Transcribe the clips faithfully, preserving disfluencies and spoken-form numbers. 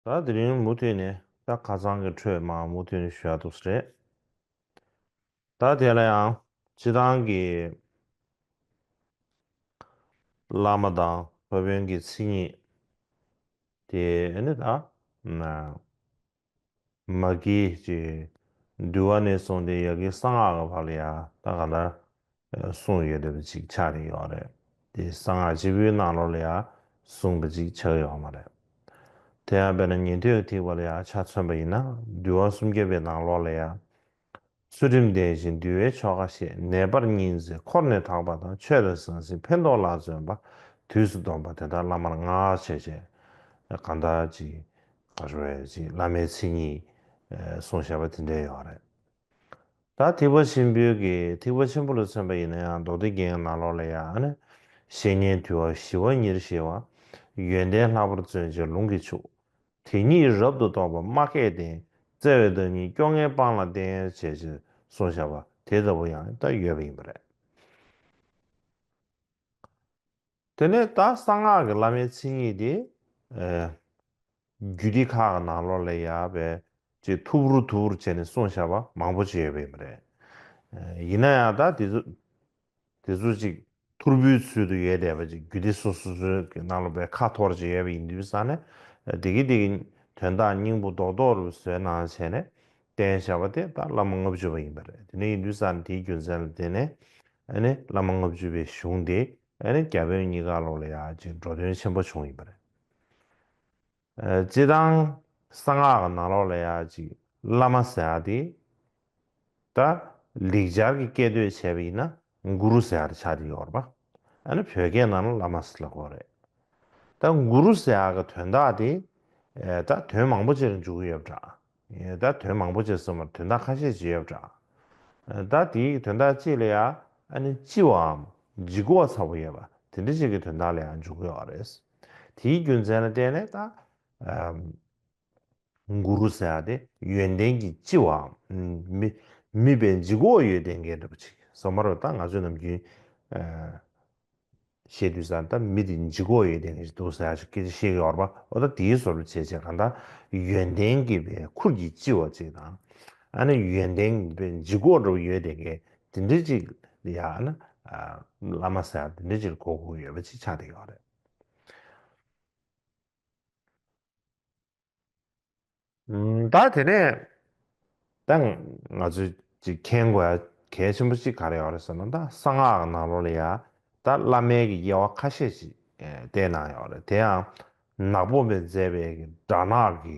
ད་དེ་རིང་མུ་མཐུད་ནས་ད་ཁ་སང་གི་འཕྲོས་མར་མུ་མཐུད་ནས་ཞུ་ཡ་འདུག་སེ་རེད། ད་དེ་ལ་ཡང་སྤྱིར་བཏང་གི་བླ་མ་དང་སློབ་དཔོན་གྱི་མཚན་ཉིད་དེ་ནི་ད་ན། མ་གི་ཅིག་འདུལ་བ་ནས་བཟུང་སྟེ་ཡ་གི་གསང་སྔགས་ཀྱི་བར་ལ་ཡ་ད་ག་ལ་གསུངས་ཡོད་བསྡད་པ་ཅིག་ཆགས་བསྡད་ཡོད་རེད། དེ་གསང་སྔགས་སྤྱི་པོའི་ནང་ལོགས་ལ་ཡ་གསུངས་པ་ཅིག་ཆགས་ཡོད་མ་རེད། དེ་ཡང་དཔེར་ན་ཉན་ཐོས་ཀྱི་ཐེག་པ་ལ་ཡ་ཆ་མཚོན་པ་ཡིན་ན་འདུལ་བ་སུམ་བརྒྱ་པའི་ནང་ལོགས་ལ་ཡ། ཚུལ་ཁྲིམས་ལྡན་ཞིང་འདུལ་བའི་ཆོ་ག་ཤེས། ནད་པར་སྙིང་བརྩེ་འཁོར་ནི་དག་པ་དང་། ཆོས་དང་ཟང་ཟིང་ཕན་འདོགས་ལ་བརྩོན་པ། དུས་སུ་སྡོམ་པ་དེ་དག་བླ་མར་བསྔགས། བྱས་བྱས་གང་ལྟར་ཅིག་ག་རེ་ཅིག་བླ་མའི་མཚན་ཉིད་གསུངས་བཞག་པ་དེ་འདྲ་ཡོད་རེད། ད་ཐེག་པ་ཆེན་པོའི་གི་ཐེག་པ་ཆེན་པོ་ལ་མཚོན་པ་ཡིན་ན་ཡང་མདོ་སྡེ་རྒྱན་ནང་ལོགས་ལ་ཡང་ཨ་ནི། བཤེས་གཉེན་དུལ་བ་ཞི་བ་ཉེར་ཞི་བ། ཡོན་ཏན་ལྷག་པར་བརྩོན་བྱེད་ལུང་གིས་ཕྱུག། དེ་ཉིད་རབ་ཏུ་རྟོགས་པ་མ་སྐྱེས་ལྡན། བརྩེ་བའི་བདག་ཉིད་སྐྱོ་ངལ་སྤངས་ལ་བསྟེན། ཞེས་གསུངས་བཞག་པ་དེ་ལྟ་བུ་ཡང་ད་ཡོད་པ་ཡིན་པ་རེད། དེ་ནས་ད་གསང་སྔགས་ཀྱི་བླ་མའི་མཚན་ཉིད་དེ། ཨེ། རྒྱུད་སྡེ་ཁག་གི་ནང་ལོགས་ལ་ཡ་བའི་ཅིག་ཐུབ་རུ་ཐུབ་རུ་བྱས་ནས་གསུངས་བཞག་པ་མང་པོ་ཅིག་ཡོད་པ་ཡིན་པ་རེད། ཨེ། ཡིན་ན་ཡང་ད་དེ་ཚོ་དེ་ཚོ་ཅིག་ཐོར་བུའི་ཚུལ་དུ་ཡོད་བསྡད་པ་ཅིག་རྒྱུད་སྡེ་སོ་སོ་སོའི་གི་ནང་ལ་བའི་ཁ་འཐོར་ཅིག་ཡོད་པ་ཡིན་དུས་ཙང་ནས་དེ་གི་དེ་གི་དོན་དག་སྙིང་པོ་རྡོག་རྡོག་རུ་བཟོས་གནང་བྱས་ནས་བསྟན་བཞག་པ་དེ་ད་བླ་མ་ལྔ་བཅུ་པ་ཡིན་པ་རེད། དེ་ནས་ཡིན་དུས་ཙང་ནས་དེའི་རྒྱུ་མཚན་ལ་བརྟེན་ནས་ཨ་ནི་བླ་མ་ལྔ་བཅུ་པའི་གཞུང་དེ་ཨ་ནི་བརྒྱ་དཔོན་གཉིས་ཀ་ལོགས་ལ་ཡ་ཅིག་འགྲོ་དོན་ཆེན་པོ་བྱུང་ཡིན་པ་རེད། ཨ། སྤྱིར་བཏང་གསང་སྔགས་ཀྱི་ནང་ལོགས་ལ་ཡ་ཅིག་བླ་མ་ཟེར་ཡ་དེ། ད་ལེགས་སྦྱར་གྱི་སྐད་དོད་བྱས་པ་ཡིན་ན་གུ་རུ་ཟེར་ཡ་དེ་ཆགས་ཀྱི་ཡོད་རེད་པ། ཨ་ནི་བོད་སྐད་ནང་ལ་བླ་མ་ཟེར་ལབ་ཀྱི་ཡོད་རེད། ད་གུ་རུ་ཟེར་ཡ་གི་དོན་དག་དེ། ཨེ། ད་དོན་མང་པོ་ཅིག་ལ་འཇུག་གི་ཡོད་པ་འདྲ། ཨེ། ད་དོན་མང་པོ་ཅིག་གསུངས་པར་དོན་དག་ཁ་ཤས་ཅིག་ཡོད་པ་འདྲ། ཨེ། ད་དེའི་དོན་དག་གཅིག་ལ་ཡ་ཨ་ནི་ལྕི་བའམ་ལྗིད་ཁོག་ཚ་པོ་ཡོད་པ་དེ་འདྲ་ཅིག་གི་དོན་དག་ལ་ཡང་འཇུག་གི་ཡོད་རེད། དེའི་རྒྱུ་མཚན་ལ་བརྟེན་ནས་ད། ཨམ། གུ་རུ་ཟེར་ཡ་དེ་ཡོན་ཏན་གྱི་ལྕི་བའམ། མི་མི་དཔེ་ལྗིད་ཁོག་ཡོད་བསྡད་མཁན་འདྲ་པོ་ཅིག་སོང་མ་རེད། ད་ང་ཚོས་ནམ་རྒྱུན་ཨ་བཤད་དུས་ཙང་ད་མི་དེ་ལྗིད་ཁོག་ཡོད་བསྡད་མཁན་ཞིག་འདུག་ཟེར་ཡ་ཞིག་སྐད་ཆ་བཤད་ཀྱི་ཡོད་རེད་པ། འོ་ད་དེའི་བཟོ་འདྲ་བྱས་བྱས་གང་ལྟར་ཡོན་ཏན་གྱི་དཔེ་ཁུར་གྱིས་ལྕི་བ་ཅིག་དང་། ཨ་ནི་ཡོན་ཏན་གྱི་དཔེ་ལྗིད་ཁོག་འདྲ་པོ་ཡོད་བསྡད་མཁན་དེ་འདྲ་ཅིག་ལ་ཡ་ཨ་ནི་ཨ་བླ་མ་ཟེར་ཡ་དེ་འདྲ་ཅིག་ལ་གོ་དགོས་ཡོད་པ་ཅིག་ཆགས་བསྡད་ཡོད་རེད། ཨུམ། ད་དེ་ནས་ད་ང་ཚོས་ཅིག་མཁྱེན་དགོས་ཡ་གལ་ཆེན་པོ་ཅིག་ག་རེ་ཡོད་རེད་ཟེར་ན། ད་གསང་སྔགས་ཀྱི་ནང་ལོགས་ལ་ཡ་ད་བླ་མའི་གི་དབྱེ་བ་ཁ་ཤས་ཅིག་ཨེ་བསྟན་གནང་ཡོད་རེད། དེ་ཡང་ནག་པོ་པས་མཛད་པའི་གི་དགྲ་ནག་གི་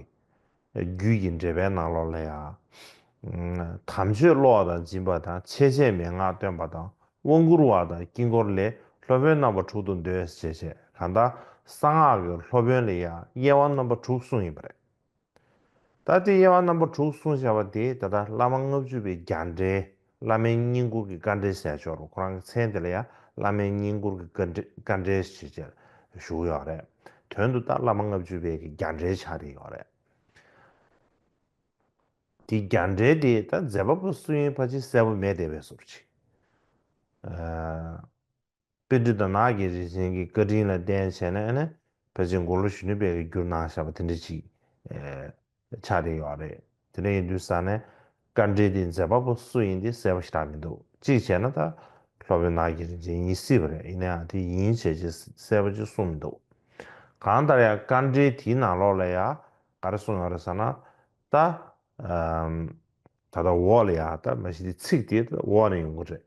རྒྱུད་ཀྱི་འགྲེལ་པའི་ནང་ལོགས་ལ་ཡ། ཨུམ། དམ་ཆོས་བློ་དང་སྦྱིན་པ་དང་། འཆད་བྱེད་མན་ངག་སྟོན་པ་དང་། དབང་བསྐུར་བ་དང་དཀྱིལ་འཁོར་ལས། སློབ་དཔོན་རྣམ་པ་དྲུག་ཏུ་འདོད། ཞེས་བྱས་གང་ལྟར་གསང་སྔགས་ཀྱི་སློབ་དཔོན་ལ་ཡང་དབྱེ་བ་རྣམ་པ་དྲུག་གསུངས་ཡིན་པ་རེད། ད་དེ་དབྱེ་བ་རྣམ་པ་དྲུག་གསུངས་བཞག་པ་དེ་ད་ལྟ་བླ་མ་ལྔ་བཅུ་པའི་རྒྱ་འགྲེལ། བླ་མའི་བསྙེན་བཀུར་གྱི་དཀའ་འགྲེལ་ཟེར་ཆོག་རུང་ཁོ་རང་གི་མཚན་དེ་ལ་ཡང་བླ་མའི་བསྙེན་བཀུར་གྱི་དཀའ་འགྲེལ་དཀའ་འགྲེལ་ཞེས་བྱས་ཞུ་གི་ཡོད་རེད། དོན་དུ་ད་བླ་མ་ལྔ་བཅུ་པའི་གི་རྒྱ་འགྲེལ་ཆགས་བསྡད་ཡོད་རེད། དེ་རྒྱ་འགྲེལ་དེ་ད་མཛད་པ་པོ་སུ་ཡིན་ཕལ་ཆེར་གསལ་པོ་མེད་བསྡད་པའི་བཟོ་འདྲ་ཅིག་ཨ། པཎྜི་ཏ་ནགས་ཀྱི་རིན་ཆེན་གྱི་བཀའ་དྲིན་ལ་བརྟེན་བྱས་ནས་ཨ་ནི་ཕལ་ཆེར་མགོ་ལོག་གཞོན་ནུ་དཔལ་གྱིས་བསྒྱུར་གནང་བཞག་པ་དེ་འདྲ་ཅིག་ཨེ་ཆགས་བསྡད་ཡོད་རེད། དེ་འདྲ་ཡིན་དུས་ཙང་ནས་བཀའ་འགྲེལ་དེ་མཛད་པ་པོ་སུ་ཡིན་དེ་གསལ་པོ་ཞེ་དྲག་མི་འདུག་གཅིག་བྱས་ན་ད་སློབ་དཔོན་ནགས་ཀྱི་རིན་ཆེན་ཡིན་སྲིད་པ་རེད། ཡིན་ན་ཡང་དེ་ཡིན་བྱས་རྗེས་གསལ་པོ་ཅིག་གསུངས་མི་འདུག་གང་ལྟར་ཡང་བཀའ་འགྲེལ་དེའི་ནང་ལོགས་ལ་ཡང་ག་རེ་གསུངས་ཡོད་རེད་ཟེར་ན། ད་ཨམ། ད་ལྟ་འོག་ལ་ཡང་ད་མ་གཞི་དེ་ཚིག་དེ་འོག་ནས་ཡོང་གི་རེད།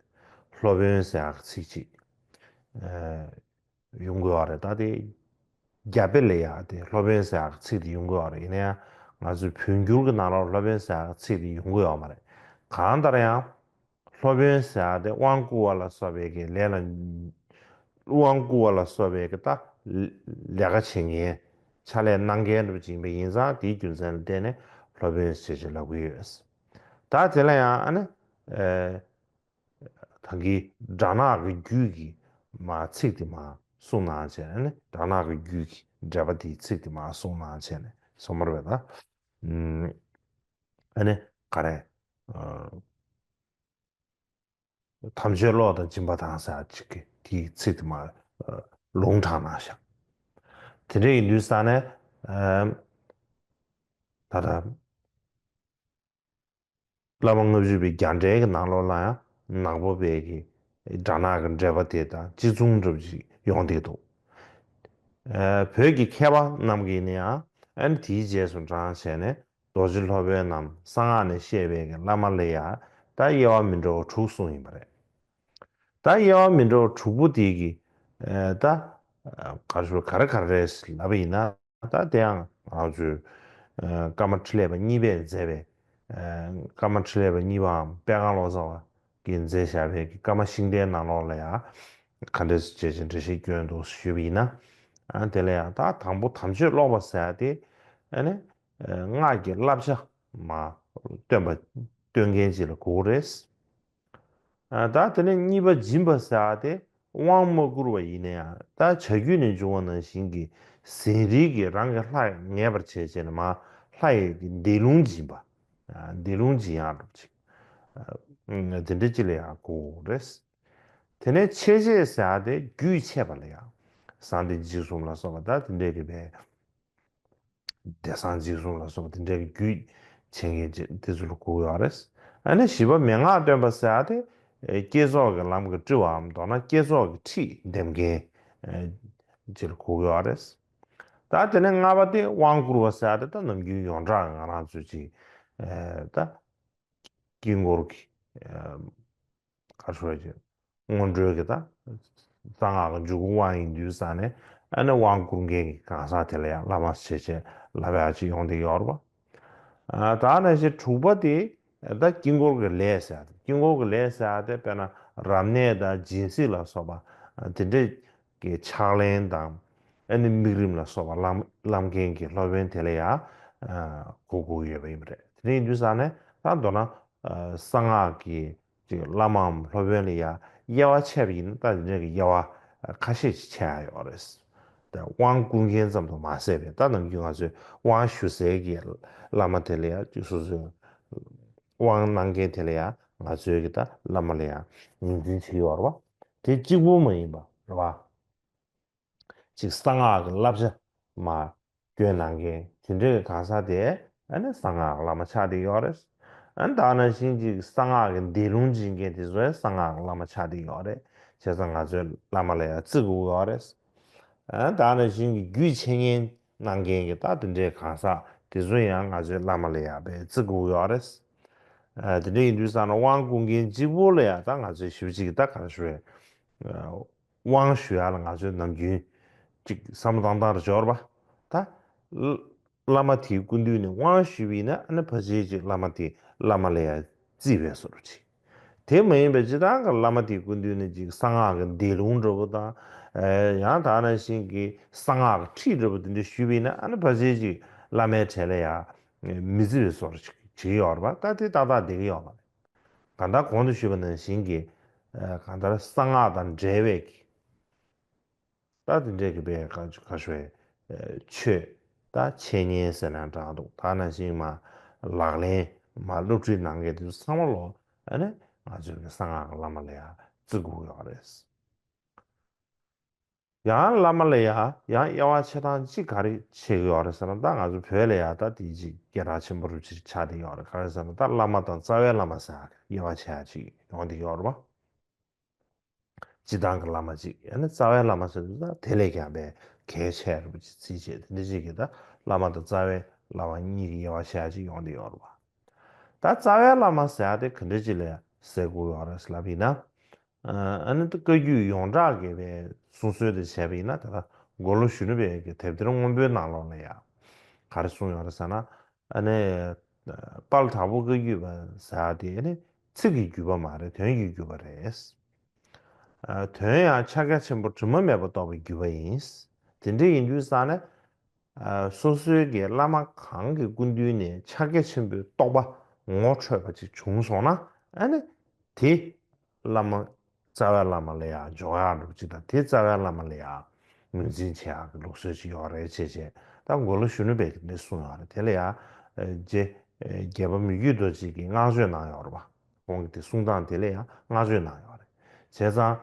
སློབ་དཔོན་ཟེར་ཡག་ཚིག་ཅིག་ཨེ་ཡོང་གི་ཡོད་རེད། ད་དེ་རྒྱ་དཔེ་ལ་ཡང་དེ་སློབ་དཔོན་ཟེར་ཡག་ཚིག་དེ་ཡོང་གི་ཡོད་རེད། ཡིན་ན་ཡང་ང་ཚོའི་བོད་འགྱུར་གྱི་ནང་ལོགས་སློབ་དཔོན་ཟེར་ཡག་ཚིག་དེ་ཡོང་གི་ཡོད་མ་རེད། གང་ལྟར་ཡང་། སློབ་དཔོན་ཟེར་ཡག་དེ་དབང་བསྐུར་བ་ལ་སོགས་པའི་གི་ལས་ལ། དབང་བསྐུར་བ་ལ་སོགས་པའི་གི་ད་ལས་ཀ་བྱེད་མཁན། ཕྱག་ལས་གནང་མཁན་འདྲ་པོ་ཅིག་ཡིན་པ་ཡིན་ཙང་དེའི་རྒྱུ་མཚན་ལ་བརྟེན་ནས་སློབ་དཔོན་ཞེས་ཅིག་ལབ་ཀྱི་ཡོད། ད་དེ་ལ་ཡང་ཨ་ནི། ཨེ། ད་གིན་དགྲ་ནག་གི་རྒྱུད་ཀྱི་མ་ཚིག་དེ་མ་གསུངས་གནང་བྱས་ནས་ཨ་ནི་དགྲ་ནག་གི་རྒྱུད་ཀྱི་འགྲེལ་པ་དེའི་ཚིག་དེ་མ་གསུངས་གནང་བྱས་ནས་སོང་མ་རེད་པས་ད། ཨ་ནི་ག་རེ། ཨ། དམ་ཆོས་བློ་དང་སྦྱིན་པ་དང་ཟེར་ཅིག་གི་དེའི་ཚིག་དེ་མ་ལུང་དྲངས་གནང་བཞག་དེ་འདྲ་ཡིན་དུས་ཙང་ནས་ཨམ། ད་ལྟ་བླ་མ་ལྔ་བཅུ་པའི་རྒྱ་འགྲེལ་གྱི་ནང་ལོགས་ལ་ཡང་ནག་པོ་པའི་གི་སྦྲ་ནག་གི་འགྲེལ་པ་དེ་དང་གཅིག་མཚུངས་འདྲ་པོ་ཅིག་ཡོང་བསྡད་འདུག་ཨ་བོད་ཀྱི་མཁས་པ་རྣམས་ཀྱིས་ནི་ཡང་ཨ་ནི་དེའི་རྗེས་སུ་འབྲངས་བྱས་ནས་རྡོ་རྗེ་སློབ་དཔོན་ནམ་གསང་སྔགས་ནས་བཤད་པའི་གི་བླ་མ་ལ་ཡང་ད་དབྱེ་བ་མི་འདྲ་བ་དྲུག་གསུངས་ཡིན་པ་རེད། ད་དབྱེ་བ་མི་འདྲ་བ་དྲུག་པོ་དེ་གི་ཨ་ད་ག་རེ་ཞུ་ག་རེ་ག་རེ་རེད་ལབ་པ་ཡིན་ན། ད་དེ་ཡང་ང་ཚོས་ཨ་ཀརྨ་འཕྲིན་ལས་པ་གཉིས་པས་མཛད་པའི་ཨ་ཀརྨ་འཕྲིན་ལས་པ་གཉིས་པའམ་པད་སྒང་བློ་བཟང་བ་གིས་མཛད་བཞག་པའི་ཀརྨ་ཤིང་རྟའི་ནང་ལོགས་ལ་ཡང་ག་འདྲ་བྱས་བྱས་འགྲེལ་བཤད་བསྐྱོན་འདུག་ཞུས་པ་ཡིན་ན། ཨ་དེ་ལ་ཡང་ད་དང་པོ་དམ་ཆོས་ཀློག་པ་ཟེར་ཡ་དེ་ཨ་ནི་ཨ་སྔགས་ཀྱི་བསླབ་བྱ་མ་སྟོན་པ་སྟོན་མཁན་ཅིག་ལ་གོ་གི་རེད། ཨ་ད་དེ་ནས་གཉིས་པ་སྦྱིན་པ་ཟེར་བ་དེ་དབང་མ་བསྐུར་བ་ཡིན་ན་ཡང་ད་བྱ་རྒྱུད་ནས་འབྱུང་བ་ནང་བཞིན་གྱི་ཟས་རིལ་གྱིས་རང་གི་ལྷ་ངེས་པར་བྱས་བྱས་ནས་མ་ལྷ་ཡི་གི་བཟླས་ལུང་སྦྱིན་པ། ཨ་བཟླས་ལུང་སྦྱིན་ཡག་འདྲ་པོ་ཅིག་ཨ་དེ་འདྲ་ཅིག་ལ་ཡང་གོ་རེད། དེ་ནས་འཆད་བྱེད་ཟེར་བ་དེ་རྒྱུད་འཆད་པ་ལ་ཡང་གསང་བདེ་འཇིགས་གསུམ་ལ་སོགས་པ་ད་དེ་འདྲའི་གི་བའི་བདེ་གསང་འཇིགས་གསུམ་ལ་སོགས་པ་དེ་འདྲའི་རྒྱུད་འཆད་མཁན་ཅིག་དེ་ཚོ་ལ་གོ་གི་ཡོད་རེད། ཨ་ནི་བཞི་པ་མན་ངག་སྟོན་པ་ཟེར་ཡ་དེ་ཨེ་བསྐྱེད་རྫོགས་ཀྱི་ལམ་གྱི་སྤྲུལ་བའམ་མདོར་ན་བསྐྱེད་རྫོགས་ཀྱི་ཁྲིད་འདེབས་མཁན་ཨེ་ཅིག་ལ་གོ་གི་ཡོད་རེད། ད་དེ་ནས་ལྔ་པ་དེ་དབང་བསྐུར་བ་ཟེར་ཡ་དེ་ད་ནམ་རྒྱུན་ཡོངས་གྲགས་ང་རང་ཚོས་ཅིག་ཨེ་ད་དཀྱིལ་འཁོར་གྱི་ཨེ་ག་རེ་ཞུ་དགོས་རེད། སྔོན་འགྲོའི་གི་ད་གསང་སྔགས་ཀྱི་འཇུག་སྒོ་དབང་ཡིན་དུས་ཙང་ནས་ཨ་ནི་དབང་བསྐུར་མཁན་གྱི་གང་ཟག་དེ་ལ་ཡང་བླ་མ་ཞེས་བྱས་ལབ་ཡག་ཅིག་ཡོང་བསྡད་ཡོད་རེད་པ། ཨ་ད་ནང་བཞིན་དྲུག་པ་དེ་ད་དཀྱིལ་འཁོར་གྱི་ལས་ཟེར་ཡག་དེ་དཀྱིལ་འཁོར་གྱི་ལས་ཟེར་ཡག་དེ་དཔེར་ན་རབ་གནས་དང་སྦྱིན་སྲེག་ལ་སོགས་པ་དེ་འདྲས་ཀྱི་ཕྱག་ལེན་དང་ཨ་ནི་དམིགས་རིམ་ལ་སོགས་པ་བླང་བླང་མཁན་གྱི་སློབ་དཔོན་དེ་ལ་ཡང་གོ་དགོས་ཡོད་པ་ཡིན་པ་རེད། དེ་འདྲ་ཡིན་དུས་ཙང་ནས་ད་མདོར་ན་གསང་སྔགས་ཀྱི་ཅིག་བླ་མའམ་སློབ་དཔོན་ལ་ཡང་དབྱེ་བ་ཕྱེ་བ་ཡིན་ན་ད་དེ་འདྲ་གི་དབྱེ་བ་ཁ་ཤས་ཤིག་ཕྱེ་ཡ་ཡོད་རེད། ད་དབང་བསྐུར་མཁན་ཙམ་དུ་མ་ཟད་པའི་ད་ནམ་རྒྱུན་ང་ཚོས་དབང་ཞུ་སའི་གི་བླ་མ་དེ་ལ་ཡང་ཅིག་སོ་སོའི་དབང་གནང་མཁན་དེ་ལ་ཡང་ང་ཚོའི་གི་ད་བླ་མ་ལ་ཡང་ངོས་འཛིན་བྱེད་ཀྱི་ཡོད་རེད་པ། དེ་གཅིག་པུ་མ་ཡིན་པ་རེད་པ། ཅིག་གསང་སྔགས་ཀྱི་བསླབ་བྱ་མ་སྐྱོན་གནང་མཁན་དེ་འདྲའི་གང་ཟག་དེ་ཨ་ནི་གསང་སྔགས་ཀྱི་བླ་མ་ཆགས་བསྡད་ཡོད་རེད། ཨ་ནི་ད་ནང་བཞིན་ཅིག་གསང་སྔགས་ཀྱི་བཟླས་ལུང་སྦྱིན་མཁན་དེ་ཚོ་ཡང་གསང་སྔགས་ཀྱི་བླ་མ་ཆགས་བསྡད་ཡོད་རེད། བྱས་ཙང་ང་ཚོའི་བླ་མ་ལ་ཡང་བརྩི་དགོས་ཡོད་རེད། ཨ་ནི་ད་ནང་བཞིན་གྱི་རྒྱུད་འཆད་ཉན་གནང་མཁན་གྱི་ད་དེ་འདྲའི་གང་ཟག་དེ་ཚོ་ཡང་ང་ཚོའི་བླ་མ་ལ་ཡང་དཔེ་བརྩི་དགོས་ཡོད་རེད། ཨ་དེ་འདྲ་ཡིན་དུས་ཙང་ན་དབང་བསྐུར་མཁན་གཅིག་པོ་ལ་ཡང་ད་ང་ཚོའི་ཞིབ་ཅིག་ད་ག་རེ་ཞུ་རེད། དབང་ཞུ་ཡ་ལ་ང་ཚོས་ནམ་རྒྱུན་ཅིག་བསམ་བློ་བཏང་སྟངས་རེ་འབྱོར་བ། ད་བླ་མ་དེའི་སྐུ་མདུན་ནས་དབང་ཞུས་པ་ཡིན་ན་ཨ་ནི་ཕལ་ཆེར་ཅིག་བླ་མ་དེ་བླ་མ་ལ་ཡང་བརྩི་བའི་བཟོ་འདྲ་ཅིག་དེ་མ་ཡིན་པའི་སྤྱིར་བཏང་གི་བླ་མ་དེའི་སྐུ་མདུན་ནས་ཅིག་གསང་སྔགས་ཀྱི་བཟླས་ལུང་འདྲ་པོ་དང་། ཨེ་ཡང་དེ་ནང་བཞིན་གྱི་གསང་སྔགས་ཀྱི་ཁྲིད་འདྲ་པོ་དེ་འདྲ་ཞུས་པ་ཡིན་ན་ཨ་ནི་ཕལ་ཆེར་ཅིག་བླ་མའི་གྲལ་ལ་ཡང་མི་བརྩི་བའི་བཟོ་འདྲ་ཅིག་བྱེད་ཀྱི་ཡོད་རེད་པ། ད་དེ་ཏག་ཏག་བསྡད་ཀྱི་ཡོད་མ་རེད། གང་ལྟར་གོང་དུ་ཞུས་པ་ནང་བཞིན་གྱི་ཨ་གང་ལྟར་གསང་སྔགས་དང་འབྲེལ་བའི་གི་ད་དེ་འདྲའི་གི་པའི་ག་ག་ཞུ་བའི་ཨ་ཆོས་ད་འཆད་ཉན་ཟེར་ན་འདྲ་འདུག་ད་ནང་བཞིན་མ་ལག་ལེན་མ་སློབ་ཁྲིད་གནང་མཁན་དེ་ཚོ་ཚང་མ་ལོ་ཨ་ནི་ང་ཚོའི་གི་གསང་སྔགས་བླ་མ་ལ་ཡང་བརྩི་དགོས་ཡོད་རེད། ཡང་བླ་མ་ལ་ཡང་ཡང་དབྱེ་བ་ཕྱེ་སྟངས་གཅིག་ག་རེ་ཕྱེ་གི་ཡོད་རེད་ཟེར་ན། ད་ང་ཚོ་བོད་ལ་ཡང་ད་དེ་གཅིག་སྐད་གྲགས་ཆེན་པོ་རུ་ཅིག་ཆགས་བསྡད་ཡོད་རེད། ག་རེ་ཟེར་ན་ད་བླ་མ་དང་རྩ་བའི་བླ་མ་ཟེར་ཡག་དབྱེ་བ་ཕྱེ་ཡག་ཅིག་ཡོང་བསྡད་ཡོད་རེད་པ། སྤྱིར་བཏང་གི་བླ་མ་གཅིག་ཡང་ན་རྩ་བའི་བླ་མ་ཟེར་དུས་ད་དེ་ལས་ཀྱང་པའི་གལ་ཆེ་རུ་ཅིག་བརྩིས་བྱས་དེ་འདྲ་ཅིག་གི་ད་བླ་མ་དང་རྩ་བའི་བླ་མ་གཉིས་ཀྱི་དབྱེ་བ་ཕྱེ་ཡག་ཅིག་ཡོང་བསྡད་ཡོད་རེད་པ། ད་རྩ་བའི་བླ་མ་ཟེར་ཡག་དེ་ག་འདྲ་ཅིག་ལ་ཟེར་དགོས་ཡོད་རེད་ལབ་ཡིན་ན། ཨ་ནི་ད་བཀའ་བརྒྱུད་ཡོངས་གྲགས་ཀྱི་པའི་གསུང་སྲོལ་དེ་བྱས་པ་ཡིན་ན་ད་ལྟ་མགོ་ལོག་གཞོན་ནུ་པའི་གི་དེབ་ཐེར་སྔོན་པོའི་ནང་ལོགས་ལ་ཡང་ག་རེ་གསུངས་ཡོད་རེད་ཟེར་ན། ཨ་ནི་དཔལ་དྭགས་པོ་བཀའ་བརྒྱུད་པ་ཟེར་ཡག་དེ་ཨ་ནི་ཚིག་གི་བརྒྱུད་པ་མ་རེད། དོན་གྱི་བརྒྱུད་པ་རེད། ཨ་དོན་ཡང་ཕྱག་རྒྱ་ཆེན་པོ་དྲི་མ་མེད་པར་རྟོགས་པའི་བརྒྱུད་པ་ཡིན། དེ་འདྲ་ཡིན་དུས་ཙང་ནས་ཨ་སོ་སོའི་གི་བླ་མ་གང་གི་སྐུ་མདུན་ནས་ཕྱག་རྒྱ་ཆེན་པོའི་རྟོགས་པ་ངོ་འཕྲོད་པ་ཅིག་བྱུང་སོང་ན་ཨ་ནི་དེ་བླ་མ་རྩ་བའི་བླ་མ་ལ་ཡང་འཇོག་ཡག་འདྲ་པོ་ཅིག་དང་དེ་རྩ་བའི་བླ་མ་ལ་ཡང་ངོས་འཛིན་བྱེད་ཡག་གི་ལུགས་སྲོལ་ཅིག་ཡོད་རེད་བྱས་བྱས། ད་མགོ་ལོག་གཞོན་ནུ་པས་དེ་འདྲ་གསུངས་ཡོད་རེད། དེ་ལ་ཡང་རྗེ་རྒྱལ་བ་མི་བསྐྱོད་རྡོ་རྗེ་གིས་བསྔགས་བརྗོད་གནང་ཡོད་རེད་པ། ཁོང་གིས་དེ་གསུང་སྟངས་དེ་ལ་ཡང་བསྔགས་བརྗོད་གནང་ཡོད་རེད། བྱས་ཙང་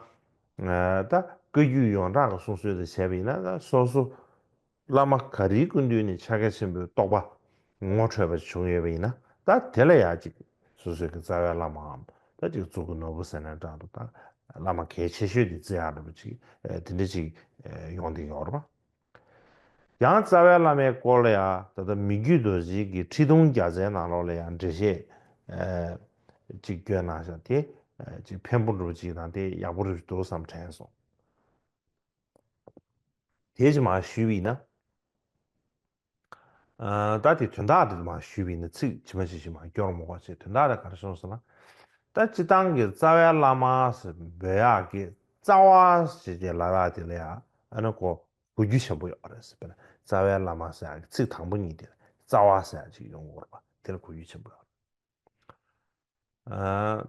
ད་བཀའ་བརྒྱུད་ཡོངས་གྲགས་ཀྱི་གསུང་སྲོལ་དེ་བྱས་པ་ཡིན་ན་ད་སོ་སོ་བླ་མ་ག་རེའི་སྐུ་མདུན་ནས་ཕྱག་རྒྱ་ཆེན་པོའི་རྟོགས་པ་ ངོ་འཕྲོད་པ་བྱུང་ཡོད་པ་ཡིན་ན། ད་དེ་ལ་ཡང་ཅིག་སོ་སོའི་གི་རྩ་བའི་བླ་མའམ་ད་ཅིག་གཙུག་གི་ནོར་བུ་ཟེར་ན་འདྲ་འདུག་ད་བླ་མ་གལ་ཆེ་ཤོས་དེ་བརྩི་ཡག་འདྲ་པོ་ཅིག་དེ་འདྲ་ཅིག་ཡོང་བསྡད་ཡོད་རེད་པ། ཡང་རྩ་བའི་བླ་མའི་སྐོར་ལ་ཡང་ད་ལྟ་མི་བརྒྱུད་རྡོ་རྗེ་གི་ཁྲི་གདུང་རྒྱ་མཚོའི་ནང་ལོགས་ལ་ཡང་འགྲེལ་བཤད་ཅིག་བཀོད་གནང་བཞག་དེ་ཅིག་ཕན་པོ་འདྲ་པོ་ཅིག་དང་དེ་ཡག་པོ་རེད་འདུག་བསམ་དྲན་སོང་། དེ་ཅིག་མར་ཞུས་པ་ཡིན་ན། ཨ། ད་དེ་དོན་དག་དེ་མར་ཞུས་པ་ཡིན་ན་ཚིག་ཇི་མ་ཇི་བཞིན་མར་སྐྱོར་མ་དགོས་པ་བྱས། དོན་དག་དེ་ག་རེ་སོང་ཟེར་ན། ད་སྤྱིར་བཏང་གི་རྩ་བའི་བླ་མ་ཟེར་འབོད་ཡག་གི་རྩ་བ་ཟེར་གྱི་ལབ་ཡག་དེ་ལ་ཡང་ཨ་ནི་གོ་གོ་རྒྱུ་ཆེན་པོ་ཡོད་རེད་ཟེར། དཔེར་ན་རྩ་བའི་བླ་མ་ཟེར་ཡག་གི་ཚིག་དང་པོ་གཉིས་དེ་ལ་རྩ་བ་ཟེར་ཡག་ཅིག་ཡོང་གི་ཡོད་རེད་པ། དེ་ལ་གོ་རྒྱུ་ཆེན་པོ་ཡོད་རེད། ཨ།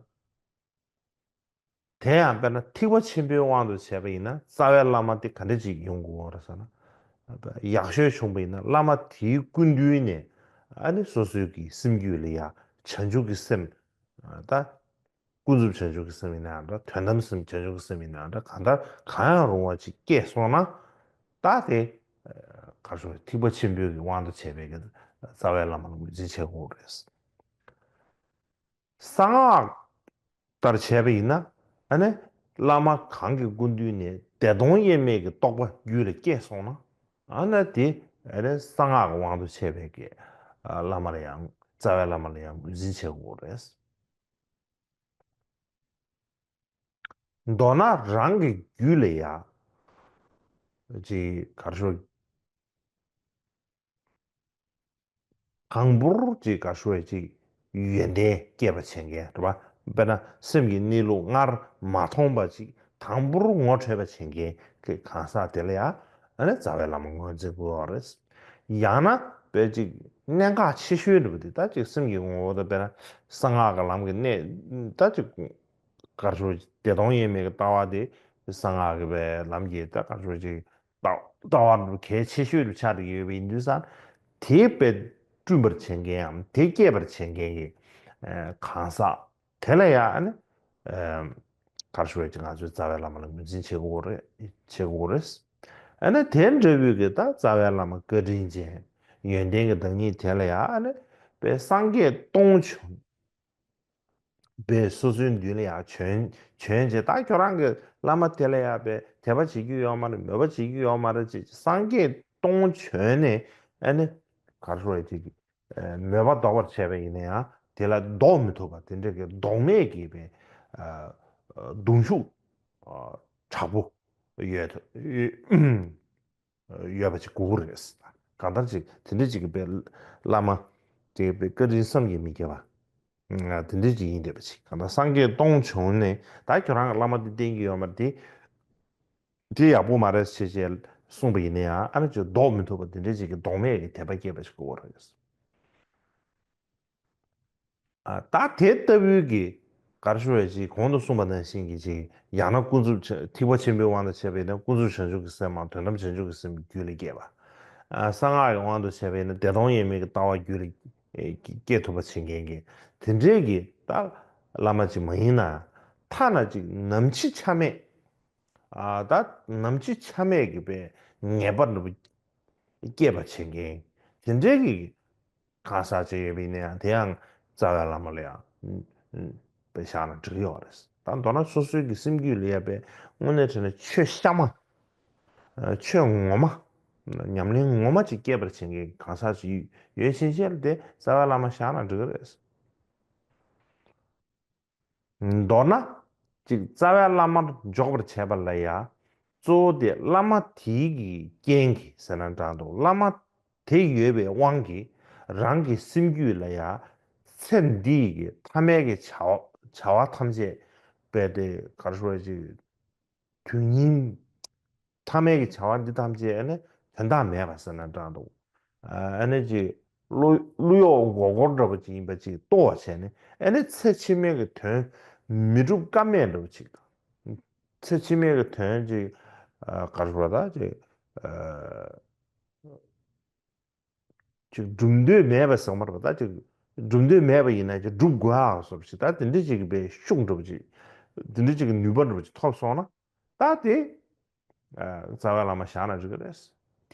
དེ་ཡང་དཔེར་ན་ཐེག་པ་ཆེན་པོའི་དབང་དུ་བྱས་པ་ཡིན་ན་རྩ་བའི་བླ་མ་དེ་ག་འདྲ་ཅིག་ཡོང་དགོས་རེད་ཟེར་ན། ཡག་ཤོས་བྱུང་པ་ཡིན་ན་བླ་མ་དེའི་སྐུ་མདུན་ནས་ཨ་ནི་སོ་སོའི་གི་སེམས་རྒྱུད་ལ་ཡ་བྱང་ཆུབ་ཀྱི་སེམས། ད་ཀུན་རྫོབ་བྱང་ཆུབ་ཀྱི་སེམས་ཡིན་ན་འདྲ། དོན་དམ་སེམས་བྱང་ཆུབ་ཀྱི་སེམས་ཡིན་ན་འདྲ། གང་ལྟར་གང་ཡང་རུང་བ་ཅིག་སྐྱེས་སོང་ན། ད་དེ་ག་རེ་ཟེར། ཐེག་པ་ཆེན་པོའི་གི་དབང་དུ་བྱས་པའི་གི་རྩ་བའི་བླ་མ་ལ་ངོས་འཛིན་བྱེད་དགོས་རེད། གསང་སྔགས་ལྟར་བྱས་པ་ཡིན་ན། ཨ་ནི་བླ་མ་གང་གི་སྐུ་མདུན་ནས་བདེ་སྟོང་དབྱེར་མེད་ཀྱི་རྟོགས་པ་རྒྱུད་ལ་སྐྱེས་སོང་ན། ཨ་ནི་དེ་ཨ་ནི་གསང་སྔགས་ཀྱི་དབང་དུ་བྱས་པའི་གི་བླ་མ་ལ་ཡང་རྩ་བའི་བླ་མ་ལ་ཡང་ངོས་འཛིན་བྱེད་དགོས་རེད། མདོར་ན་རང་གི་རྒྱུད་ལ་ཡ་ཅིག་ག་རེ་ཟེར། གང་པོར་ཅིག་ག་རེ་ཟེར། ཅིག་ཡོན་ཏན་སྐྱེད་པར་བྱེད་མཁན་རེད་པ། དཔེར་ན་སེམས་ཀྱི་གནས་ལུགས་སྔར་མ་མཐོང་བ་ཅིག་དང་པོར་ངོ་འཕྲོད་པར་བྱེད་མཁན་གྱི་གང་ཟག་དེ་ལ་ཡ་ཨ་ནི་རྩ་བའི་བླ་མ་ངོས་འཛིན་དགོས་པ་རེད། ཡང་ན་དཔེ་ཅིག་གནད་འགག་ཆེ་ཤོས་འདྲ་པོ་དེ། ད་ཅིག་སེམས་ཀྱི་ངོ་བོ་དང་། དཔེར་ན་གསང་སྔགས་ཀྱི་ལམ་གྱི་གནད། ད་ཅིག་ག་རེ་ཟེར། བདེ་སྟོང་དབྱེར་མེད་ཀྱི་ལྟ་བ་དེ་གསང་སྔགས་ཀྱི་པའི་ལམ་གྱི་ད་ག་རེ་ཟེར། ཅིག་ལྟ་ལྟ་བ་གལ་ཆེ་ཤོས་རུ་ཆགས་ཡོད་པ་ཡིན་དུས་ཙང་། དེ་དཔེ་བསྐྲུན་པར་བྱེད་མཁན་ཡང་དེ་སྐྱེད་པར་བྱེད་མཁན་གྱི་གང་ཟག་དེ་ལ་ཡང་ཨ་ནི་ག་རེ་ཟེར། ཅིག་ང་ཚོས་རྩ་བའི་བླ་མ་ལ་ངོས་འཛིན་བྱེད་དགོས་རེད། བྱེད་དགོས་རེད། ཨ་ནི་དེ་འདྲ་བོའི་གི་ད་རྩ་བའི་བླ་མ་བཀའ་དྲིན་ཅན་ཡོན་ཏན་གྱི་བདག་ཉིད་དེ་ལ་ཡང་ཨ་ནི་དཔེ་སངས་རྒྱས་སྟོང་བྱོན། པས་སོ་སོའི་མདུན་ལ་ཡང་བྱོན། བྱོན་བྱས། ད་ཁྱོད་རང་གི་བླ་མ་དེ་ལ་ཡང་པས་དད་པ་བྱེད་རྒྱུ་ཡོད་མ་རེད། མོས་པ་བྱེད་རྒྱུ་ཡོད་མ་རེད་ཅེས་སངས་རྒྱས་སྟོང་བྱོན་ནས། ཨ་ནི་ག་རེ་ཟེར། ཅིག་མོས་པ་ལྡོག་པར་བྱས་པ་ཡིན་ན་ཡང་དེ་ལ་ལྡོག་མི་ཐུབ་པ་དེ་འདྲ་གི་ལྡོག་མེད་ཀྱི་པས་གདུང་ཤུགས་དྲག་པོ་ཡོད། ཡོད་པ་ཅིག་དགོས་ཀྱི་རེད། གང་ལྟར་ཅིག་དེ་འདྲ་ཅིག་གི་པའི་བླ་མ་དེ་པའི་བཀའ་དྲིན་བསམ་གྱིས་མི་ཁྱབ་པ་དེ་འདྲ་ཅིག་ཡིན་བསྡད་པ་ཅིག་གང་ལྟར་སངས་རྒྱས་སྟོང་བྱོན་ནས་ད་ཁྱོད་རང་གི་བླ་མ་དེ་བསྟེན་གྱི་ཡོད་མ་རེད། དེ་དེ་ཡག་པོ་མ་རེད་ཅེས་ཅེས་གསུངས་པ་ཡིན་ན་ཡང་། ཨ་ནི་ཅིག་ལྡོག་མི་ཐུབ་པ་དེ་འདྲ་ཅིག་གི་ལྡོག་མེད་ཀྱི་དད་པ་སྐྱེས་པ་ཞིག་དགོས་ཀྱི་རེད། ཨ། ད་དེ་ལྟ་བུའི་གི་ག་རེ་ཞུ་བའི་ཅིག་གོང་དུ་གསུངས་པ་ནང་བཞིན་གྱི་ཅིག་ཡང་ན་ཀུན་རྫོབ་ཆ་ཐེག་པ་ཆེན་པོའི་དབང་དུ་བྱས་པ་ཡིན་ན་ཀུན་རྫོབ་བྱང་ཆུབ་ཀྱི་སེམས་མ་དོན་དམ་བྱང་ཆུབ་ཀྱི་སེམས་རྒྱུད་ལ་སྐྱེས་པ། ཨ། གསང་སྔགས་ཀྱི་དབང་དུ་བྱས་པ་ཡིན་ན་བདེ་སྟོང་དབྱེར་མེད་ཀྱི་ལྟ་བ་རྒྱུད་ལ་སྐྱེ་ཐུབ་པ་བྱེད་མཁན་གྱི་དེ་འདྲའི་གི་ད་བླ་མ་ཅིག་མ་ཡིན་ན། ཐ་ན་ཅིག་ནམ་འཆི་ཆ་མེད། ཨ། ད་ནམ་འཆི་ཆ་མེད་ཀྱི་པའི་ངེས་པ་འདྲ་པོ་སྐྱེད་པ་བྱེད་མཁན་དེ་འདྲའི་གི་གང་ཟག་ཅིག་ཡོད་པ་ཡིན་ན་ཡང་། དེ་ཡང་རྩ་བའི་བླ་མ་ལ་ཡང་དཔེ་བཞག་ན་འགྲིག་ཡོད་རེད། ད་མདོར་ན་སོ་སོའི་གི་སེམས་རྒྱུད་ལ་ཡ་པའི་དངོས་གནས་དྲན་ན་ཆོས་གཤའ་མ། ཆོས་ངོ་མ། ཉམས་ལེན་ངོ་མ་ཅིག་སྐྱེད་པར་བྱེད་མཁན་གང་ཟག་ཅིག་ཡོད་ཕྱིན་ཆད་ལ་དེ་རྩ་བའི་བླ་མ་བཞག་ན་འགྲིག་གི་རེད། མདོར་ན། གཅིག་རྩ་བའི་བླ་མར་འཇོག་པར་བྱེད་པ་ལ་ཡང་། གཙོ་བོ་དེ་བླ་མ་དེའི་གི་རྐྱེན་གྱིས་ཟེར་ན་འདྲ་འདུག་བླ་མ་དེ་ཡོད་པའི་དབང་གིས་རང་གི་སེམས་རྒྱུད་ལ་ཡང་། ཚེ་འདི་ཡི་གི་ཐ་མལ་གྱི་བྱ་བ་བྱ་བ་ཐམས་ཅད་པས་དེ་ག་རེ་ཞུ་བ་ཅིག་དུས་ངན། ཐ་མལ་གྱི་བྱ་བ་འདི་ཐམས་ཅད་ཨ་ནི་དོན་དག་མེད་པ་ཟེར་ན་འདྲ་འདུག་ཨ་ནི་ཅིག་བློ་བློ་གཡོག་མགོ་སྐོར་འདྲ་པོ་ཅིག་ཡིན་པ་ཅིག་རྟོགས་པ་བྱས་ནས། ཨ་ནི་ཚེ་ཕྱི་མའི་གི་དོན་མི་འགྲུབ་ཀ་མེད་འདྲ་པོ་ཅིག་དང་། ཚེ་ཕྱི་མའི་གི་དོན་ཅིག་ཨ་ག་རེ་ཞུ་བ་ད་ཅིག་ཨ། ཅིག་སྒྲུབ་འདོད་མེད་པ་ཟེར་མ་རེད་པ། ད་ཅིག་སྒྲུབ་འདོད་མེད་པ་ཡིན་ན་ཅིག་སྒྲུབ་དགོས་ཨ་བཟོ་འདྲ་ཅིག་ད་དེ་འདྲ་ཅིག་གི་པའི་ཤུགས་འདྲ་པོ་ཅིག་དེ་འདྲ་ཅིག་གི་ནུས་པ་འདྲ་པོ་ཅིག་ཐོབ་སོང་ན། ད་དེ་ཨ་རྩ་བའི་བླ་མ་བཞག་ན་འགྲིག་གི་རེད།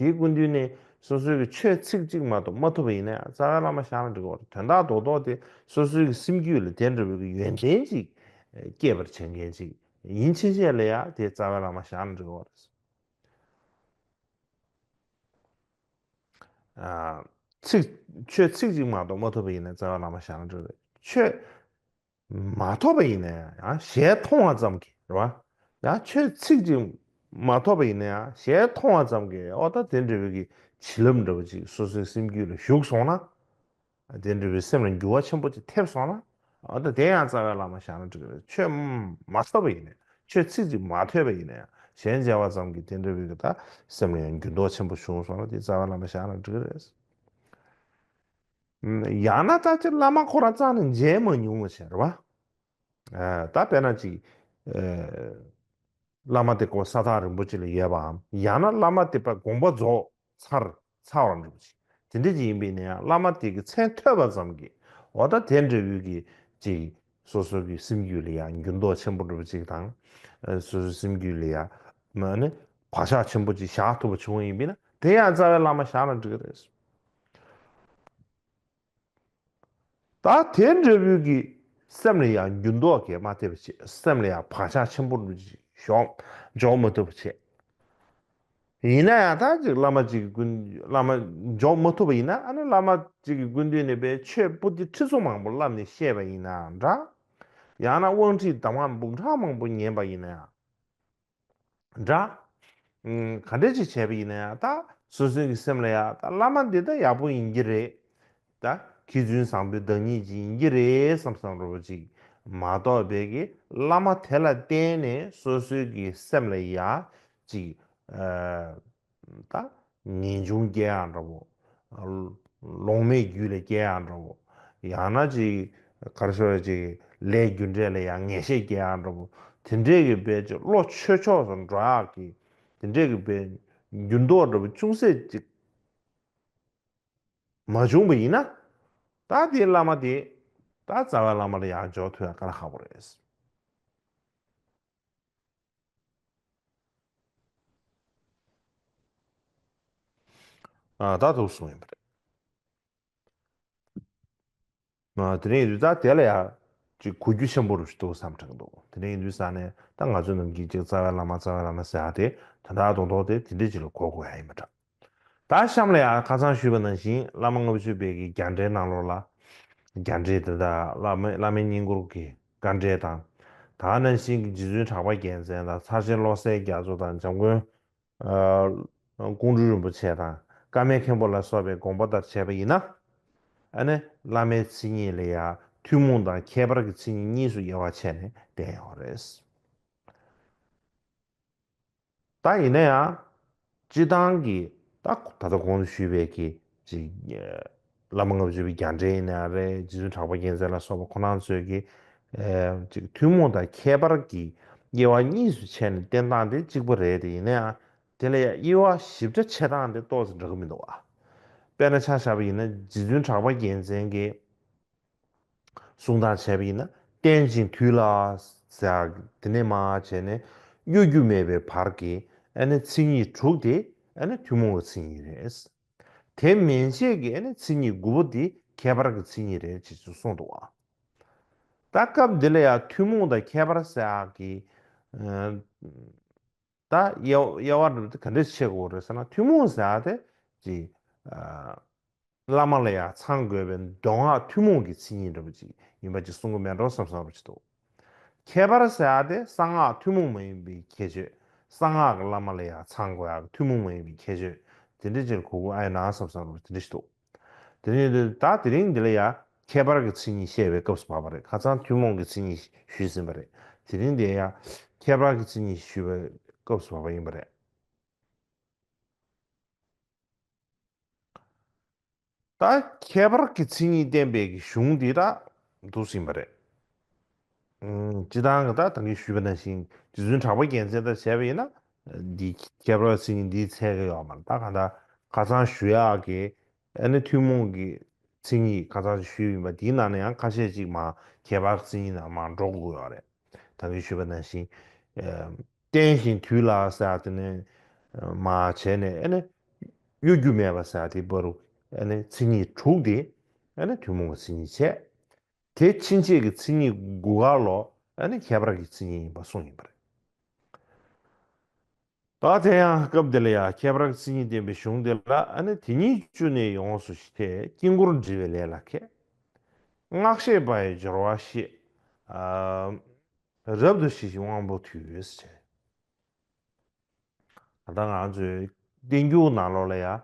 དེའི་སྐུ་མདུན་ནས་སོ་སོའི་གི་ཆོས་ཚིག་གཅིག་མ་གཏོགས་མ་ཐོབ་པ་ཡིན་ན་ཡང་རྩ་བའི་བླ་མ་བཞག་ན་འགྲིག་གི་རེད། དོན་དག་རྡོག་རྡོག་དེ་སོ་སོའི་གི་སེམས་རྒྱུད་ལ་དེ་འདྲ་བའི་གི་ཡོན་ཏན་ཅིག་སྐྱེས་པར་བྱེད་མཁན་ཅིག་ཡིན་ཕྱིན་ཆད་ལ་ཡང་དེ་རྩ་བའི་བླ་མ་བཞག་ན་འགྲིག་གི་རེད། ཨ། ཚིག་ཆོས་ཚིག་གཅིག་མ་གཏོགས་མ་ཐོབ་པ་ཡིན་ན་རྩ་བའི་བླ་མ་བཞག་ན་འགྲིག་རེད། ཆོས་མ་ཐོབ་པ་ཡིན་ན་ཡང་ཞལ་མཐོང་བ་ཙམ་གྱིས་རེད་བ། ཡང་ཆོས་ཚིག་གཅིག་མ་ཐོབ་པ་ཡིན་ན་ཡང་ཞལ་མཐོང་བ་ཙམ་གྱིས་འོ་ད་དེ་འདྲ་བའི་གི་བྱིན་རླབས་འདྲ་བ་ཅིག་སོ་སོའི་སེམས་རྒྱུད་ལ་ཞུགས་སོང་ན། དེ་འདྲ་བའི་སེམས་ལ་འགྱུར་བ་ཆེན་པོ་ཅིག་ཐེབས་སོང་ན། འོ་ད་དེ་ཡང་རྩ་བའི་བླ་མ་བཞག་ན་འགྲིག་གི་རེད། ཆོས་མ་ཐོབ་པ་ཡིན་ན་ཡང་ཆོས་ཚིག་གཅིག་མ་ཐོས་པ་ཡིན་ན་ཡང་ཞལ་མཇལ་བ་ཙམ་གྱིས་དེ་འདྲ་བའི་གི་ད་སེམས་ལ་ཡང་འགྱུར་ལྡོག་ཆེན་པོ་བྱུང་སོང་ན་དེ་རྩ་བའི་བླ་མ་བཞག་ན་འགྲིག་གི་རེད། ཡང་ན་ད་ཅི་བླ་མ་ཁོ་རང་རྩ་ནས་མཇལ་མ་མྱོང་བ་བྱས་རེད་བ། ཨ། ད་དཔེར་ན་ཅིག་ཨ། བླ་མ་དེ་ཀོ་ས་ཐག་རིང་པོ་ཅིག་ལ་ཡོད་པའམ། ཡང་ན་བླ་མ་དེ་པ་དགོངས་པ་རྫོགས་ཚར་ཚར་བ་འདྲ་པོ་ཅིག་དེ་འདྲ་ཅིག་ཡིན་པས་ན་ཡང་བླ་མ་དེ་གི་མཚན་ཐོས་པ་ཙམ་གྱིས་འོ་ད་དེ་འདྲ་བོའི་གི་ཅིག་སོ་སོ་གི་སེམས་རྒྱུད་ལ་ཡང་འགྱུར་ལྡོག་ཆེན་པོ་འདྲ་པོ་ཅིག་དང་། ཨ། སོ་སོའི་སེམས་རྒྱུད་ལ་ཡང་མ་ནི་བག་ཆགས་ཆེན་པོ་ཅིག་བཞག་ཐུབ་པ་བྱུང་བ་ཡིན་པས་ན་དེ་ཡང་རྩ་བའི་བླ་མ་བཞག་ན་འགྲིག་གི་རེད། ད་དེ་འདྲ་བོའི་གི་སེམས་ལ་ཡང་འགྱུར་ལྡོག་གི་མ་ཐེབས་པ་བྱེད། སེམས་ལ་ཡང་བག་ཆགས་ཆེན་པོ་འཇོག་མ་ཐུབ་པ་བྱེད། ཡིན་ན་ཡང་ད་ཅིག་བླ་མ་ཅིག་གི་སྐུ། བླ་མ་འཇོག་མ་ཐུབ་པ་ཡིན་ན་ཨ་ནི་བླ་མ་ཅིག་གི་སྐུ་མདུན་ནས་པའི་ཆོས་པོ་ཏི་ཁྲི་ཚོ་མང་པོ་བསླབས་ནས་བཤད་པ་ཡིན་ན་འདྲ། ཡང་ན་དབང་ཁྲིད་གདམས་ངག་འབུམ་ཕྲག་མང་པོ་ཉན་པ་ཡིན་ན་ཡང་། འདྲ། ཨུམ། ག་འདྲ་ཅིག་བྱས་པ་ཡིན་ན་ཡང་ད་སོ་སོའི་གི་སེམས་ལ་ཡང་ད་བླ་མ་འདི་ད་ཡག་པོ་ཡིན་གྱི་རེད། ད་མཁས་བཙུན་བཟང་པོའི་བདག་ཉིད་ཅིག་ཡིན་གྱི་རེད་བསམ་བསམ་འདྲ་པོ་ཅིག་མ་གཏོགས་པའི་གི་བླ་མ་དེ་ལ་བརྟེན་ནས་སོ་སོའི་གི་སེམས་ལ་ཡང་ཅིག་ཨ། ད་ངེས་འབྱུང་སྐྱེ་ཡག་འདྲ་པོ། ལོང་མེད་རྒྱུད་ལ་སྐྱེ་ཡག་འདྲ་པོ། ཡང་ན་ཅིག་ག་རེ་ཟེར་ཅིག་ལས་རྒྱུ་འབྲས་ལ་ཡང་ངེས་ཤེས་སྐྱེ་ཡག་འདྲ་པོ། དེ་འདྲས་ཀྱི་བས་ཅིག་བློ་ཆོས་ཕྱོགས་སུ་འགྲོ་ཡག་གི་དེ་འདྲས་ཀྱི་བས་འགྱུར་ལྡོག་འདྲ་པོ་ཅུང་ཟད་ཅིག་མ་བྱུང་བ་ཡིན་ན། ད་དེའི་བླ་མ་དེ་ད་རྩ་བའི་བླ་མ་ལ་ཡང་འཇོག་ཐུབ་ཡག་དཀའ་ལས་ཁག་པོ་རེད། ཨ། ད་འདུག་གསུངས་ཡིན་པ་རེད། ཨ། དེ་རིང་ཡིན་དུས་ད་དེ་ལ་ཡང་ཅིག་གོ་རྒྱུ་ཆེན་པོ་རུ་ཞིག་འདུག་བསམ་དྲན་གྱི་འདུག་དེ་རིང་ཡིན་དུས་ས་ནས་ད་ང་ཚོ་ནམ་རྒྱུན་ཅིག་རྩ་བའི་བླ་མ་རྩ་བའི་བླ་མ་ཟེར་ཡག་དེ་དོན་དག་རྡོག་རྡོག་དེ་དེ་འདྲས་ཅིག་ལ་གོ་དགོས་ཡག་ཡིན་པ་འདྲ། ད་གཤམ་ལ་ཡང་ཁ་སང་ཞུས་པ་ནང་བཞིན་བླ་མ་ལྔ་བཅུ་པའི་གི་རྒྱ་འགྲེལ་ནང་ལོགས་ལ། རྒྱ་འགྲེལ་དེ་དག་བླ་མ་བླ་མའི་བསྙེན་བཀུར་གྱི་བཀའ་འགྲེལ་དང་། ད་ག་ནང་བཞིན་གྱི་རྗེ་བཙུན་གྲགས་པ་རྒྱལ་མཚན་དང་ཚར་ཆེན་བློ་གསལ་རྒྱ་མཚོ་དང་འཇམ་མགོན་ཨ་ཀོང་སྤྲུལ་རིན་པོ་ཆེ་དང་ཀརྨའི་མཁན་པོ་ལ་སོགས་པའི་དགོངས་པ་ལྟར་བྱས་པ་ཡིན་ན། ཨ་ནི་བླ་མའི་མཚན་ཉིད་ལ་ཡང་ཐུན་མོང་དང་ཁྱད་པར་གྱི་མཚན་ཉིད་གཉིས་སུ་དབྱེ་བ་ཕྱེ་ནས་བསྟན་ཡོད་རེད། ད་ཡིན་ན་ཡང་། སྤྱིར་བཏང་གི་ད་ད་ལྟ་གོང་དུ་ཞུས་པའི་གི་ཅིག་བླ་མ་ལྔ་བཅུ་པའི་རྒྱ་འགྲེལ་ཡིན་ན་རེད། རྗེ་བཙུན་གྲགས་པ་རྒྱལ་མཚན་ལ་སོགས་པ་ཁོ་རང་ཚོའི་གི་ཨེ་ཅིག་ཐུན་མོང་དང་ཁྱད་པར་གྱི་དབྱེ་བ་གཉིས་སུ་ཕྱེ་ནས་བསྟན་སྟངས་དེ་གཅིག་པ་རེད་དེ། ཡིན་ན་ཡང་དེ་ལ་ཡང་དབྱེ་བ་ཞིབ་ཕྲ་ཕྱེ་སྟངས་དེ་ཏོག་ཙམ་འདྲ་གི་མི་འདུག་བ། དཔེར་ན་ཆ་བཞག་པ་ཡིན་ན་རྗེ་བཙུན་གྲགས་པ་རྒྱལ་མཚན་གྱི་གསུང་སྟངས་བྱས་པ་ཡིན་ན་བསྟན་ཅིང་དུལ་ལ་ཟེར་ཡག་དེ་ནས་མར་བྱས་ནས་གཡོ་སྒྱུ་མེད་པའི་བར་གྱི་ཨ་ནི་མཚན་ཉིད་དྲུག་དེ་ཨ་ནི་ཐུན་མོང་གི་མཚན་ཉིད་རེད། དེ་མན་ཆད་ཀྱི་ཨ་ནི་མཚན་ཉིད་དགུ་པོ་དེ་ཁྱད་པར་གྱི་མཚན་ཉིད་རེད་ཅེས་ཚུལ་གསུངས་འདུག་བ། ད་སྐབས་འདི་ལ་ཡང་ཐུན་མོང་དང་ཁྱད་པར་ཟེར་ཡག་གི་ཨ། ད་དབྱེ་དབྱེ་བ་འདི་ག་འདྲས་ཕྱེ་དགོས་རེད་ཟེར་ན། ཐུན་མོང་ཟེར་ཡག་དེ་ཅིག་ཨ། བླ་མ་ལ་ཡང་ཚང་དགོས་པའི་མདོ་སྔགས་ཐུན་མོང་གི་མཚན་ཉིད་འདྲ་པོ་ཅིག་ཡིན་པ་ཅིག་གསུང་གི་མེད་འགྲོ་བསམ་བསམ་རུ་ཅིག་འདུག་ཁྱད་པར་ཟེར་ཡག་དེ་གསང་སྔགས་ཐུན་མོང་མ་ཡིན་པའི་ཁྱད་ཆོས། གསང་སྔགས་ཀྱི་བླ་མ་ལ་ཡང་ཚང་དགོས་ཡག་གི་ཐུན་མོང་མ་ཡིན་པའི་ཁྱད་ཆོས་དེ་འདྲ་ཅིག་གོ་དགོས་ཨ་ཡིན་ན་བསམ་བསམ་རུ་དེ་འདྲ་ཞིག་འདུག་དེ་ནས་ད་དེ་རིང་འདི་ལ་ཡང་ཁྱད་པར་གྱི་མཚན་ཉིད་བཤད་པའི་སྐབས་སུ་བབས་པ་རེད། ཁ་སང་ཐུན་མོང་གི་མཚན་ཉིད་ཞུས་ཟིན་པ་རེད། དེ་རིང་འདི་ཡང་ཁྱད་པར་གྱི་མཚན་ཉིད་ཞུས་པའི་སྐབས་སུ་བབས་པ་ཡིན་པ་རེད། ད་ཁྱད་པར་གྱི་མཚན་ཉིད་བསྟན་པའི་གི་གཞུང་འདི་ད་འདུག་ཟིན་པ་རེད། ཨུམ། སྤྱིར་བཏང་གི་ད་ད་གིན་ཞུས་པ་ནང་བཞིན་རྗེ་བཙུན་གྲགས་པ་རྒྱལ་མཚན་ད་བྱས་པ་ཡིན་ན། འདི་ཁྱད་པར་མཚན་ཉིད་འདིའི་ཚད་ཀྱི་ཡོད་མ་རེད། ད་གང་ལྟར་ཁ་སང་ཞུ་ཡག་གི་ཨ་ནི་ཐུན་མོང་གི་མཚན་ཉིད་ཁ་སང་ཞུས་ཡིན་པ་འདིའི་ནང་ནས་ཡང་ཁ་ཤས་ཅིག་མར་ཁྱད་པར་མཚན་ཉིད་ནང་མར་འགྲོ་དགོས་ཀྱི་ཡོད་རེད། ད་གིན་ཞུས་པ་ནང་བཞིན། ཨ། བསྟན་ཞིང་དུལ་ལ་ཟེར་ཡག་དེ་ནས་མར་བྱས་ནས་ཨ་ནི། གཡོ་སྒྱུ་མེད་པ་ཟེར་ཡ་དེ་བར་དུ་ཨ་ནི་མཚན་ཉིད་དྲུག་དེ་ཨ་ནི་ཐུན་མོང་གི་མཚན་ཉིད་བྱས། དེ་ཕྱིན་ཆད་ཀྱི་མཚན་ཉིད་དགུ་ག་ལོ་ཨ་ནི་ཁྱད་པར་གྱི་མཚན་ཉིད་ཡིན་པ་གསུངས་ཡིན་པ་རེད། ད་དེ་ཡང་སྐབས་འདི་ལ་ཡང་ཁྱད་པར་གྱི་མཚན་ཉིད་བསྟན་པའི་གཞུང་འདི་ལ་ཨ་ནི་དེ་ཉིད་བཅུ་ནས་ཡོངས་སུ་ཤེས་དཀྱིལ་འཁོར་འབྲི་བའི་ལས་ལ་མཁས། སྔགས་ཤེས་པ་ཡི་སྦྱོར་བ་ཤེས། ཨ། རབ་ཏུ་ཞི་ཞིང་དབང་པོ་འདུས་ཟེར། ད་ལྟ་ང་ཚོའི་བསྟན་འགྱུར་ནང་ལོགས་ལ་ཡང་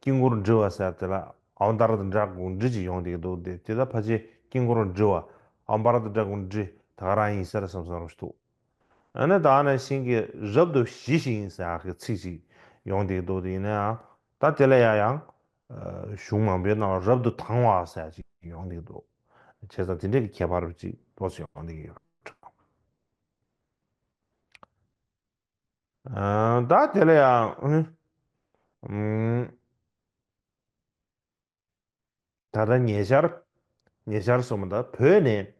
དཀྱིལ་འཁོར་འབྲི་བ་ཟེར་དེ་ལ་ཨ་བ་ཏཱ་ར་ཏ་ཏྲ་གུ་ཏྲི་ཅིག་ཡོང་བསྡད་ཀྱི་འདུག་སྟེ། དེ་ལྟར་ཕལ་ཆེར་དཀྱིལ་འཁོར་འབྲི་བ་ཨ་བ་ཏཱ་ར་ཏ་ཏྲ་གུ་ཏྲི་ད་ག་རང་ཡིན་ས་རེད་བསམ་བསམ་རུ་འདུག་ཨ་ནི་ད་ནང་བཞིན་གྱི་རབ་ཏུ་ཞི་ཞིང་ཟེར་ཡག་གི་ཚིག་ཅིག་ཡོང་བསྡད་ཀྱི་འདུག་དེ་ཡིན་ན་ཡང་ད་དེ་ལ་ཡང་ཡང་གཞུང་མང་པོའི་ནང་ལ་རབ་ཏུ་དྭངས་པ་ཟེར་ཡག་ཅིག་ཡོང་བསྡད་ཀྱི་འདུག་བྱས་ཙང་དེ་འདྲའི་གི་ཁྱད་པར་ཅིག་ཏོག་ཙམ་ཡོང་བསྡད་ཀྱི་ཡོད། ཨ། ད་དེ་ལ་ཡང་། ཨ་ནི། ཨུམ། ད་ལྟ་ཉེ་ཆར། ཉེ་ཆར་སོང་མ་ད་བོད་ནས་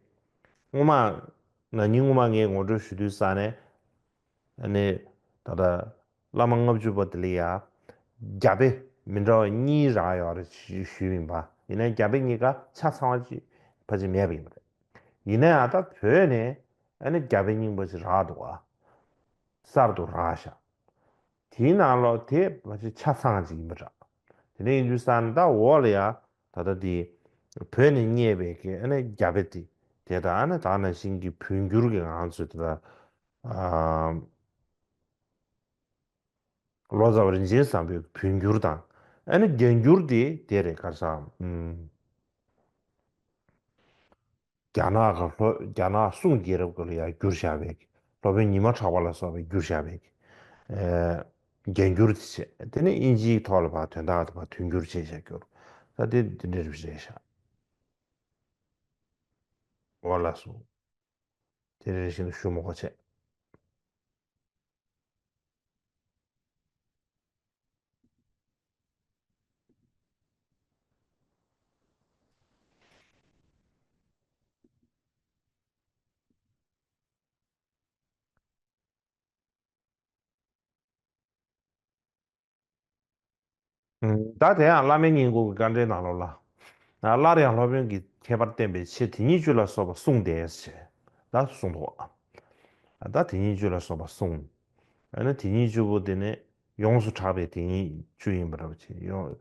སྔོན་མ། ན་ནིང་སྔོན་མ་ངས་ངོ་སྤྲོད་ཞུ་དུས་ས་ནས། ཨ་ནི། ད་ལྟ་བླ་མ་ལྔ་བཅུ་པ་དེ་ལ་ཡ། རྒྱ་དཔེ་མི་འདྲ་བ་གཉིས་རག་ཡོད་རེད་ཞུ་ཞུས་ཡིན་པ། ཡིན་ན་རྒྱ་དཔེ་གཉིས་ཀ་ཆ་ཚང་བ་ཅིག་ཕལ་ཆེར་མེད་པ་ཡིན་པ་རེད། ཡིན་ན་ཡང་ད་བོད་ནས་ཨ་ནི་རྒྱ་དཔེ་རྙིང་པ་ཅིག་རག་འདུག་བ། གསར་དུ་རག་ཤག་དེའི་ནང་ལོགས་དེ་མ་གཞི་ཆ་ཚང་ཅིག་ཡིན་པ་འདྲ། དེ་འདྲ་ཡིན་དུས་ཙང་ད་འོག་ལ་ཡ་ད་ལྟ་དེ་བོད་ནས་རྙེད་པའི་གི་ཨ་ནི་རྒྱ་དཔེ་དེ་དེ་དང་ཨ་ནི་ད་ནང་བཞིན་གྱི་བོད་འགྱུར་གྱི་ང་ཚོས་དེ་ལ་ཨ་ལོ་ཙཱ་བ་རིན་ཆེན་བཟང་པོའི་བོད་འགྱུར་དང་ཨ་ནི་རྒྱ་འགྱུར་དེ་དེ་རེད། ག་རེ་ཟེར། ཨམ། རྒྱ་ནག་གི་སློབ། རྒྱ་ནག་གསུང་རྒྱལ་རབས་སྐོར་ལ་ཡང་བསྒྱུར་བཞག་པའི་སློབ་དཔོན་ཉི་མ་གྲགས་པ་ལ་སོགས་པས་བསྒྱུར་བཞག་པའི་ཨེ། རྒྱ་འགྱུར་དེ་བྱས། དེ་ནས་དབྱིན་ཇིའི་ཐོག་ལ་ཕར་དོན་དག་དེ་ཕར་དོན་བསྒྱུར་བྱས་བཞག་རྒྱུར། ད་དེ་འདི་འདྲ་རེད་བཞག་འོ་ལགས་སོ། དེ་རེ་རེ་བཞིན་དུ་ཞུ་མི་དགོས་བྱས། ད་དེ་ཡང་བླ་མའི་སྙིང་པོ་གི་དཀའ་འགྲེལ་ནང་ལོགས་ལ། སླར་ཡང་སློབ་དཔོན་གྱི་ཁྱད་པར་བསྟན་པའི་ཕྱིར་དེ་ཉིད་བཅུ་ལ་སོགས་པ་གསུངས་ཏེ་ཞེས་ད་གསུངས་འདུག་ད་དེ་ཉིད་བཅུ་ལ་སོགས་པ་གསུངས། ཨ་ནི་དེ་ཉིད་བཅུ་པོ་དེ་ནི་ཡོངས་སུ་གྲགས་པའི་དེ་ཉིད་བཅུ་ཡིན་པ་རབ་ཆེ་ཡོང་།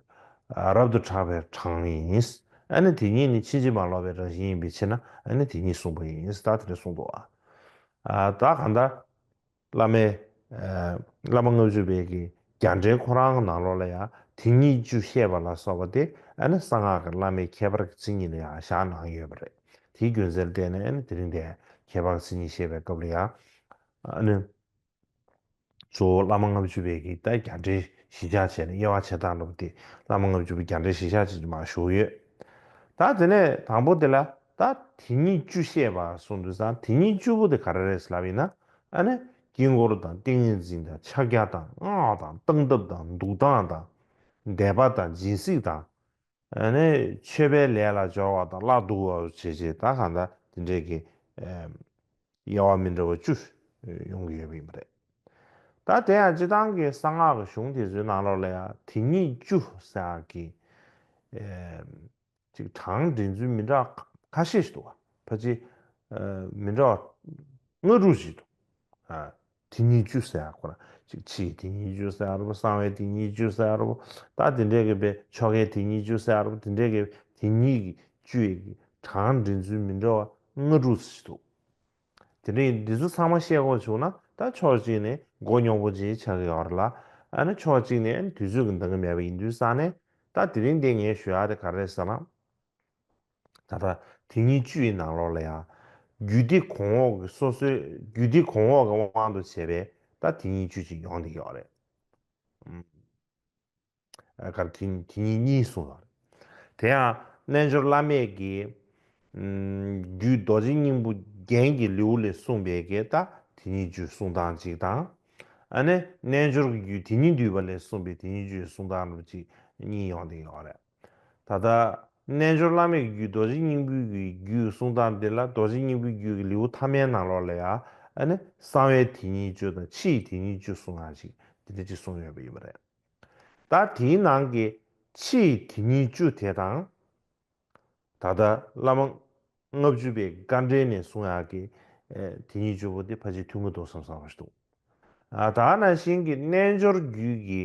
རབ་ཏུ་གྲགས་པའི་གྲངས་ཡིན། ཨ་ནི་དེ་ཉིད་ནི་ཕྱིན་ཅི་མ་ལོག་པའི་རང་བཞིན་ཡིན་པའི་ཕྱིར་ན་ཨ་ནི་དེ་ཉིད་གསུངས་པ་ཡིན། ད་དེ་འདྲ་གསུངས་འདུག་ཨ། ད་གང་ལྟར། བླ་མའི། ཨ། བླ་མ་ལྔ་བཅུ་པའི་གི་རྒྱ་འགྲེལ་ཁོ་རང་ནང་ལོགས་ལ་ཡང་དེ་ཉིད་བཅུ་བཤད་པ་ལ་སོགས་པ་དེ་ཨ་ནི་གསང་སྔགས་ཀྱི་བླ་མའི་ཁྱད་པར་གྱི་མཚན་ཉིད་ལ་ཡང་བཞག་གནང་ཡོད་པ་རེད། དེའི་རྒྱུ་མཚན་ལ་བརྟེན་ནས་ཨ་ནི་དེ་རིང་དེ་ཁྱད་པར་གྱི་མཚན་ཉིད་བཤད་པའི་སྐབས་ལ་ཡང་ཨ་ནི་གཙོ་བོ་བླ་མ་ལྔ་བཅུ་པའི་གི་ད་རྒྱ་འགྲེལ་གཞི་བཞག་བྱས་ནས་དབྱེ་བ་ཕྱེ་སྟངས་ལ་དེ་བླ་མ་ལྔ་བཅུ་པའི་རྒྱ་འགྲེལ་གཞི་བཞག་བྱས་ནས་མར་ཞུས་ཡོད། ད་དེ་ནས་དང་པོ་དེ་ལ་ད་དེ་ཉིད་བཅུ་བཤད་པ་གསུངས་དུས་ཙང་དེ་ཉིད་བཅུ་པོ་དེ་ག་རེ་རེད་ལབ་ཡིན་ན། ཨ་ནི་དཀྱིལ་འཁོར་དང་ཏིང་ངེ་འཛིན་དང་ཕྱག་རྒྱ་དང་སྔགས་དང་སྟངས་སྟབས་དང་འདུག་སྟངས་དང་བཟླས་པ་དང་སྦྱིན་སྲེག་དང་། ཨ་ནི་མཆོད་པའི་ལས་ལ་སྦྱོར་བ་དང་བླ་འདུག་པ་བྱས་བྱས་ད་གང་ལྟར་དེ་འདྲའི་གི་ཨེམ། དབྱེ་བ་མི་འདྲ་བ་བཅུ་ཡོང་གི་ཡོད་པ་ཡིན་པ་རེད། ད་དེ་ཡང་སྤྱིར་བཏང་གི་གསང་སྔགས་ཀྱི་གཞུང་དེ་ཚོའི་ནང་ལོགས་ལ་ཡང་དེ་ཉིད་བཅུ་ཟེར་ཡག་གི་ཨེམ། ཅིག་གྲངས་འདྲེན་ཚུལ་མི་འདྲ་ཁ་ཤས་ཤིག་འདུག་བ། ཕལ་ཆེར་ཨ། མི་འདྲ་བ་ལྔ་དྲུག་ཅིག་འདུག་ཨ། དེ་ཉིད་བཅུ་ཟེར་ཡག་ཁོ་རང་ཅིག་ཕྱིའི་དེ་ཉིད་བཅུ་ཟེར་ཡག་རེད་པོ། གསང་བའི་དེ་ཉིད་བཅུ་ཟེར་ཡག་རེད་པོ། ད་དེ་འདྲའི་གི་པའི་ཆོ་གའི་དེ་ཉིད་བཅུ་ཟེར་ཡག་རེད་པོ། དེ་འདྲའི་གི་དེ་ཉིད་ཀྱི་བཅུ་ཡི་གི་གྲངས་འདྲེན་ཚུལ་མི་འདྲ་བ་ལྔ་དྲུག་ཅིག་འདུག་དེ་འདྲའི་འདི་ཚོ་ཚང་མ་བཤད་དགོས་བྱུང་ན་ད་ཕྱོགས་གཅིག་ནས་མགོ་རྙོག་པོ་ཅིག་ཆགས་ཀྱི་ཡོད་རེད་ལ། ཨ་ནི་ཕྱོགས་གཅིག་ནས་དུས་ཚོད་ཀྱི་འདང་གི་མེད་པ་ཡིན་དུས་ཙང་ནས་ད་དེ་རིང་འདི་ངས་ཞུ་ཡག་དེ་ག་རེ་རེད་ཟེར་ན། ད་ལྟ་དེ་ཉིད་བཅུ་ཡི་ནང་ལོགས་ལ་ཡང་རྒྱུད་སྡེ་གོང་འོག་གི་སོ་སོའི་རྒྱུད་སྡེ་གོང་འོག་གི་དབང་དུ་བྱས་པའི་ད་དེ་ཉིད་བཅུ་ཅིག་ཡོང་བསྡད་ཀྱི་ཡོད་རེད། ཨ། གར་དེ་དེ་ཉིད་གཉིས་གསུངས་ཡོད་རེད། དེ་ཡང་རྣལ་འབྱོར་བླ་མེད་ཀྱི་ཨམ། རྒྱུད་རྡོ་རྗེ་སྙིང་པོ་རྒྱན་གྱི་ལེའུ་ལས་གསུངས་པའི་གི་ད་དེ་ཉིད་བཅུའི་གསུང་སྟངས་གཅིག་དང་། ཨ་ནི་རྣལ་འབྱོར་གྱི་རྒྱུད་དེ་ཉིད་བསྡུས་པ་ལས་གསུངས་པའི་དེ་ཉིད་བཅུའི་གསུང་སྟངས་རུ་གཅིག་གཉིས་ཡོང་བསྡད་ཡོད་རེད། ད་ལྟ་རྣལ་འབྱོར་བླ་མེད་ཀྱི་རྒྱུད་རྡོ་རྗེ་སྙིང་པོའི་གི་རྒྱུད་གསུང་སྟངས་འདི་ལ་རྡོ་རྗེ་སྙིང་པོའི་རྒྱུད་ཀྱི་ལེའུ་ཐ་མའི་ནང་ལོགས་ལ་ཡང་ཨ་ནི་གསང་བའི་དེ་ཉིད་བཅུ་དང་ཕྱིའི་དེ་ཉིད་བཅུ་གསུང་ཡག་ཅིག་དེ་འདྲ་ཅིག་གསུངས་ཡོད་པ་ཡིན་པ་རེད། ད་དེའི་ནང་གི་ཕྱི་ཡི་དེ་ཉིད་བཅུ་དེ་དང་། ད་ལྟ་བླ་མ་ལྔ་བཅུ་པའི་དཀའ་འགྲེལ་ནས་གསུང་ཡག་གི་ཨེ་དེ་ཉིད་བཅུ་པོ་དེ་ཕལ་ཆེར་མཐུན་གྱི་འདུག་བསམ་བསམ་པ་ཞིག་འདུག་ཨ་ད་ནང་བཞིན་གྱི་རྣལ་འབྱོར་རྒྱུད་ཀྱི་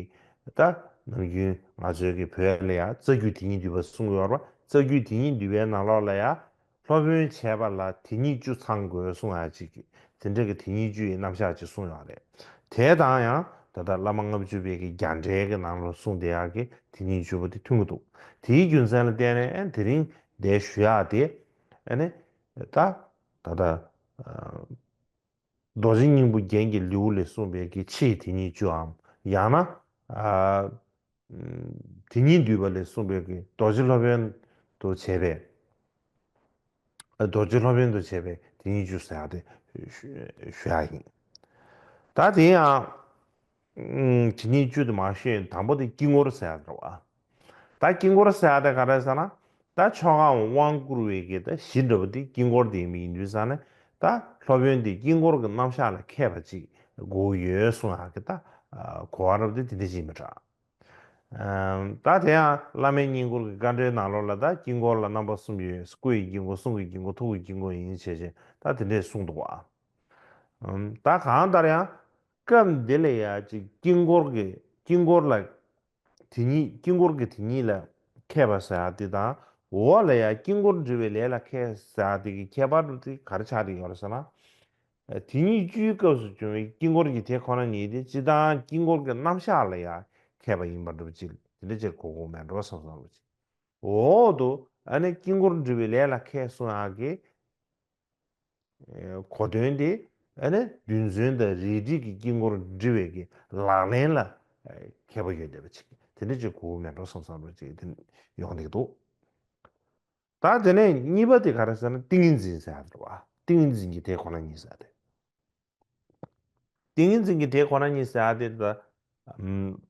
ད་ནམ་རྒྱུན་ང་ཚོའི་གི་བོད་ལ་ཡང་རྩ་རྒྱུད་དེ་ཉིད་བསྡུས་པ་གསུང་གི་ཡོད་རེད་པ། རྩ་རྒྱུད་དེ་ཉིད་བསྡུས་པའི་ནང་ལོགས་ལ་ཡང་སློབ་དཔོན་བྱས་པ་ལ་དེ་ཉིད་བཅུ་ཚང་དགོས་གསུང་ཡག་ཅིག་གི་དེ་འདྲ་གི་དེ་ཉིད་བཅུ་ཡི་རྣམ་གཞག་ཅིག་གསུངས་ཡོད་རེད། དེ་དང་ཡང་ད་ལྟ་བླ་མ་ལྔ་བཅུ་པའི་གི་རྒྱ་འགྲེལ་གྱི་ནང་ལ་གསུངས་བསྡད་ཡག་གི་དེ་ཉིད་བཅུ་པོ་དེ་མཐུན་གྱི་འདུག་དེའི་རྒྱུ་མཚན་ལ་བརྟེན་ནས་ཨ་དེ་རིང་འདིར་ཞུ་ཡག་དེ་ཨ་ནི་ད་ད་ལྟ་ཨ་རྡོ་རྗེ་སྙིང་པོ་རྒྱན་གྱི་ལེའུ་ལས་གསུངས་པའི་གི་ཕྱིའི་དེ་ཉིད་བཅུའམ། ཡང་ན་ཨ་དེ་ཉིད་བསྡུས་པ་ལས་གསུངས་པའི་གི་རྡོ་རྗེ་སློབ་དཔོན་དུ་བྱས་པའི་རྡོ་རྗེ་སློབ་དཔོན་དུ་བྱས་པའི་དེ་ཉིད་བཅུ་ཟེར་ཡག་དེ་ཞུ་ཞུ་ཡག་ཡིན། ད་དེ་ཡང་ཨུམ་དེ་ཉིད་བཅུ་དེ་མ་ཤེས་དང་པོ་དེ་དཀྱིལ་འཁོར་ཟེར་ཡག་རེད་པ། ད་དཀྱིལ་འཁོར་ཟེར་ཡག་དེ་ག་རེ་ཟེར་ན། ད་ཆོ་གའམ་དབང་བསྐུར་བའི་གི་ད་གཞི་འདྲ་པོ་དེ་དཀྱིལ་འཁོར་དེ་ཡིན་པ་ཡིན་དུས་ཙང་ནས་ད་སློབ་དཔོན་དེ་དཀྱིལ་འཁོར་གྱི་རྣམ་གཞག་ལ་མཁས་པ་ཅིག་དགོས་ཡོད་གསུང་ཡག་གི་ད་གོ་བ་རབ་དེ་དེ་འདྲ་ཅིག་ཡིན་པ་འདྲ། ཨམ་ད་དེ་ཡང་བླ་མའི་བསྙེན་བཀུར་གྱི་དཀའ་འགྲེལ་ནང་ལོགས་ལ་ད་དཀྱིལ་འཁོར་ལ་རྣམ་པ་གསུམ་ཡོད། སྐུ་ཡི་དཀྱིལ་འཁོར། གསུང་གི་དཀྱིལ་འཁོར། ཐུགས་ཀྱི་དཀྱིལ་འཁོར་ཡིན་བྱས་བྱས་ད་དེ་འདྲས་གསུངས་འདུག་པ། ཨམ་ད་གང་ལྟར་ཡང་སྐབས་འདི་ལ་ཡ་ཅིག་དཀྱིལ་འཁོར་གྱི་དཀྱིལ་འཁོར་ལ་དེ་ཉིད་དཀྱིལ་འཁོར་གྱི་དེ་ཉིད་ལ་མཁས་པ་ཟེར་ཡག་དེ་དང་འོག་ལ་ཡ་དཀྱིལ་འཁོར་འབྲི་བའི་ལས་ལ་མཁས་ཟེར་ཡག་དེ་གི་ཁྱད་པར་དེ་ག་རེ་ཆགས་བསྡད་ཡོད་རེད་ཟེར་ན། དེ་ཉིད་བཅུའི་སྐབས་སུ་བྱུང་བའི་དཀྱིལ་འཁོར་གྱི་དེ་ཁོ་ན་ཉིད་དེ་སྤྱིར་བཏང་དཀྱིལ་འཁོར་གྱི་རྣམ་གཞག་ལ་ཡང་མཁས་པ་ཡིན་པ་འདྲ་པོ་ཅིག་དེ་འདྲ་ཅིག་གོ་དགོས་མེད་འགྲོ་བསམ་བསམ་པ་ཅིག་འོག་ཏུ་ཨ་ནི་དཀྱིལ་འཁོར་འབྲི་བའི་ལས་ལ་མཁས་གསུང་ཡག་གི་གོ་དོན་དེ་ཨ་ནི་རྡུལ་ཚོན་དང་རལ་གྲི་གི་དཀྱིལ་འཁོར་འབྲི་བའི་གི་ལག་ལེན་ལ་མཁས་པོ་ཡོད་བསྡད་པ་ཅིག་དེ་འདྲ་ཅིག་གོ་དགོས་མེད་འགྲོ་བསམ་བསམ་པ་ཅིག་དེ་ཡོང་བསྡད་འདུག་ད་དེ་ནས་གཉིས་པ་དེ་ག་རེ་ཟེར་ན་ཏིང་ངེ་འཛིན་ཟེར་ཡག་རེད་པ། ཏིང་ངེ་འཛིན་གྱི་དེ་ཁོ་ན་ཉིད་ཟེར་ཏེ། ཏིང་ངེ་འཛིན་གྱི་དེ་ཁོ་ན་ཉིད་ཟེར་ཡག་དེ་ད་ཨམ་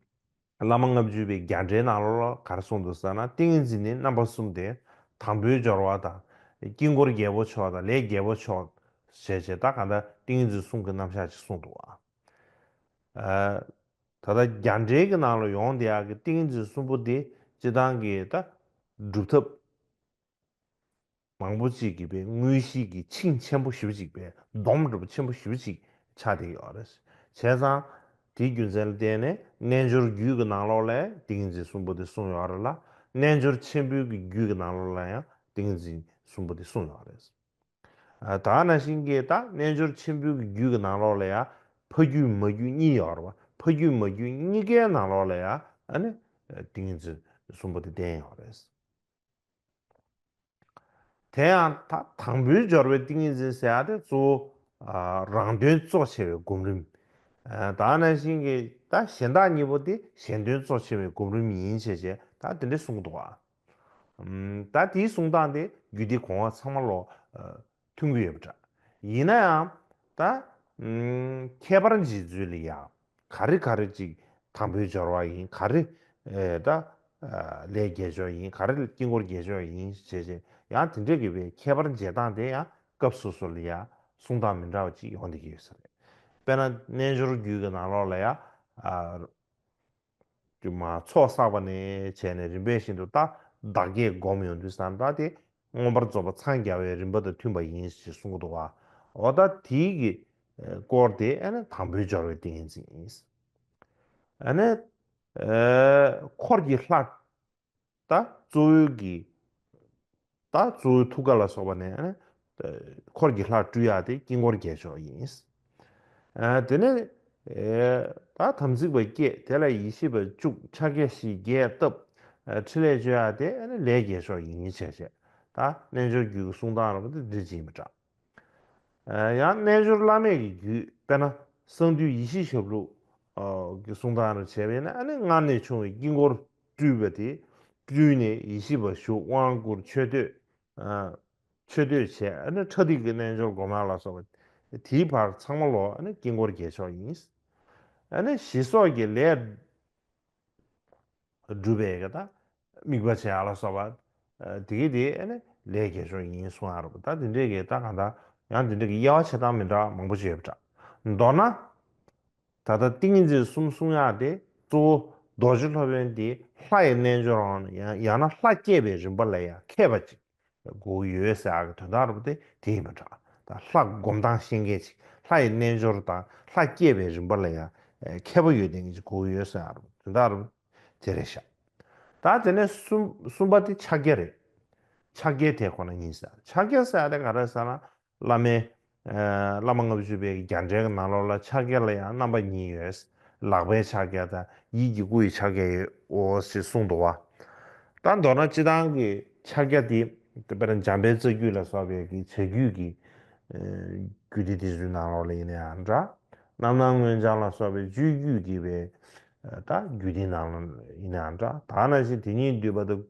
བླ་མ་ལྔ་བཅུ་པའི་རྒྱ་འགྲེལ་ནང་ལོགས་ལ་ག་རེ་གསུངས་འདུག་ཟེར་ན། ཏིང་ངེ་འཛིན་ནི་རྣམ་པ་གསུམ་སྟེ། དང་པོའི་སྦྱོར་བ་དང་། དཀྱིལ་འཁོར་རྒྱལ་པོ་མཆོག་དང་ལས་རྒྱལ་པོ་མཆོག་བྱས་བྱས་ད་གང་ལྟར་ཏིང་ངེ་འཛིན་གསུམ་གྱི་རྣམ་གཞག་ཅིག་གསུངས་འདུག་པ། ཨ་ད་ལྟ་རྒྱ་འགྲེལ་གྱི་ནང་ལ་ཡོང་བསྡད་ཡག་གི་ཏིང་ངེ་འཛིན་གསུམ་པོ་དེ་སྤྱིར་བཏང་གི་ད་སྒྲུབ་ཐབས་མང་པོ་ཅིག་གི་པའི་དངོས་གཞི་གི་ཆིངས་ཆེན་པོ་ཞེ་པོ་ཅིག་པའི་སྡོམ་འདྲ་པོ་ཆེན་པོ་ཞེ་པོ་ཅིག་ཆགས་བསྡད་ཡོད་རེད། བྱས་ཙང་དེའི་རྒྱུ་མཚན་ལ་བརྟེན་ནས་རྣལ་འབྱོར་རྒྱུད་ཀྱི་ནང་ལོགས་ལ་ཏིང་ངེ་འཛིན་གསུམ་པོ་དེ་གསུངས་ཡོད་རེད་ལ། རྣལ་འབྱོར་ཆེན་པོའི་གི་རྒྱུད་ཀྱི་ནང་ལོགས་ལ་ཡང་ཏིང་ངེ་འཛིན་གསུམ་པོ་དེ་གསུངས་ཡོད་རེད། ཨ་ད་ནང་བཞིན་གྱི་ད་རྣལ་འབྱོར་ཆེན་པོའི་གི་རྒྱུད་ཀྱི་ནང་ལོགས་ལ་ཡང་ཕ་རྒྱུད་མ་རྒྱུད་གཉིས་ཡོད་རེད་པ། ཕ་རྒྱུད་མ་རྒྱུད་གཉིས་ཀའི་ནང་ལོགས་ལ་ཡང་ཨ་ནི་ཏིང་ངེ་འཛིན་གསུམ་པོ་དེ་བསྟན་ཡོད་རེད། དེ་ཡང་ད་དང་པོའི་སྦྱོར་བའི་ཏིང་ངེ་འཛིན་ཟེར་ཡག་དེ་གཙོ་བོ་ཨ་རང་དོན་གཙོ་ཆེ་བའི་སྒོམ་རིམ། ཨ་ད་ནང་བཞིན་གྱི་ད་གཞན་དག་གཉིས་པོ་དེ་གཞན་དོན་གཙོ་ཆེ་བའི་སྒོམ་རིམ་ཡིན་བྱས་བྱས་ད་དེ་འདྲ་གསུངས་འདུག་པ། ཨམ་ད་དེའི་གསུང་སྟངས་དེ་རྒྱུད་སྡེ་གོང་འོག་ཚང་མ་ལོ་ཨ་མཐུན་གྱི་ཡོད་པ་འདྲ། ཡིན་ན་ཡང་ད་ཨམ་ཁྱད་པར་འབྱེད་ཚུལ་ལ་ཡང་ག་རེ་ག་རེ་ཅིག་དང་པོའི་སྦྱོར་བ་ཡིན། ག་རེ་ཨེ་ད་ཨ་ལས་རྒྱལ་མཆོག་ཡིན། ག་རེ་དཀྱིལ་འཁོར་རྒྱལ་མཆོག་ཡིན་བྱས་བྱས་ཡང་དེ་འདྲ་གི་པའི་ཁྱད་པར་འབྱེད་སྟངས་དེ་ཡང་སྐབས་སོ་སོ་ལ་ཡང་གསུང་སྟངས་མི་འདྲ་བ་ཅིག་ཡོང་བསྡད་ཀྱི་ཡོད་ས་རེད། དཔེར་ན་རྣལ་འབྱོར་རྒྱུད་ཀྱི་ནང་ལོགས་ལ་ཡང་ཨ་དེ་མ་ཚོགས་བསགས་པ་ནས་བྱས་ནས་རིམ་པས་བཞིན་དུ་ད་བདག་བསྐྱེད་སྒོམ་ཡོང་དུས་ཙང་ད་དེ་མངོན་པར་རྫོགས་པ་འཚང་རྒྱ་བའི་རིམ་པ་དང་མཐུན་པ་ཡིན་ཞེས་གསུང་གི་འདུག་པ། འོ་ད་དེའི་གི་སྐོར་དེ་ཨ་ནི་དང་པོའི་སྦྱོར་བའི་ཏིང་ངེ་འཛིན་ཡིན། ཨ་ནི་འཁོར་གྱི་ལྷ་ད་གཙོ་བོའི་གི་ད་གཙོ་བོའི་ཐུགས་ཀ་ལ་སོགས་པ་ནས་ཨ་ནི་འཁོར་གྱི་ལྷ་སྤྲུལ་ཡག་དེ་དཀྱིལ་འཁོར་རྒྱལ་མཆོག་ཡིན། ཨ་དེ་ནས་ཨེ་ད་དམ་ཚིག་པ་བསྐྱེད། དེ་ལ་ཡེ་ཤེས་པ་བཅུག་ཕྱག་རྒྱ་བཞི་རྒྱས་བཏབ། ཨ་ཕྲིན་ལས་བཅོ་ཡག་དེ་ཨ་ནི་ལས་རྒྱལ་མཆོག་ཡིན་བྱས་བྱས་ད་རྣལ་འབྱོར་རྒྱུད་ཀྱི་གསུང་སྟངས་ར་བ་དེ་འདྲ་ཅིག་ཡིན་པ་འདྲ། ཨ་ཡང་རྣལ་འབྱོར་བླ་མེད་ཀྱི་རྒྱུད་དཔེར་ན་གསང་འདུས་ཡེ་ཤེས་ཞབས་ལུགས་ཨ་གི་གསུང་སྟངས་ར་བྱས་པས་ན་ཨ་ནི་སྔར་ནས་བྱུང་བའི་དཀྱིལ་འཁོར་སྤྲུལ་པ་དེ་སྤྲུལ་ནས་ཡེ་ཤེས་པ་ཞུགས། དབང་བསྐུར། མཆོད་བསྟོད། ཨ་མཆོད་བསྟོད་བྱས། ཨ་ནི་ཕྲ་ཏིག་གི་རྣལ་འབྱོར་སྒོམ་ཡག་ལ་སོགས་པ་དེའི་བར་ཚང་མ་ལོ་ཨ་ནི་དཀྱིལ་འཁོར་རྒྱལ་མཆོག་ཡིན། ཨ་ནི་ཞི་སོགས་ཀྱི་ལས་སྒྲུབ་པའི་གི་ད་དམིགས་པ་བྱེད་ཡག་ལ་སོགས་པ་ཨ་དེ་གི་དེ་ཨ་ནི་ལས་རྒྱལ་མཆོག་ཡིན་གསུང་ཡག་རེད་པ། ད་དེ་འདྲས་ཀྱི་ད་གང་ལྟར་ཡང་དེ་འདྲས་ཀྱི་དབྱེ་བ་ཕྱེ་སྟངས་མི་འདྲ་མང་པོ་ཞིག་ཡོད་པ་འདྲ། མདོར་ན། ད་ལྟ་ཏིང་ངེ་འཛིན་གསུམ་གསུང་ཡག་དེ་གཙོ་ རྡོ་རྗེ་སློབ་དཔོན་འདི་ལྷ་ཡི་རྣལ་འབྱོར་རང་ཡང་ཡང་ན་ལྷ་བསྐྱེད་པའི་རིམ་པ་ལ་ཡང་མཁས་པ་ཅིག་དགོས་ཀྱི་ཡོད་ཟེར་ཡག་གི་དོན་དག་རེད་པ། དེ་དེ་ཡིན་པ་འདྲ། ད་ལྷ་སྒོམ་སྟངས་ཤེས་མཁན་ཅིག་ལྷ་ཡི་རྣལ་འབྱོར་དང་ལྷ་བསྐྱེད་པའི་རིམ་པ་ལ་ཡང་མཁས་པ་ཡོད་མཁན་ཅིག་དགོས་ཀྱི་ཡོད་ཟེར་ཡག་རེད་པ། དོན་དག་རེད་པ། དེ་རེད་ཤག་ད་དེ་ནས་གསུམ་གསུམ་པ་དེ་ཕྱག་རྒྱ་རེད། ཕྱག་རྒྱའི་དེ་ཁོ་ན་ཡིན་ཟེར། ཕྱག་རྒྱ་ཟེར་ཡག་དེ་ག་རེ་ཟེར་ན། བླ་མའི་ཨ་བླ་མ་ལྔ་བཅུ་པའི་རྒྱ་འགྲེལ་གྱི་ནང་ལོགས་ལ་ཕྱག་རྒྱ་ལ་ཡང་རྣམ་པ་གཉིས་ཡོད། ལག་པའི་ཕྱག་རྒྱ་དང་ཡིད་ཀྱི་སྐུ་ཡི་ཕྱག་རྒྱ་ཡོད་འོ་ཞེས་གསུངས་འདུག་བ། ད་མདོར་ན་སྤྱིར་བཏང་གི་ཕྱག་རྒྱ་དེ་དཔེར་ན་འཇམ་དཔལ་རྩ་རྒྱུད་ལ་སོགས་པའི་གི་བྱ་རྒྱུད་ཀྱི་ཨ་རྒྱུད་སྡེ་དེ་ཚོའི་ནང་ལོགས་ལ་ཡིན་ན་ཡང་འདྲ། རྣམ་སྣང་མངོན་བྱང་ལ་སོགས་པའི་སྤྱོད་རྒྱུད་ཀྱི་བའི་ད་རྒྱུད་སྡེའི་ནང་ལ་ཡིན་ན་ཡང་འདྲ། ད་ནང་བཞིན་དེ་ཉིད་འདུས་པ་དང་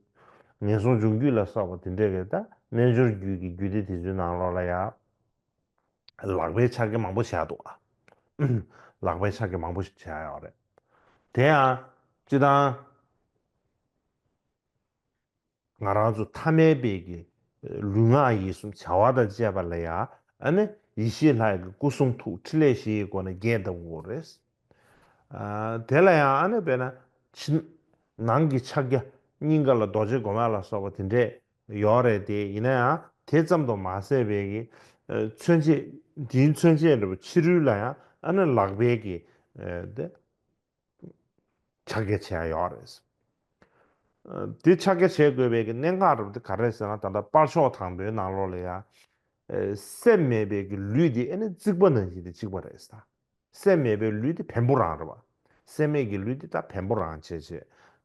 ངན་སོང་སྦྱོང་རྒྱུད་ལ་སོགས་པ་དེ་འདྲ་གི་ད་རྣལ་འབྱོར་རྒྱུད་ཀྱི་རྒྱུད་སྡེ་དེ་ཚོའི་ནང་ལོགས་ལ་ཡང་ལག་པའི་ཕྱག་རྒྱ་མང་པོ་བྱས་འདུག་ཨ། ལག་པའི་ཕྱག་རྒྱ་མང་པོ་ཞིག་བྱས་ཡོད་རེད། དེ་ཡང་སྤྱིར་བཏང་ང་རང་ཚོ་ཐ་མལ་པའི་གི་ལུས་ངག་ཡིད་གསུམ་བྱ་བ་དང་བཅས་པ་ལ་ཡང་ཨ་ནི་ཡེ་ཤེས་ལྷ་ཡི་གི་སྐུ་གསུང་ཐུགས་ཕྲིན་ལས་བཞི་ཡི་སྒོ་ནས་རྒྱས་གདབ་དགོས་རེད། ཨ་དེ་ལ་ཡང་ཨ་ནི་དཔེར་ན་ཕྱི་ནང་གི་ཕྱག་རྒྱ་སྙིང་ག་ལ་རྡོ་རྗེ་སྒོམ་ཡ་ལ་སོགས་པ་དེ་འདྲས་ཡོད་རེད་དེ། ཡིན་ན་ཡང་དེ་ཙམ་དུ་མ་ཟད་པའི་གི་ཨ་མཚོན་བྱེད་འདིའི་མཚོན་བྱེད་འདྲ་པོ་ཕྱི་རོལ་ལ་ཡང་ཨ་ནི་ལག་པའི་གི་ཨ་དེ། ཕྱག་རྒྱ་བྱེད་ཡ་ཡོད་རེད། ཨ་དེ་ཕྱག་རྒྱ་བྱེད་དགོས་པའི་གི་གནད་འགག་རུ་དེ་ག་རེ་ཟེར་ན། ད་ལྟ་པར་ཤོག་དང་པོའི་ནང་ལོགས་ལ་ཡ། ཨ་སེམས་མེད་པའི་གི་ལུས་དེ་ཨ་ནི་རྩིག་པ་ནང་བཞིན་དེ་གཅིག་པ་རེད་ཟེར། སེམས་མེད་པའི་ལུས་དེ་བེམ་པོ་རང་རེད་བ། སེམས་མེད་ཀྱི་ལུས་དེ་ད་བེམ་པོ་རང་བྱས་བྱས་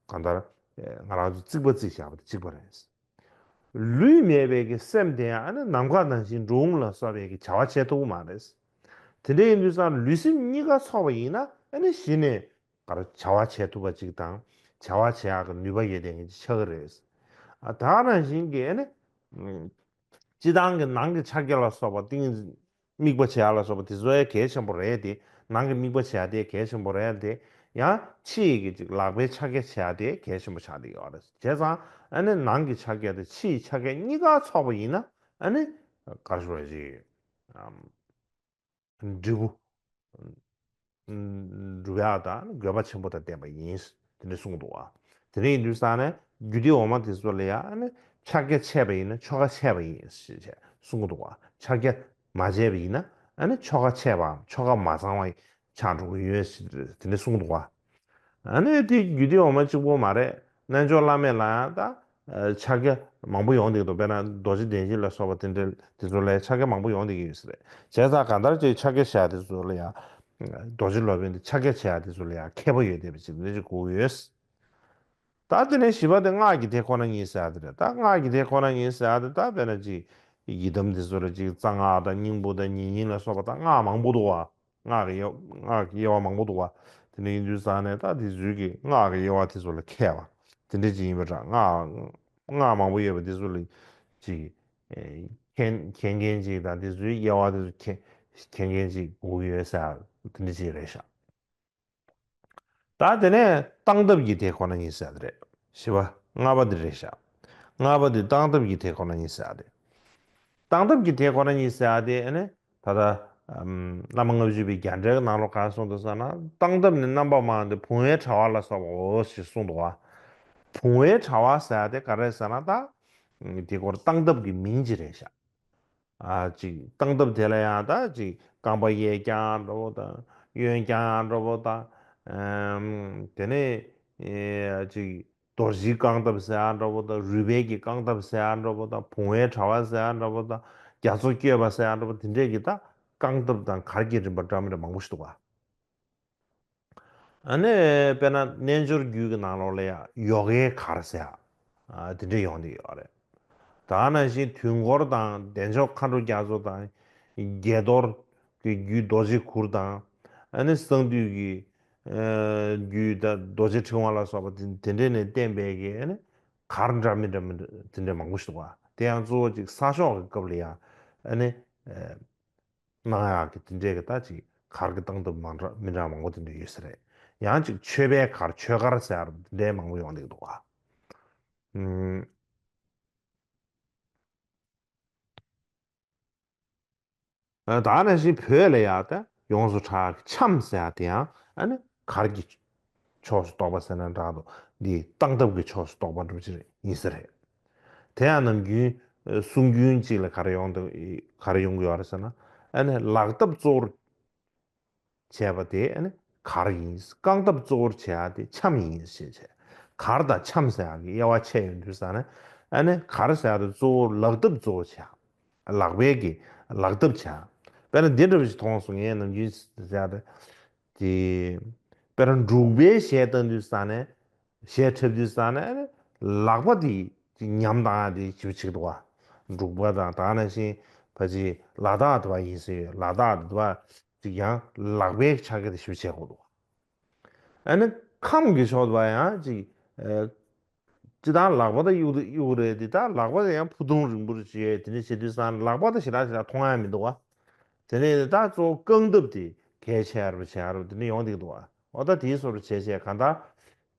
གང་ལྟར་ཨ་ང་རང་ཚོ་རྩིག་པ་རྩིག་བཞག་པ་དེ་གཅིག་པ་རེད། ལུས་མེད་པའི་གི་སེམས་དེ་ཡང་ཨ་ནི་ནམ་མཁའ་ནང་བཞིན་འགྲོ་འོང་ལ་སོགས་པའི་གི་བྱ་བ་བྱེད་ཐུབ་ཀྱི་མ་རེད། དེ་འདྲ་ཡིན་དུས་ཙང་ལུས་སེམས་གཉིས་ཀ་ཚོགས་པ་ཡིན་ན་ཨ་ནི་གཞི་ནས་ག་རེ་བྱ་བ་བྱེད་ཐུབ་པ་ཅིག་དང་བྱ་བ་བྱེད་ཡག་གི་ནུས་པ་ཡོད་བསྡད་མཁན་ཅིག་ཆགས་ཀྱི་རེད། ཨ་ད་ག་ནང་བཞིན་གི་ཨ་ནི་སྤྱིར་བཏང་གི་ནང་གི་ཕྱག་རྒྱ་ལ་སོགས་པ་ཏིང་དམིགས་པ་བྱེད་ཡག་ལ་སོགས་པ་དེ་ཚོ་ཡང་གལ་ཆེན་པོ་རེད་དེ། ནང་གི་དམིགས་པ་བྱེད་ཡག་དེ་གལ་ཆེན་པོ་རེད་དེ། ཡང་ཕྱི་ཡི་གི་ཅིག་ལག་པའི་ཕྱག་རྒྱ་བྱེད་ཡག་དེ་གལ་ཆེན་པོ་ཆགས་བསྡད་ཡོད་རེད། བྱས་ཙང་ཨ་ནི་ནང་གི་ཕྱག་རྒྱ་དེ་ཕྱི་ཡི་ཕྱག་རྒྱ་གཉིས་ཀ་ཚོགས་པ་ཡིན་ན་ཨ་ནི་ག་རེ་ཞུ་དགོས་རེད། ཨམ། འབྲས་བུ་འགྲུབ་ཡག་དང་དགོས་པ་ཆེན་པོ་དང་ལྡན་པ་ཡིན། དེ་འདྲ་གསུངས་འདུག་བ། དེ་འདྲ་ཡིན་དུས་ཙང་ནས་རྒྱུད་སྡེ་འོག་མ་དེ་ཚོ་ལ་ཡང་ཨ་ནི་ཕྱག་རྒྱ་ཆད་པ་ཡིན་ན་ཆོ་ག་ཆད་པ་ཡིན་ཞེས་བྱས་གསུངས་འདུག་བ། ཕྱག་རྒྱ་མ་བྱས་པ་ཡིན་ན་ཨ་ནི་ཆོ་ག་ཆད་པའམ་ཆོ་ག་མ་ཚང་བ་ཆགས་འགྲོ་གི་ཡོད་ཞེས་དེ་འདྲ་གསུངས་འདུག་བ། ཨ་ནི་དེ་རྒྱུད་སྡེ་འོག་མ་གཅིག་པོ་མ་རེད། རྣལ་འབྱོར་བླ་མེད་ལ་ཡང་ད་ཨ་ཕྱག་རྒྱ་མང་པོ་ཡོང་བསྡད་ཀྱི་འདུག་དཔེར་ན་རྡོ་རྗེ་གདན་བཞི་ལ་སོགས་པ་དེ་འདྲ་དེ་ཚོ་ལ་ཡང་ཕྱག་རྒྱ་མང་པོ་ཡོང་བསྡད་ཀྱི་ཡོད་ས་རེད། བྱས་ཙང་གང་ལྟར་ཅིག་ཕྱག་རྒྱ་བྱེད་ཡག་དེ་ཚོ་ལ་ཡང་རྡོ་རྗེ་སློབ་དཔོན་དེ་ཕྱག་རྒྱ་བྱེད་ཡག་དེ་ཚོ་ལ་ཡང་མཁས་པ་ཡོད་བསྡད་པ་ཅིག་འདི་ཅིག་དགོས་ཀྱི་ཡོད། ད་དེ་ནས་བཞི་པ་དེ་སྔགས་ཀྱི་དེ་ཁོ་ན་ཉིད་ཟེར་ཡག་དེ་རེད། ད་སྔགས་ཀྱི་དེ་ཁོ་ན་ཉིད་ཟེར་ཡག་དེ་ད་དཔེར་ན་ཅིག་ཡི་དམ་དེ་ཚོ་ལ་ཅིག་རྩ་སྔགས་དང་སྙིང་པོ་དང་ཉེ་སྙིང་ལ་སོགས་པ་ད་སྔགས་མང་པོ་འདུག་བ། སྔགས་ཀྱི་དབྱེ་སྔགས་ཀྱི་དབྱེ་བ་མང་པོ་འདུག་བ། དེ་འདྲ་ཡིན་དུས་ཙང་ནས་ད་དེ་ཚོའི་གི་སྔགས་ཀྱི་དབྱེ་བ་དེ་ཚོ་ལ་མཁས་པ་དེ་འདྲ་ཅིག་ཡིན་པ་འདྲ། སྔགས་སྔགས་མང་པོ་ཡོད་པ་དེ་ཚོ་ལ་ཅིག་ཨེ་མཁྱེན་མཁྱེན་མཁན་ཅིག་དང་དེ་ཚོའི་དབྱེ་བ་དེ་ཚོ་མཁྱེན་མཁྱེན་མཁན་ཅིག་དགོས་ཀྱི་ཡོད་ཟེར་དེ་འདྲ་ཅིག་རེད་ཤག་ད་དེ་ནས་སྟངས་སྟབས་ཀྱི་དེ་ཁོ་ན་ཉིད་ཟེར་དེ་རེད། བཞི་པ་ལྔ་པ་དེ་རེད་ཤག་ལྔ་པ་དེ་སྟངས་སྟབས་ཀྱི་དེ་ཁོ་ན་ཉིད་ཟེར་དེ། སྟངས་སྟབས་ཀྱི་དེ་ཁོ་ན་ཉིད་ཟེར་ཡག་དེ་ཨ་ནི་ད་ལྟ་ཨམ་བླ་མ་ལྔ་བཅུ་པའི་རྒྱ་འགྲེལ་གྱི་ནང་ལོགས་ག་རེ་གསུངས་འདུག་ཟེར་ན། སྟངས་སྟབས་ནི་རྣམ་པར་སྨྲ་བ་འདི་བུང་བའི་དྲ་བ་ལ་སོགས་པའོ་ཞེས་གསུངས་འདུག་བ། བུང་བའི་དྲ་བ་ཟེར་ཡག་དེ་ག་རེ་ཟེར་ན། ད་དེ་སྐོར་སྟངས་སྟབས་ཀྱི་མིང་ཅིག་རེད་ཤག་ཨ་ཅིག་སྟངས་སྟབས་དེ་ལ་ཡང་ད་ཅིག་རྐང་པ་གཡས་བརྐྱང་འདྲ་པོ་དང་གཡོན་བརྐྱང་འདྲ་པོ་དང་། ཨམ་དེ་ནས་ཨེ་ཅིག་རྡོ་རྗེའི་རྐང་སྟབས་ཟེར་ཡག་འདྲ་པོ་དང་། རུས་སྦལ་གྱི་རྐང་སྟབས་ཟེར་ཡག་འདྲ་པོ་དང་། བུང་བའི་དྲ་བ་ཟེར་ཡག་འདྲ་པོ་དང་། རྒྱ་མཚོ་བསྐྱོད་པ་ཟེར་ཡག་འདྲ་པོ་དེ་འདྲས་ཀྱི་ད་རྐང་སྟབས་དང་གར་གྱི་རིམ་པ་འདྲ་མི་འདྲ་མང་པོ་ཞིག་འདུག་ག་ཨ་ནི་དཔེར་ན་རྣལ་འབྱོར་རྒྱུད་ཀྱི་ནང་ལོགས་ལ་ཡང་ཡོ་གའི་གར་ཟེར་ཡག་ཨ་དེ་འདྲས་ཡོང་བསྡད་ཡོད་རེད། ད་ནང་བཞིན་དུས་འཁོར་དང་བདེ་མཆོག་མཁའ་འགྲོ་རྒྱ་མཚོ་དང་། དགྱེས་རྡོར་གྱི་རྒྱུད་རྡོ་རྗེ་གུར་དང་། ཨ་ནི་གསང་འདུས་ཀྱི་ཨ་རྒྱུད་ད་རྡོ་རྗེ་ཕྲེང་བ་ལ་སོགས་པ་དེ་དེ་འདྲས་ནས་བསྟན་པའི་གི་ཨ་ནི་གར་འདྲ་མི་འདྲ་མི་འདྲ་དེ་འདྲས་མང་པོ་ཞིག་འདུག་ག་དེ་ཡང་གཙོ་བོ་ཅིག་ས་ཞོགས་ཀྱི་སྐབས་ལ་ཡང་ཨ་ནི་ཨ་གནང་ཡག་གི་དེ་འདྲས་ཀྱི་ད་ཅིག་གར་གྱི་སྟངས་སྟབས་མང་འདྲ་མི་འདྲ་མང་པོ་དེ་འདྲས་ཡོད་ས་རེད། ཡང་ཅིག་མཆོད་པའི་གར་མཆོད་གར་ཟེར་ཡག་དེ་འདྲས་མང་པོ་ཡོང་བསྡད་འདུག་ག་ཨུམ། ཨ་ད་ནང་བཞིན་བོད་ལ་ཡང་ད་ཡོངས་སུ་གྲགས་འཆམ་ཟེར་ཡག་དེ་ཡང་ཨ་ནི་གར་གྱི་ ཕྱོགས་སུ་གཏོགས་པ་ཟེར་ན་འདྲ་འདུག་འདི་སྟངས་སྟབས་ཀྱི་ཕྱོགས་སུ་གཏོགས་པ་འདྲ་པོ་ཅིག་ཡིན་ས་རེད། དེ་ཡང་ནམ་རྒྱུན་གསུང་རྒྱུན་གཅིག་ལ་ག་རེ་ཡོང་འདུག་ག་རེ་ཡོང་གི་ཡོད་རེད་ཟེར་ན། ཨ་ནི་ལག་ཐབས་གཙོ་བོར་བྱས་པ་དེ་ཨ་ནི་གར་ཡིན། རྐང་ཐབས་གཙོ་བོར་བྱེད་ཡ་དེ་འཆམ་ཡིན་ཞེས་བྱས། གར་དང་འཆམ་ཟེར་ཡ་གི་དབྱེ་བ་ཕྱེ་ཡོང་དུས་ཙང་ནས། ཨ་ནི་གར་ཟེར་ཡ་དེ་གཙོ་བོ་ལག་ཐབས་གཙོ་བོ་བྱེད་ཡ། ལག་པའི་གི་ལག་ཐབས་བྱེད་ཡ། དཔེར་ན་འདི་འདྲ་བ་ཞིག་མཐོང་སོང་། ངས་ནམ་རྒྱུན་ཟེར་ཡ་དེ། དེ་དཔེར་ན་འབྲུག་པའི་གཞས་བཏང་དུས་ཙང་ནས། གཞས་འཁྲབ་དུས་ཙང་ནས་ཨ་ནི་ལག་པ་དེ་ཉམས་བཏང་ཡ་དེ་ཞེ་པོ་ཅིག་འདུག་བ། འབྲུག་པ་དང་ད་ག་ནང་བཞིན་ཕལ་ཆེར་ལ་དྭགས་དེ་བ་ཡིན་སྲིད། ལ་དྭགས་དེ་བ་ཅིག་ཡང་ལག་པའི་ཕྱག་རྒྱ་དེ་ཞེ་པོ་བྱེད་དགོས་འདུག་བ། ཨ་ནི་ཁམས་ཀྱི་ཕྱོགས་དེ་བ་ཡང་ཅིག་ཨ། སྤྱིར་བཏང་ལག་པ་དང་གཡུག་གཡུག་རེད་དེ། ད་ལག་པ་དང་ཡང་ཕུ་ཐུང་རིང་པོར་བྱས། དེ་འདྲ་བྱེད་དུས་ཙང་ལག་པ་དང་ཞེ་དྲག་ཞེ་དྲག་མཐོང་ཡ་མི་འདུག་བ། དེ་ནས་ད་གཙོ་བོ་རྐང་ཐབས་དེ་གལ་ཆེ་ཡ་རུ་ཆེ་ཡ་རུ་དེ་འདྲ་ཡོང་བསྡད་འདུག་བ། འོ་ད་དེའི་བཟོ་འདྲ་བྱས་བྱས་གང་ལྟར་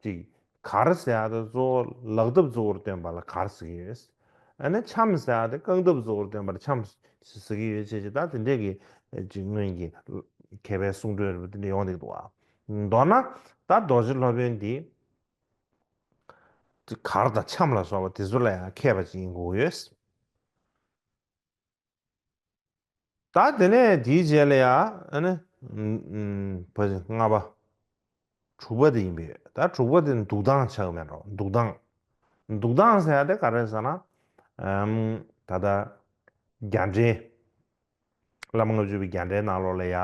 ཅིག་གར་ཟེར་ཡ་དེ་གཙོ་བོ་ལག་ཐབས་གཙོ་བོར་བཏོན་པ་ལ་གར་ཟེར་གྱི་ཡོད། ཨ་ནི་འཆམ་ཟེར་ཡ་དེ་རྐང་ཐབས་གཙོ་བོར་བཏོན་པ་ལ་འཆམ་ཟེར་གྱི་ཡོད་བྱས་བྱས། ད་དེ་འདྲས་ཀྱི་ཅིག་སྔོན་གྱི་མཁས་པའི་གསུང་སྒྲོས་རེད་པ། དེ་འདྲ་ཡོང་བསྡད་འདུག་བ། མདོར་ན་ད་རྡོ་རྗེ་སློབ་དཔོན་འདི་ཅིག་གར་དང་འཆམ་ལ་སོགས་པ་དེ་ཚོ་ལ་ཡང་མཁས་པ་ཅིག་ཡིན་དགོས་ཡོད། ད་དེ་ནས་དེའི་རྗེས་ལ་ཡ་ཨ་ནི་ཨམ་ཨམ་བ་ལྔ་པ། དྲུག་པ་དེ་ཡིན་པས། ད་དྲུག་པ་དེ་འདུག་སྟངས་ཆགས་མེད་འགྲོ། འདུག་སྟངས། འདུག་སྟངས་ཟེར་ཡ་དེ་ག་རེ་ཟེར་ན། ཨམ་ད་ལྟ་རྒྱ་འགྲེལ། བླ་མ་ལྔ་བཅུ་པའི་རྒྱ་འགྲེལ་ནང་ལོགས་ལ་ཡ།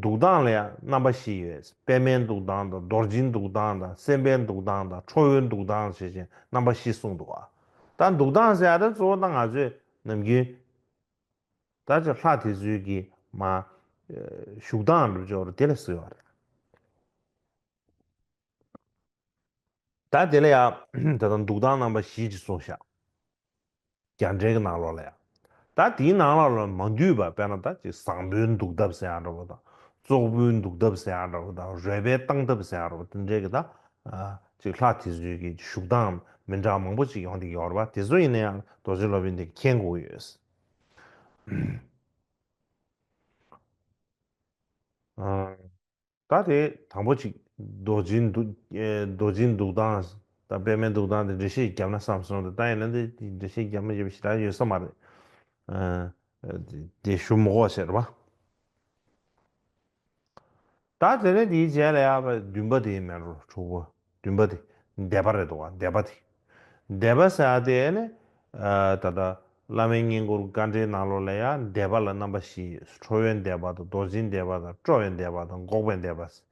འདུག་སྟངས་ལ་ཡ་རྣམ་པ་བཞི་ཡོད། པདྨའི་འདུག་སྟངས་དང་། རྡོ་རྗེའི་འདུག་སྟངས་དང་། སེམས་དཔའི་འདུག་སྟངས་དང་། ཁྲོ་བོའི་འདུག་སྟངས་ཞེས་བྱས་རྣམ་པ་བཞི་གསུངས་འདུག་བ། ད་འདུག་སྟངས་ཟེར་ཡ་དེ་གཙོ་བོ་ད་ང་ཚོས་ནམ་རྒྱུན་ད་ཅིག་ལྷ་དེ་ཚོའི་གི་མ་བཞུགས་སྟངས་འདྲ་པོ་ཅིག་ཡོད་རེད། དེ་ལ་ཟེར་བ་རེད། ད་དེ་ལ་ཡ་ད་ལྟ་འདུག་སྟངས་རྣམ་པ་བཞི་ཅིག་གསུངས་ཤག་རྒྱ་འགྲེལ་གྱི་ནང་ལོགས་ལ་ཡ། ད་དེའི་ནང་ལོགས་ལ་མ་འདུས་པ། དཔེར་ན་ད་ཅིག་བཟང་པོའི་འདུག་ཐབས་ཟེར་ཡ་འདྲ་པོ་དང་། བཙོག་པོའི་འདུག་ཐབས་ཟེར་ཡ་འདྲ་པོ་དང་། རོལ་པའི་བཏང་ཐབས་ཟེར་ཡ་འདྲ་པོ། དེ་འདྲའི་གི་ད་ཨ་ཅིག་ལྷ་དེ་ཚོའི་གི་བཞུགས་སྟངས་མི་འདྲ་མང་པོ་ཅིག་ཡོང་བསྡད་ཡོད་རེད་པ། དེ་ཚོ་ཡིན་ན་ཡང་རྡོ་རྗེ་སློབ་དཔོན་དེ་མཁྱེན་དགོས་ཡོད། ཨ། ད་དེ་དང་པོ་གཅིག་རྡོ་རྗེའི་འདུག་ཨེ་རྡོ་རྗེའི་འདུག་སྟངས་དང་པདྨའི་འདུག་སྟངས་དེ་འགྲེལ་བཤད་བརྒྱབ་ན་བསམ་སོང་། དེ་ད་ཡིན་ན་དེ་འགྲེལ་བཤད་བརྒྱབ་མ་བརྒྱབ་ཞེ་དྲག་ཡོད་ས་མ་རེད། ཨ་དེ་ཞུ་མི་དགོས་ཟེར་བ། ད་དེ་ནས་དེའི་རྗེས་ལ་ཡ་བདུན་པ་དེ་མེད་འགྲོ། དྲུག་པ། བདུན་པ་དེ་བཟླས་པ་རེད་འདུག་བ། བཟླས་པ་དེ། བཟླས་པ་ཟེར་ཡ་དེ་ནི། ཨ་ད་ལྟ་བླ་མའི་བསྙེན་བཀུར་དཀའ་འགྲེལ་ནང་ལོགས་ལ་ཡང་བཟླས་པ་ལ་རྣམ་པ་བཞི་ཡོད། ཁྲོ་བོའི་བཟླས་པ་དང་། རྡོ་རྗེའི་བཟླས་པ་དང་། སྤྲོ་བའི་བཟླས་པ་དང་། འགོག་པའི་བཟླས་པ་ཟེར།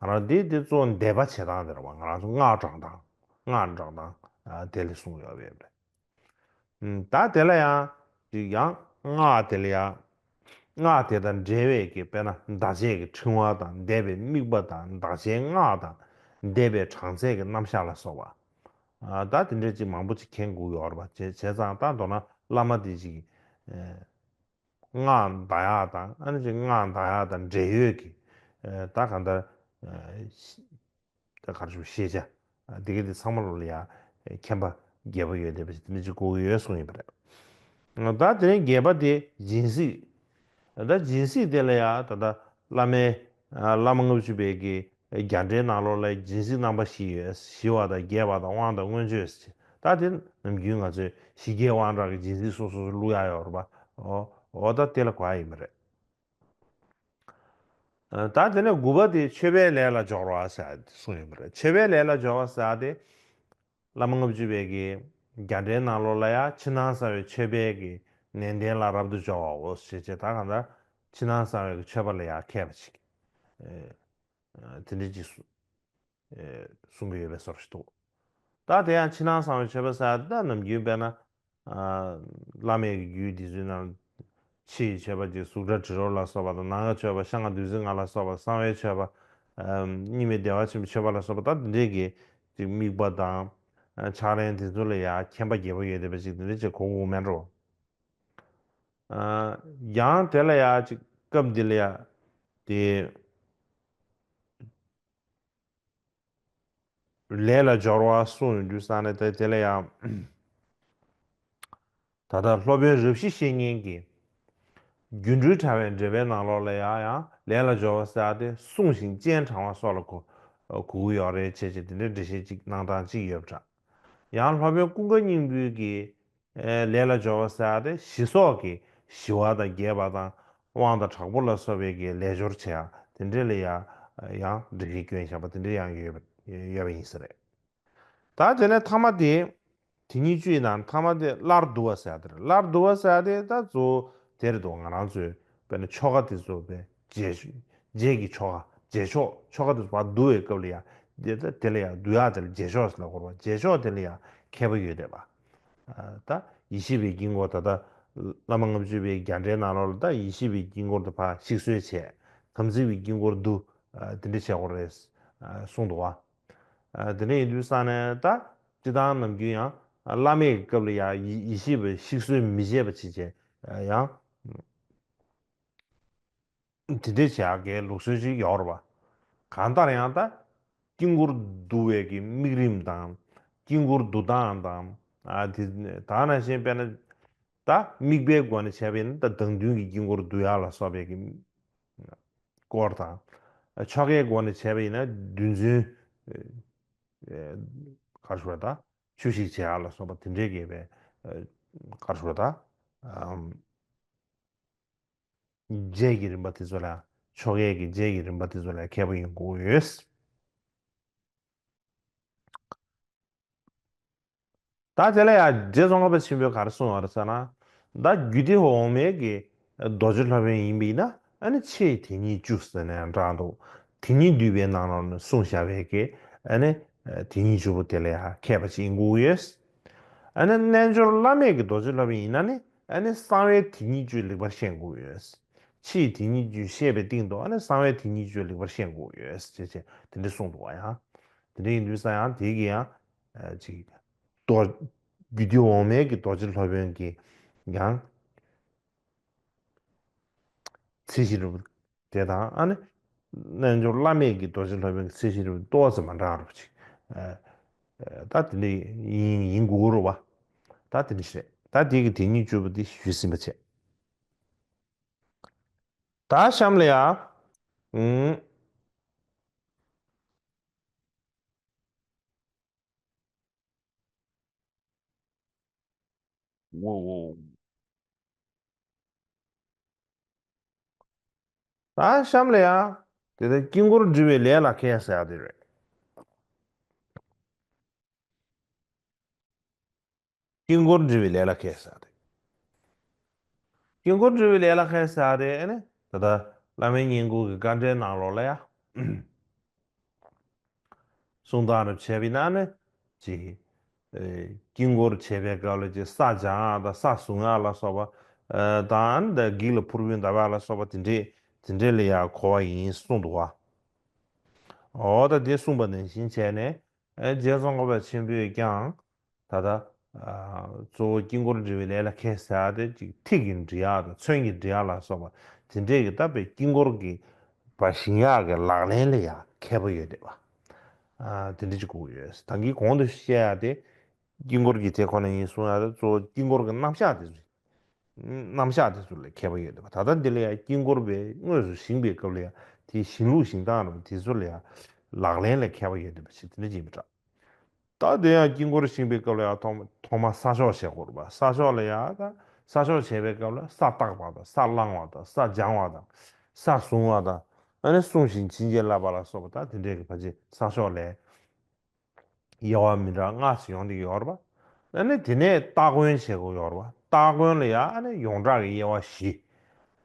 ང་རང་འདི་འདི་གཙོ་བོ་བཟླས་པ་བྱེད་སྟངས་དེ་རེད་བ། ང་རང་ཚོ་སྔགས་བགྲང་སྟངས། སྔགས་བགྲང་སྟངས་ཨ་དེ་ལ་གསུངས་ཡོད་པ་རེད། ཨུམ། ད་དེ་ལ་ཡང་ཅིག་ཡང་སྔགས་དེ་ལ་ཡང་། སྔགས་དེ་དང་འབྲེལ་བའི་གི་དཔེར་ན་བཟླ་བྱའི་གི་ཕྲེང་བ་དང་། བཟླས་པའི་དམིགས་པ་དང་། བཟླ་བྱའི་སྔགས་དང་། བཟླས་པའི་གྲངས་ཚད་ཀྱི་རྣམ་གཞག་ལ་སོགས་པ། ཨ་ད་དེ་འདྲའི་ཅིག་མང་པོ་ཅིག་མཁྱེན་དགོས་ཡོད་རེད་པ། བྱས་བྱས་ཙང་ད་མདོར་ན་བླ་མ་དེ་ཅིག་ཨེ་སྔགས་བཟླ་ཡག་དང་། ཨ་ནི་ཅིག་སྔགས་བཟླ་ཡག་དང་འབྲེལ་ཡོད་ཀྱི་ཨེ་ད་གང་ལྟར་ཨེ་ད་ག་རེ་ཞུ། ཤེས་བྱ་འདི་ག་དེ་ཚང་མ་ལོ་ལ་ཡ་མཁྱེན་པ་རྒྱས་པ་ཡོད་བསྡད་པ་ཞིག་དེ་འདྲ་ཅིག་དགོས་ཀྱི་ཡོད་གསུངས་ཡོད་པ་རེད། ད་དེ་རིང་བརྒྱད་པ་དེ་སྦྱིན་སྲེག་ད་སྦྱིན་སྲེག་དེ་ལ་ཡ་ད་ལྟ་བླ་མའི་བླ་མ་ལྔ་བཅུ་པའི་གི་རྒྱ་འགྲེལ་ནང་ལོགས་ལ་སྦྱིན་སྲེག་རྣམ་པ་བཞི་ཡོད། ཞི་བ་དང་། རྒྱས་པ་དང་། དབང་དང་། མངོན་སྤྱོད་ཟེར། ད་དེ་ནམ་རྒྱུན་ང་ཚོས་ཞི་རྒྱས་དབང་དྲག་གི་སྦྱིན་སྲེག་སོ་སོ་སོ་བླུག་ཡག་ཡོད་རེད་པ། འོ་འོ་ད་དེ་ལ་གོ་ཡ་ཡིན་པ་རེད། ད་དེ་ནས་དགུ་པ་དེ་མཆོད་པའི་ལས་ལ་སྦྱོར་བ་ཟེར་གསུངས་ཡོད་པ་རེད། མཆོད་པའི་ལས་ལ་སྦྱོར་བ་ཟེར་དེ་བླ་མ་ལྔ་བཅུ་པའི་གི་རྒྱ་འགྲེལ་ནང་ལོགས་ལ་ཡ་ཕྱི་ནང་གསང་བའི་མཆོད་པའི་གི་ནན་ཏན་ལ་རབ་ཏུ་སྦྱོར་བའོ་ཞེས་བྱས། ད་གང་ལྟར་ཕྱི་ནང་གསང་བའི་གི་མཆོད་པ་ལ་ཡ་མཁས་པ་ཅིག་ཨེ་དེ་འདྲ་ཅིག་གསུངས་ཡོད་པའི་བཟོ་འདྲ་ཞིག་འདུག་ད་དེ་ཡང་ཕྱི་ནང་གསང་བའི་མཆོད་པ་ཟེར་ཡ་དེ་ད་ནམ་རྒྱུན་དཔེར་ན་ཨ་བླ་མའི་རྒྱུད་འདི་ཚོའི་ནང་ཕྱི་ཡི་མཆོད་པ་ཅིག་གཟུགས་སྒྲ་དྲི་རོ་ལ་སོགས་པ་དང་། ནང་གི་མཆོད་པ་ཕྱག་ན་བདུད་རྩི་ལྔ་ལ་སོགས་པ། གསང་བའི་མཆོད་པ་ཨ་གཉིས་མེད་བདེ་བ་ཆེན་པོའི་མཆོད་པ་ལ་སོགས་པ། ད་དེ་འདྲའི་གི་ཅིག་དམིགས་པ་དང་ཨ་ཕྱག་ལེན་དེ་ཚོ་ལ་ཡ་མཁྱེན་པ་རྒྱས་པ་ཡོད་བསྡད་པ་ཅིག་དེ་འདྲ་ཅིག་གོ་དགོས་མེད་འགྲོ། ཨ་ཡང་དེ་ལ་ཡ་ཅིག་སྐབས་འདི་ལ་ཡ་དེ་ལས་ལ་སྦྱོར་བ་གསུངས་ཡོང་དུས་ཙང་ནས། དེ་དེ་ལ་ཡང་ད་ལྟ་སློབ་དཔོན་རབ་ཞི་བཤེས་གཉེན་གྱིས་སྒྱུ་འཕྲུལ་དྲ་བའི་འགྲེལ་པའི་ནང་ལོགས་ལ་ཡང་ཡང་ལས་ལ་སྦྱོར་བ་ཟེར་ཏེ། བསྲུང་ཞིང་སྤྱན་དྲང་བ་སོགས་ལ་གོ་གོ་གི་ཡོད་རེད་བྱས་བྱས་དེ་འདྲའི་འགྲེལ་བཤད་ཅིག་གནང་སྟངས་ཅིག་ཡོད་པ་འདྲ། ཡང་སློབ་དཔོན་ཀུན་དགའ་སྙིང་པོའི་གི་ལས་ལ་སྦྱོར་བ་ཟེར་ཡ་དེ་ཞི་སོགས་ཀྱི་ཞི་བ་དང་རྒྱས་པ་དང་དབང་དང་དྲག་པོ་ལ་སོགས་པའི་གི་ལས་སྦྱོར་བྱེད་ཡ་དེ་འདྲས་ལ་ཡང་ཡང་འགྲེལ་བཤད་བསྐྱོན་བཞག་པ་དེ་འདྲས་ཡང་ཡོད་པ་ཡོད་པ་ཡིན་ས་རེད། ད་དེ་ནས་ཐ་མ་དེ། དེ་ཉིད་བཅུ་ཡི་ནང་ཐ་མ་དེ་སླར་བསྡུ་བ་ཟེར་ཡ་དེ་རེད། སླར་བསྡུ་བ་ཟེར་ཡ་དེ་ད་གཙོ་བོ་དེ་རེད་འདུག་ང་རང་ཚོའི་དཔེར་ན་ཆོ་ག་དེ་ཚོ་དཔེ་རྗེས་རྗེས་ཀྱི་ཆོ་ག་རྗེས་ཆོག་ཆོ་ག་དེ་ཚོ་ཕར་བསྡུ་བའི་སྐབས་ལ་ཡང་དེ་ད་དེ་ལ་ཡང་བསྡུ་ཡག་དེ་ལ་རྗེས་ཆོག་ཟེར་ལབ་དགོས་རེད་པ། རྗེས་ཆོག་དེ་ལ་ཡང་ཁྱད་པར་ཡོད་རེད་པ། ད་ཡེ་ཤེས་པའི་དཀྱིལ་འཁོར་ད་ལྟ་བླ་མ་ལྔ་བཅུ་པའི་རྒྱ་འགྲེལ་ནང་ལོགས་ལ་ད་ཡེ་ཤེས་པའི་དཀྱིལ་འཁོར་དེ་ཕར་ཞིག་གསོ་བྱས། དམ་ཚིག་པའི་དཀྱིལ་འཁོར་བསྡུ། དེ་འདྲ་བྱེད་དགོས་རེད་གསུངས་འདུག་བ། དེ་འདྲ་ཡིན་དུས་ཙང་ནས་ད་སྤྱི་བཏང་ནམ་རྒྱུན་ཡང་བླ་མེད་ཀྱི་སྐབས་ལ་ཡང་ཡེ་ཡེ་ཤེས་པའི་གཤེགས་གསོལ་མི་བྱེད་པ་བྱེད་བྱས་ཡང་དེ་འདྲ་བྱེད་ཡག་གི་ལུགས་སྲོལ་ཅིག་ཡོད་རེད་བ། གང་ལྟར་ཡང་ད་དཀྱིལ་འཁོར་བསྡུ་བའི་གི་དམིགས་རིམ་དང་དཀྱིལ་འཁོར་བསྡུ་སྟངས་དང་ཨ་དེ་ད་ནང་བཞིན་དཔེར་ན་ད་དམིགས་པའི་སྒོ་ནས་བྱས་པ་ཡིན་ན་ད་བདག་མདུན་གྱི་དཀྱིལ་འཁོར་བསྡུ་ཡག་ལ་སོགས་པའི་གི་སྐོར་དང་། ཆོ་གའི་སྒོ་ནས་བྱས་པ་ཡིན་ན་བདུན་ཚན། ཨེ། ག་རེ་ཞུ་བ་ད། ཆོས་ཞིག་བྱེད་ཡག་ལ་སོགས་པ་དེ་འདྲའི་གི་བའི། ཨེ། ག་རེ་ཞུ་བ་ད། ཨམ། རྗེས་ཀྱི་རིམ་པ་དེ་ཚོ་ལ་ཆོ་གའི་གི་རྗེས་ཀྱི་རིམ་པ་དེ་ཚོ་ལ་ཁྱད་པར་ཡོང་གི་ཡོད། ད་དེ་ལ་ཡང་རྗེ་ཙོང་ཁ་པ་ཆེན་པོས་ག་རེ་གསུངས་པ་རེད་ཟེར་ན། ད་རྒྱུད་སྡེ་འོག་མའི་གི་རྡོ་རྗེ་སློབ་དཔོན་ཡིན་པ་ཡིན་ན་ཨ་ནི་ཕྱིའི་དེ་ཉིད་བཅུ་ཟེར་ནས་ཡང་གྲགས་འདུག་དེ་ཉིད་བསྡུས་པའི་ནང་ལོགས་ནས་གསུངས་བཞག་པའི་གི་ཨ་ནི་དེ་ཉིད་བཅུ་པོ་དེ་ལ་ཡང་མཁས་པ་ཅིག་ཡིན་དགོས་ཡོད། ཨ་ནི་རྣལ་འབྱོར་བླ་མེད་ཀྱི་རྡོ་རྗེ་སློབ་དཔོན་ཡིན་ན་ནི་ཨ་ནི་གསང་བའི་དེ་ཉིད་བཅུ་ལེགས་པར་ཤེས་དགོས་ཡོད། ཕྱིའི་དེ་ཉིད་བཅུ་ཤེས་པའི་སྟེང་དུ་ཨ་ནི་གསང་བའི་དེ་ཉིད་བཅུ་ལེགས་པར་ཤེས་དགོས་ཡོད་ཅེས་བྱས་དེ་འདྲ་གསུངས་འདུག་བ་ཡང་། དེ་འདྲ་ཡིན་དུས་ཙང་ཡང་དེ་གི་ཡང་། ཨ། ཅིག་རྡོ། རྒྱུད་སྡེ་འོག་མའི་གི་རྡོ་རྗེ་སློབ་དཔོན་གྱི་ཡང་ཚེ་ཤེས་རབ་དེ་དང་ཨ་ནི་རྣལ་འབྱོར་བླ་མེད་ཀྱི་རྡོ་རྗེ་སློབ་དཔོན་གྱི་ཚེ་ཤེས་རབ་ཏོག་ཙམ་མ་འདྲ་བ་ཅིག་ཨ། ད་དེ་འདྲ་ཡིན་ཡིན་དགོས་རེད་བ། ད་དེ་འདྲ་ཞིག་རེད། ད་དེ་གི་དེ་ཉིད་བཅུ་པོ་དེ་ཞུས་ཟིན་པ་བྱས། ད་གཤམ་ལ་ཡ། ཨུམ། ཝོ་ཝོ། ད་གཤམ་ལ་ཡ། དེ་ལྟར་དཀྱིལ་འཁོར་འབྲི་བའི་ལས་ལ་མཁས་ཟེར་ཡ་དེ་རེད། དཀྱིལ་འཁོར་འབྲི་བའི་ལས་ལ་མཁས་ཟེར་ཡ་དེ། དཀྱིལ་འཁོར་འབྲི་བའི་ལས་ལ་མཁས་ཟེར་ཡ་དེ་ཨ་ནི་ད་ལྟ་བླ་མའི་བསྙེན་བཀུར་གྱི་དཀའ་འགྲེལ་ནང་ལོགས་ལ་ཡ། གསུང་སྟངས་རེ་བྱས་པ་ཡིན་ན་ནི། ཅིག་ཨེ། དཀྱིལ་འཁོར་བྱེད་པའི་སྐབས་ལ་ཅིག་ས་སྦྱང་ཡག་དང་ས་བཟུང་ཡག་ལ་སོགས་པ། ཨེ། དང་ཨ་ནི་འདི་བགེགས་ལ་ཕུར་བུ་གདབ་ཡག་ལ་སོགས་པ་དེ་འདྲས་དེ་འདྲས་ལ་ཡང་གོ་བ་ཡིན་གསུངས་འདུག་བ། འོ་ད་དེ་གསུངས་པ་ནང་བཞིན་བྱས་ནས་ཨེ་རྗེ་ཙོང་ཁ་པ་ཆེན་པོས་ཀྱང་ད་ལྟ་ཨ་གཙོ་བོ་དཀྱིལ་འཁོར་འབྲི་བའི་ལས་ལ་མཁས་ཟེར་ཡག་དེ་ཅིག་ཐིག་གིས་འབྲི་ཡག་དང་ཚོན་གྱིས་འབྲི་ཡག་ལ་སོགས་པ་དེ་འདྲས་ཀྱི་ད་དཔེ་དཀྱིལ་འཁོར་གྱི་བ་བཞེངས་ཡག་གི་ལག་ལེན་ལ་ཡང་མཁས་པོ་ཡོད་རེད་བ། ཨ། དེ་འདྲ་ཅིག་དགོས་ཡོད། ད་གིན་གོང་དུ་བཤད་ཡག་དེ་དཀྱིལ་འཁོར་གྱི་དེ་ཁོ་ན་ཡིན་གསུང་ཡག་དེ་གཙོ་བོ་དཀྱིལ་འཁོར་གྱི་རྣམ་གཞག་དེ་ཚོ་རྣམ་གཞག་དེ་ཚོ་ལ་མཁས་པོ་ཡོད་རེད་བ། ད་ལྟ་འདི་ལ་ཡང་དཀྱིལ་འཁོར་པའི་དངོས་སུ་བཞེངས་པའི་སྐབས་ལ་ཡང་དེའི་བཞེངས་ལུགས་བཞེངས་སྟངས་རེད་བ། དེ་ཚོ་ལ་ཡང་ལག་ལེན་ལ་མཁས་པོ་ཡོད་རེད་བ་ཞེས་དེ་འདྲ་ཅིག་ཡིན་པ་འདྲ། ད་དེ་ཡང་དཀྱིལ་འཁོར་བཞེངས་པའི་སྐབས་ལ་ཡང་ཐོག་མ་ཐོག་མ་ས་ཕྱོགས་བྱེད་དགོས་རེད་པ། ས་ཕྱོགས་ལ་ཡང་ད་ས་ཕྱོགས་བྱེད་པའི་སྐབས་ལ་ས་བརྟག་པ་དང་ས་བླང་བ་དང་ས་སྦྱང་བ་དང་ས་བཟུང་བ་དང་ཨ་ནི་བསྲུང་ཞིང་བྱིན་གྱིས་བརླབ་པ་ལ་སོགས་པ་ད་དེ་འདྲའི་གི་ཕལ་ཆེར་ས་ཕྱོགས་ལ་དབྱེ་བ་མི་འདྲ་ལྔ་ཞིག་ཡོང་གི་ཡོད་རེད་པ། ཨ་ནི་དེ་ནས་སྟ་གོན་བྱེད་དགོས་ཡོད་རེད་པ། སྟ་གོན་ལ་ཡང་ཨ་ནི་ཡོངས་གྲགས་ཀྱི་དབྱེ་བ་བཞི།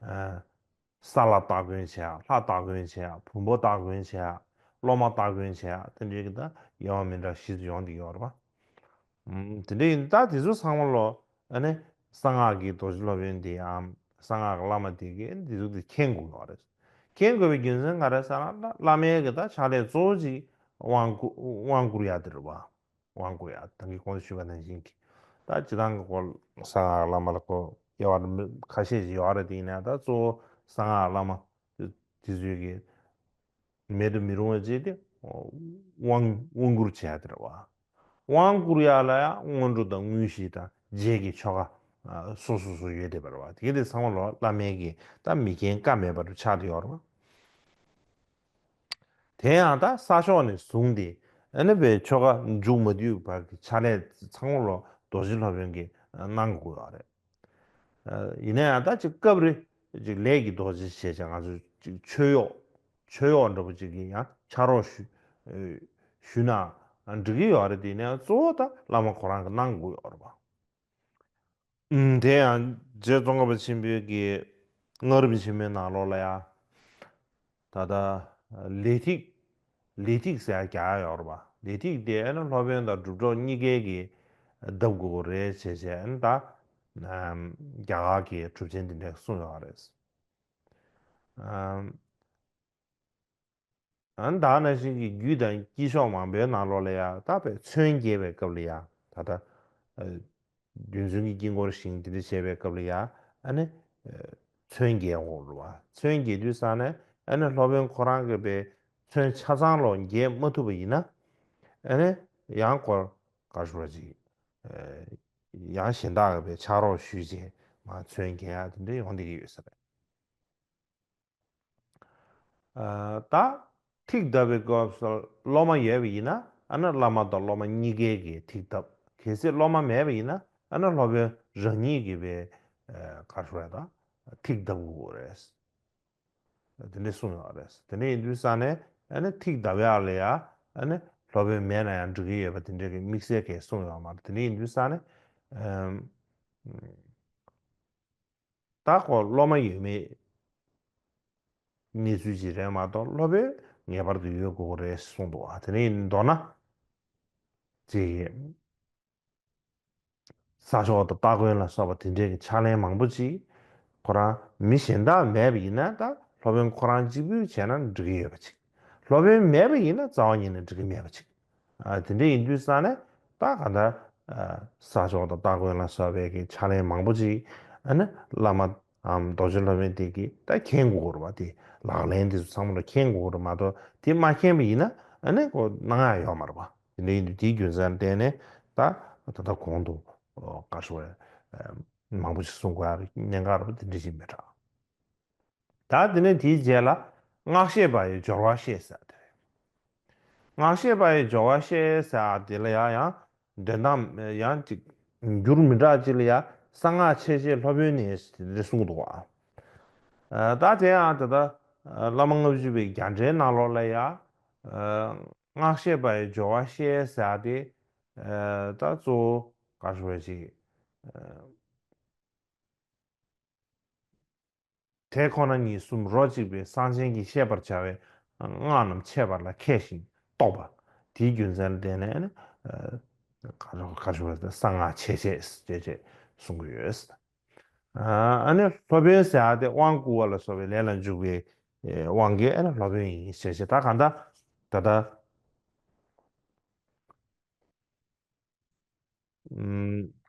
ཨ། ས་ལ་སྟ་གོན་བྱེད་ཡག་ལྷ་སྟ་གོན་བྱེད་ཡག་བུམ་པ་སྟ་གོན་བྱེད་ཡག་སློབ་མ་སྟ་གོན་བྱེད་ཡག་དེ་འདྲའི་གི་ད་དབྱེ་བ་མི་འདྲ་བཞི་ཙམ་ཡོང་གི་ཡོད་རེད་པ། ཨུམ། དེ་འདྲ་ཡིན་ད་དེ་ཚོ་ཚང་མ་ལོ་ཨ་ནི་གསང་སྔགས་ཀྱི་རྡོ་རྗེ་སློབ་དཔོན་དེའམ་གསང་སྔགས་ཀྱི་བླ་མ་དེ་གིས་འདི་ཚོ་དེ་མཁྱེན་དགོས་ཡོད་རེད། མཁྱེན་དགོས་པའི་རྒྱུ་མཚན་ག་རེ་ཟེར་ན་བླ་མའི་གི་ད་ཕྱག་ལས་གཙོ་བོ་ཅིག་དབང་བསྐུར་དབང་བསྐུར་ཡག་དེ་རེད་པ། དབང་བསྐུར་ཡག་ད་གིན་གོང་དུ་ཞུས་པ་ནང་བཞིན་གྱི། ད་སྤྱིར་བཏང་གི་སྐོར་གསང་སྔགས་བླ་མ་ལ་སྐོར་དབྱེ་བ་ཁ་ཤས་ཤིག་ཡོད་རེད། དེ་ཡིན་ན་ད་གཙོ་བོ་གསང་སྔགས་བླ་མ་དེ་ཚོའི་གི་མེད་དུ་མི་རུང་བ་ཅིག་དེ་དབང་དབང་བསྐུར་བྱེད་ཡག་དེ་རེད་པ། དབང་བསྐུར་ཡག་ལ་ཡང་སྔོན་འགྲོ་དང་དངོས་གཞི་དང་རྗེས་ཀྱི་ཆོ་ག་སོ་སོ་སོ་ཡོད་བསྡད་པ་རེད་པ། དེ་གི་དེ་ཚང་མ་ལོ་བླ་མའི་གི་ད་མི་མཁྱེན་ཀ་མེད་པ་རུ་ཆགས་བསྡད་ཡོད་རེད་པ། དེ་ཡང་ད་ས་ཕྱོགས་ནས་བཟུང་སྟེ་ཨ་ནི་བའི་ཆོ་ག་མཇུག་མ་བསྡུས་བར་གྱི་ཕྱག་ལས་ཚང་མ་ལོ་རྡོ་རྗེ་སློབ་དཔོན་གྱིས་གནང་དགོས་པ་རེད། ཡིན་ན་ཡང་ད་ཅིག་སྐབས་རེ་ཅིག་ལས་ཀྱི་རྡོ་རྗེ་ཞེས་བྱ་ང་ཚོ་ཅིག་མཆོད་གཡོག་མཆོད་གཡོག་འདྲ་པོ་ཅིག་གིས་ཡང་ཕྱག་རོགས་ཞུ་ཞུས་ན་འགྲིག་གི་ཡོད་རེད། དེ་ནས་གཙོ་བོ་ད་བླ་མ་ཁོ་རང་གིས་གནང་དགོས་ཡོད་རེད་པ། ཨུམ། དེ་ཡང་རྗེ་ཙོང་ཁ་པ་ཆེན་པོའི་གི་སྔགས་རིམ་ཆེན་མོའི་ནང་ལོགས་ལ་ཡང་ད་ལྟ་ལས་ཐིག་ལས་ཐིག་ཟེར་ཡ་རྒྱག་ཡ་ཡོད་རེད་པ། ལས་ཐིག་དེ་ཨ་ནི་སློབ་དཔོན་དང་སྒྲུབ་གྲོགས་གཉིས་ཀའི་གི་བརྡབ་དགོས་རེད་ཞེས་བྱས་ཨ་ནི་ད་རྒྱ་གར་གྱི་གྲུབ་ཆེན་དེ་འདྲས་གསུངས་ཡོད་རེད། ཨ་ནི་ད་ག་ནང་བཞིན་གྱི་རྒྱུད་དང་དཀྱིལ་ཆོག་མང་པོའི་ནང་ལོགས་ལ་ཡང་ད་དཔེ་མཚོན་རྒྱས་པའི་སྐབས་ལ་ཡང་ད་ལྟ་རྒྱུ་མཚན་གྱི་དཀྱིལ་འཁོར་ཞིང་དེ་འདྲ་བྱས་པའི་སྐབས་ལ་ཡང་ཨ་ནི་མཚོན་རྒྱས་འོང་རུ་བ། མཚོན་རྒྱས་དུས་ཙང་ནས་ཨ་ནི་སློབ་དཔོན་ཁོ་རང་གི་པའི་མཚོན་ཆ་ཚང་ལོ་རྒྱས་མ་ཐུབ་པ་ཡིན་ན་ཨ་ནི་ཡང་སྐོར་ག་ཞུ་བ་ཅིག་ཡང་གཞན་དག་གི་པའི་ཕྱག་རོགས་ཞུས་རྗེས་མ་མཚོན་རྒྱས་ཡ་དེ་འདྲ་ཡོང་བསྡད་ཀྱི་ཡོད་ས་རེད། ད་ཐིག་གདབ་པའི་སྐབས་སུ་སློབ་མ་ཡོད་པ་ཡིན་ན་ཨ་ནི་བླ་མ་དང་སློབ་མ་གཉིས་ཀའི་གི་ཐིག་གདབ། གལ་སྲིད་སློབ་མ་མེད་པ་ཡིན་ན་ཨ་ནི་སློབ་དཔོན་རང་ཉིད་ཀྱི་པའི་ག་རེ་ཟེར་དགོས་རེད། ད་ཐིག་གདབ་དགོས་རེད། དེ་འདྲས་གསུངས་ཡོད་རེད། དེ་འདྲས་ཡིན་དུས་ཙང་ནས་ཨ་ནི་ཐིག་གདབ་ཡག་ལ་ཡ་ཨ་ནི་སློབ་དཔོན་མེད་ན་ཡང་འགྲིག་གི་ཡོད་པ་དེ་འདྲས་ཀྱི་དམིགས་བསལ་གྱི་གསུངས་ཡོད་མ་རེད། དེ་འདྲས་ཡིན་དུས་ཙང་ནས་ཨམ། ད་ཁོ་སློབ་མ་ཡོད་མེད་གནས་ཚུལ་ཅིག་རེད་མ་གཏོགས་སློབ་དཔོན་ངེས་པར་དུ་ཡོད་དགོས་རེད་གསུངས་འདུག་ཨ་དེ་ནས་མདོར་ན་ཅིག་ས་ཕྱོགས་དང་སྟ་གོན་ལ་སོགས་པ་དེ་འདྲའི་གི་ཕྱག་ལེན་མང་པོ་ཅིག་ཁོ་རང་མི་གཞན་དག་མེད་པ་ཡིན་ན་ད་སློབ་དཔོན་ཁོ་རང་གཅིག་པུས་བྱས་ན་འགྲིག་གི་ཡོད་པ་ཅིག་སློབ་དཔོན་མེད་པ་ཡིན་ན་རྩ་བ་ཉིད་ནས་འགྲིག་གི་མེད་པ་ཅིག་ཨ་དེ་འདྲ་ཡིན་དུས་ཙང་ནས་ད་ག་ད་ས་ཕྱོགས་དང་སྟ་གོན་ལ་སོགས་པའི་གི་ཕྱག་ལེན་མང་པོ་ཅིག་ཨ་ནི་བླ་མ་ཨམ་རྡོ་རྗེ་སློབ་དཔོན་དེ་གི་ད་མཁྱེན་དགོས་རེད་བ། དེ་ལག་ལེན་དེ་ཚོ་ཚང་མ་ལ་མཁྱེན་དགོས་རེད་མ་གཏོགས་དེ་མ་མཁྱེན་པ་ཡིན་ན་ཨ་ནི་ཁོ་གནང་ཡ་ཡོད་མ་རེད་བ། དེ་འདྲ་ཡིན་དུས་དེའི་རྒྱུ་མཚན་ལ་བརྟེན་ནས་ད་ད་ལྟ་གོང་དུ་བཀའ་ཤོག་མང་པོ་ཞིག་གསུང་དགོས་ཡ་གནད་འགག་རེད་བ། དེ་འདྲ་ཞིག་མི་དྲག་ད་དེ་ནས་དེའི་རྗེས་ལ་སྔགས་བཤད་པ་ཡི་སྦྱོར་བ་བཤད་ཟེར་དེ་རེད། སྔགས་བཤད་པ་ཡི་སྦྱོར་བ་བཤད་ཟེར་དེ་ལ་ཡང་ཡང་འདོན་སྟངས་ཡང་ཅིག་འགྱུར་མི་འདྲ་ཅིག་ལ་ཡང་གསང་སྔགས་ཆེ་ཆེ་སློབ་དཔོན་ནས་དེ་འདྲ་གསུངས་འདུག་ཨ། ད་དེ་ཡང་ད་ལྟ་བླ་མ་ལྔ་བཅུ་པའི་རྒྱ་འགྲེལ་ནང་ལོགས་ལ་ཡང་སྔགས་བཤད་པ་ཡི་སྦྱོར་བ་བཤད་ཟེར་དེ་ད་གཙོ་བོ་ག་རེ་ཞུ་བ་ཅིག་དེ་ཁོ་ན་ཉིད་གསུམ་རོ་གཅིག་པའི་སངས་ཆེན་གྱིས་བཤད་པར་བྱ་བའི་སྔགས་རྣམས་འཆད་པ་ལ་མཁས་ཤིང་རྟོགས་པ། དེའི་རྒྱུ་མཚན་ལ་བརྟེན་ནས་ནི་ག་རེ་ག་རེ་ཞུ་བ་གསང་སྔགས་ཆེ་ཆེ་ཞེས་བྱས་གསུང་གི་ཡོད། ཨ་ནི་སློབ་དཔོན་ཟེར་ཡ་དེ་དབང་བསྐུར་བ་ལ་སོགས་པའི་ལས་ལ་འཇུག་པའི་དབང་གིས་ཨ་ནི་སློབ་དཔོན་ཡིན་ཞེས་བྱས་ད་གང་ལྟར་ད་ལྟ།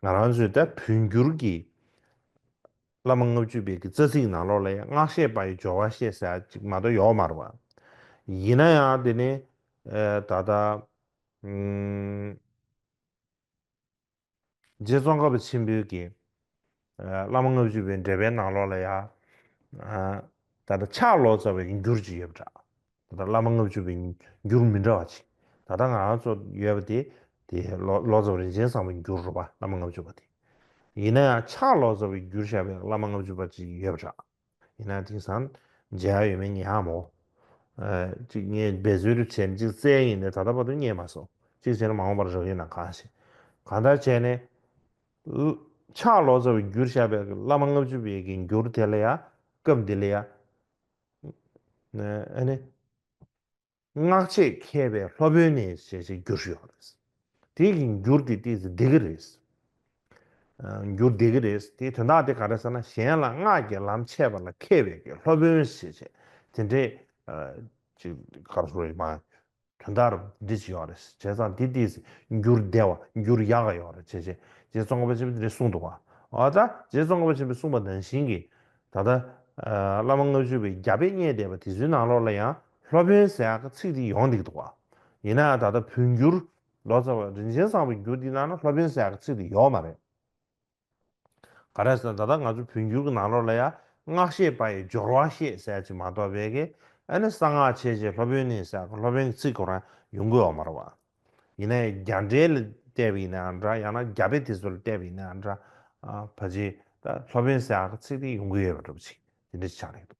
ང་རང་ཚོས་ད་བོད་འགྱུར་གྱི་བླ་མ་ལྔ་བཅུ་པའི་གི་རྩ་ཚིག་ནང་ལོགས་ལ་ཡང་སྔགས་བཤད་པ་ཡི་སྦྱོར་བ་བཤད་ཟེར་ཡ་ཅིག་མ་གཏོགས་ཡོད་མ་རེད་བ། ཡིན་ན་ཡང་དེ་ནི་ད་ལྟ་རྗེ་ཙོང་ཁ་པ་ཆེན་པོའི་གི་བླ་མ་ལྔ་བཅུ་པའི་འགྲེལ་པའི་ནང་ལོགས་ལ་ཡང་ད་ལྟ་ཕྱག་ལོ་ཙཱ་བའི་འགྱུར་གྱི་ཡོད་པ་འདྲ། ད་ལྟ་བླ་མ་ལྔ་བཅུ་པའི་འགྱུར་མི་འདྲ་བ་ཅིག་ད་ལྟ་ང་རང་ཚོ་ཡོད་པ་དེ་དེ་ལོ་ལོ་ཙཱ་བ་རིན་ཆེན་བཟང་པོའི་འགྱུར་རེད་པ་བླ་མ་ལྔ་བཅུ་པ་དེ། ཡིན་ན་ཡང་ཕྱག་ལོ་ཙཱ་བའི་འགྱུར་བཞག་པའི་བླ་མ་ལྔ་བཅུ་པ་ཅིག་ཡོད་པ་འདྲ། ཡིན་ན་དེང་སང་མཇལ་ཡ་ཡོད་མེད་ངས་ཧ་མ་གོ་ཅིག་ངས་འབད་རྩོལ་བྱས་ནས་ཅིག་བཙལ་ཡིན་ནས་ད་ལྟ་བར་དུ་རྙེད་མ་སོང་། ཅིག་བྱས་ན་མ་འོངས་པར་རག་ཡིན་ན་གང་ཤེས། གང་ལྟར་བྱས་ནས་ཕྱག་ལོ་ཙཱ་བའི་འགྱུར་བཞག་པའི་བླ་མ་ལྔ་བཅུ་པའི་གི་འགྱུར་དེ་ལ་ཡ་སྐབས་འདི་ལ་ཡ་ཨ་ནི། སྔགས་ཆེས་མཁས་པའི་སློབ་དཔོན་ནས་ཞེས་བྱའི་འགྱུར་ཡོད་རེད། དེ་གི་འགྱུར་དེ་ཏོག་ཙམ་བདེ་གི་རེད། འགྱུར་བདེ་གི་རེད། དེའི་དོན་དག་དེ་ག་རེ་ཟེར་ན་གཞན་ལ་སྔགས་ཀྱི་ལམ་འཆད་པ་ལ་མཁས་པའི་གི་སློབ་དཔོན་ཞེས་བྱས་དེ་འདྲའི་ཅིག་ག་རེ་ཟེར་དགོས་རེད་མ། དོན་དག་འདི་ཅིག་ཡོད་རེད། བྱས་ཙང་འདི་ཏོག་ཙམ་འགྱུར་བདེ་བ་འགྱུར་ཡག་ག་ཡོད་རེད་བྱས་བྱས་རྗེ་ཙོང་ཁ་པ་ཆེན་པོས་འདི་འདྲ་གསུངས་འདུག་ག་འོ་ད་རྗེ་ཙོང་ཁ་པ་ཆེན་པོས་གསུངས་པ་ནང་བཞིན་གྱི་ད་ལྟ་བླ་མ་ལྔ་བཅུ་པའི་རྒྱ་དཔེ་རྙེད་བསྡད་པ་དེ་ཚོའི་ནང་ལོགས་ལ་ཡང་སློབ་དཔོན་ཟེར་ཡག་གི་ཚིག་དེ་ཡོང་བསྡད་ཀྱི་འདུག་ག་ཡིན་ན་ཡང་ད་ལྟ་བོད་འགྱུར་ལོ་ཙཱ་བ་རིན་ཆེན་བཟང་པོའི་འགྱུར་འདི་ནང་ན་སློབ་དཔོན་ཟེར་ཡག་གི་ཚིག་དེ་ཡོད་མ་རེད། ག་རེ་ཟེར་ན་ད་ལྟ་ང་ཚོ་བོད་འགྱུར་གྱི་ནང་ལོགས་ལ་ཡང་སྔགས་བཤད་པ་ཡི་སྦྱོར་བ་བཤད་ཟེར་ཡག་ཅིག་མ་གཏོགས་པའི་གི་ ཨ་ནི་གསང་སྔགས་འཆད་བྱེད་སློབ་དཔོན་ནི་ཟེར་སློབ་དཔོན་གྱི་ཚིག་ཁོ་རང་ཡོང་གི་ཡོད་མ་རེད་བ། ཡིན་ནའི་རྒྱ་འགྲེལ་ལ་བལྟས་པ་ཡིན་ནའང་འདྲ། ཡང་ན་རྒྱ་དཔེ་དེ་ཚོ་ལ་བལྟས་པ་ཡིན་ནའང་འདྲ། ཨ་ཕལ་ཆེར་ད་སློབ་དཔོན་ཟེར་ཡག་གི་ཚིག་དེ་ཡོང་གི་ཡོད་པ་འདྲ་པོ་ཅིག་དེ་འདྲ་ཆགས་ཀྱི་འདུག་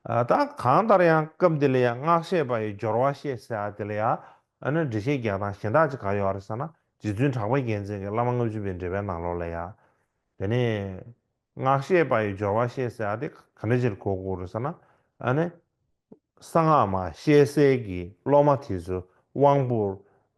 ཨ་ད་གང་ལྟར་ཡང་སྐབས་འདི་ལ་ཡང་སྔགས་བཤད་པ་ཡི་སྦྱོར་བ་བཤད་ཟེར་ཡག་དེ་ལ་ཡང་ཨ་ནི་འགྲེལ་བཤད་རྒྱག་སྟངས་གཞན་དག་ཅིག་ག་རེ་ཡོད་རེད་ཟེར་ན། རྗེ་བཙུན་གྲགས་པ་རྒྱལ་མཚན་གྱི་བླ་མ་ལྔ་བཅུ་པའི་འགྲེལ་པའི་ནང་ལོགས་ལ་ཡང་། དེ་ནས་སྔགས་བཤད་པ་ཡི་སྦྱོར་བ་བཤད་ཟེར་ཡག་དེ་ག་འདྲ་ཅིག་གོ་དགོས་རེད་ཟེར་ན། ཨ་ནི། གསང་སྔགས་མ་བཤད་སའི་གི་སློབ་མ་དེ་ཚོ་དབང་པོ་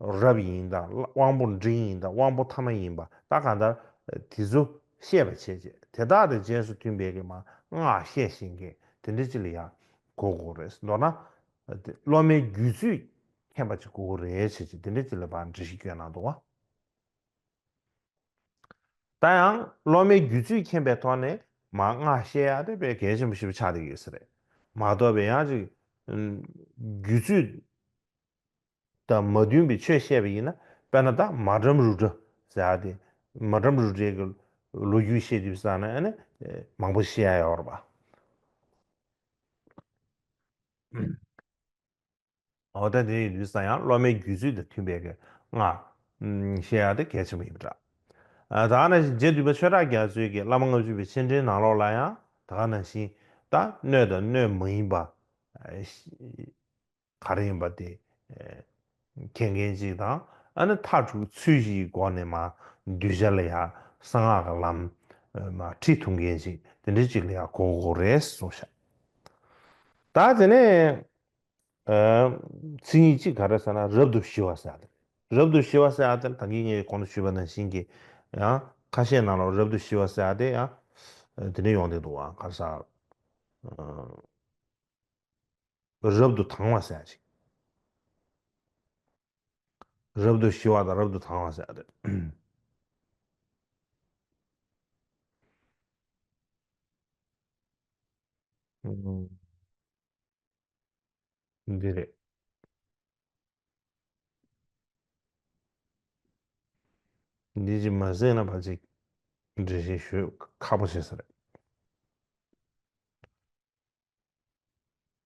རབ་ཡིན་དང་། དབང་པོ་འབྲིང་ཡིན་དང་། དབང་པོ་ཐ་མ་ཡིན་པ་ད་གང་ལྟར་དེ་ཚོ་བཤད་པ་བྱས་རྗེས་དེ་དག་དང་རྗེས་སུ་མཐུན་པའི་གི་མ་སྔགས་བཤད་བཞིན་གི་དེ་འདྲ་ཅིག་ལ་ཡང་གོ་དགོས་རེད། མདོར་ན་སློབ་མའི་རྒྱུད་ཚོད་མཁྱེན་པ་ཅིག་དགོས་ཀྱི་རེད་བྱས་རྗེས་དེ་འདྲ་ཅིག་ལ་ཕར་འགྲེལ་བཤད་བསྐྱོན་གནང་འདུག་བ། ད་ཡང་སློབ་མའི་རྒྱུད་ཚོད་མཁྱེན་པའི་ཐོག་ནས་མ་སྔགས་བཤད་ཡག་དེ་དཔེ་གལ་ཆེན་པོ་ཞེ་པོ་ཆགས་བསྡད་ཡོད་ས་རེད། མ་གཏོགས་པའི་ཡང་ཅིག་རྒྱུད་ཚོད་དང་མ་མཐུན་པའི་ཆོས་བཤད་པ་ཡིན་ན། དཔེར་ན་ད་མ་ཏྲཾ་རུ་ཏྲ་ཟེར་ཡག་དེ། མ་ཏྲཾ་རུ་ཏྲའི་གི་ལོ་རྒྱུས་བཤད་དུས་ཙ་ན་ཨ་ནི་མང་པོ་བཤད་ཡག་ཡོད་རེད་པ། འོ་ད་དེ་ཡིན་དུས་ཙང་ཡང་སློབ་མའི་རྒྱུད་ཚོད་དང་མཐུན་པའི་གི་སྔགས་བཤད་ཡག་དེ་གལ་ཆེན་པོ་ཡིན་པ་འདྲ། ཨ་ད་ག་ནང་བཞིན་རྗེ་བདུན་པ་ཆོས་གྲགས་རྒྱ་མཚོའི་གི་བླ་མ་ལྔ་བཅུ་པའི་ཆེ་འབྲིང་ནང་ལོགས་ལ་ཡང་ད་ག་ནང་བཞིན་ད་སྣོད་དང་སྣོད་མ་ཡིན་པ་ག་རེ་ཡིན་པ་དེ་མཁྱེན་མཁན་ཅིག་དང་། ཨ་ནི་མཐར་ཐུག་ཚུལ་བཞིའི་སྒོ་ནས་མ་གདུལ་བྱ་ལ་ཡང་གསང་སྔགས་ཀྱི་ལམ་མ་ཁྲིད་ཐུབ་མཁན་ཅིག་དེ་འདྲ་ཅིག་ལ་ཡང་གོ་དགོས་རེད་གསུངས་ཤག་ད་དེ་ནས། ཨ། མཚན་ཉིད་གཅིག་ག་རེ་ཟེར་ན་རབ་ཏུ་ཞི་བ་ཟེར་ཡག་དེ། རབ་ཏུ་ཞི་བ་ཟེར་ཡག་དེ་ད་གིན་ངས་གོང་དུ་ཞུས་པ་ནང་བཞིན་གྱི་ཡང་ཁ་ཤས་ནང་ལ་རབ་ཏུ་ཞི་བ་ཟེར་ཡག་དེ་ཡང་དེ་འདྲ་ཡོང་བསྡད་འདུག་བ། ག་རེ་ཟེར། ཨ། རབ་ཏུ་དང་བ་ཟེར་ཡག་ཅིག་རབ་ཏུ་ཞི་བ་དང་རབ་ཏུ་དང་བ་ཟེར་ཡག་དེ། ཨ། འདི་རེད། འདི་ཅིག་མ་གཟིགས་ན་ཕལ་ཆེར་འགྲེལ་བཤད་ཞུ་ཁག་པོ་ཆགས་ས་རེད།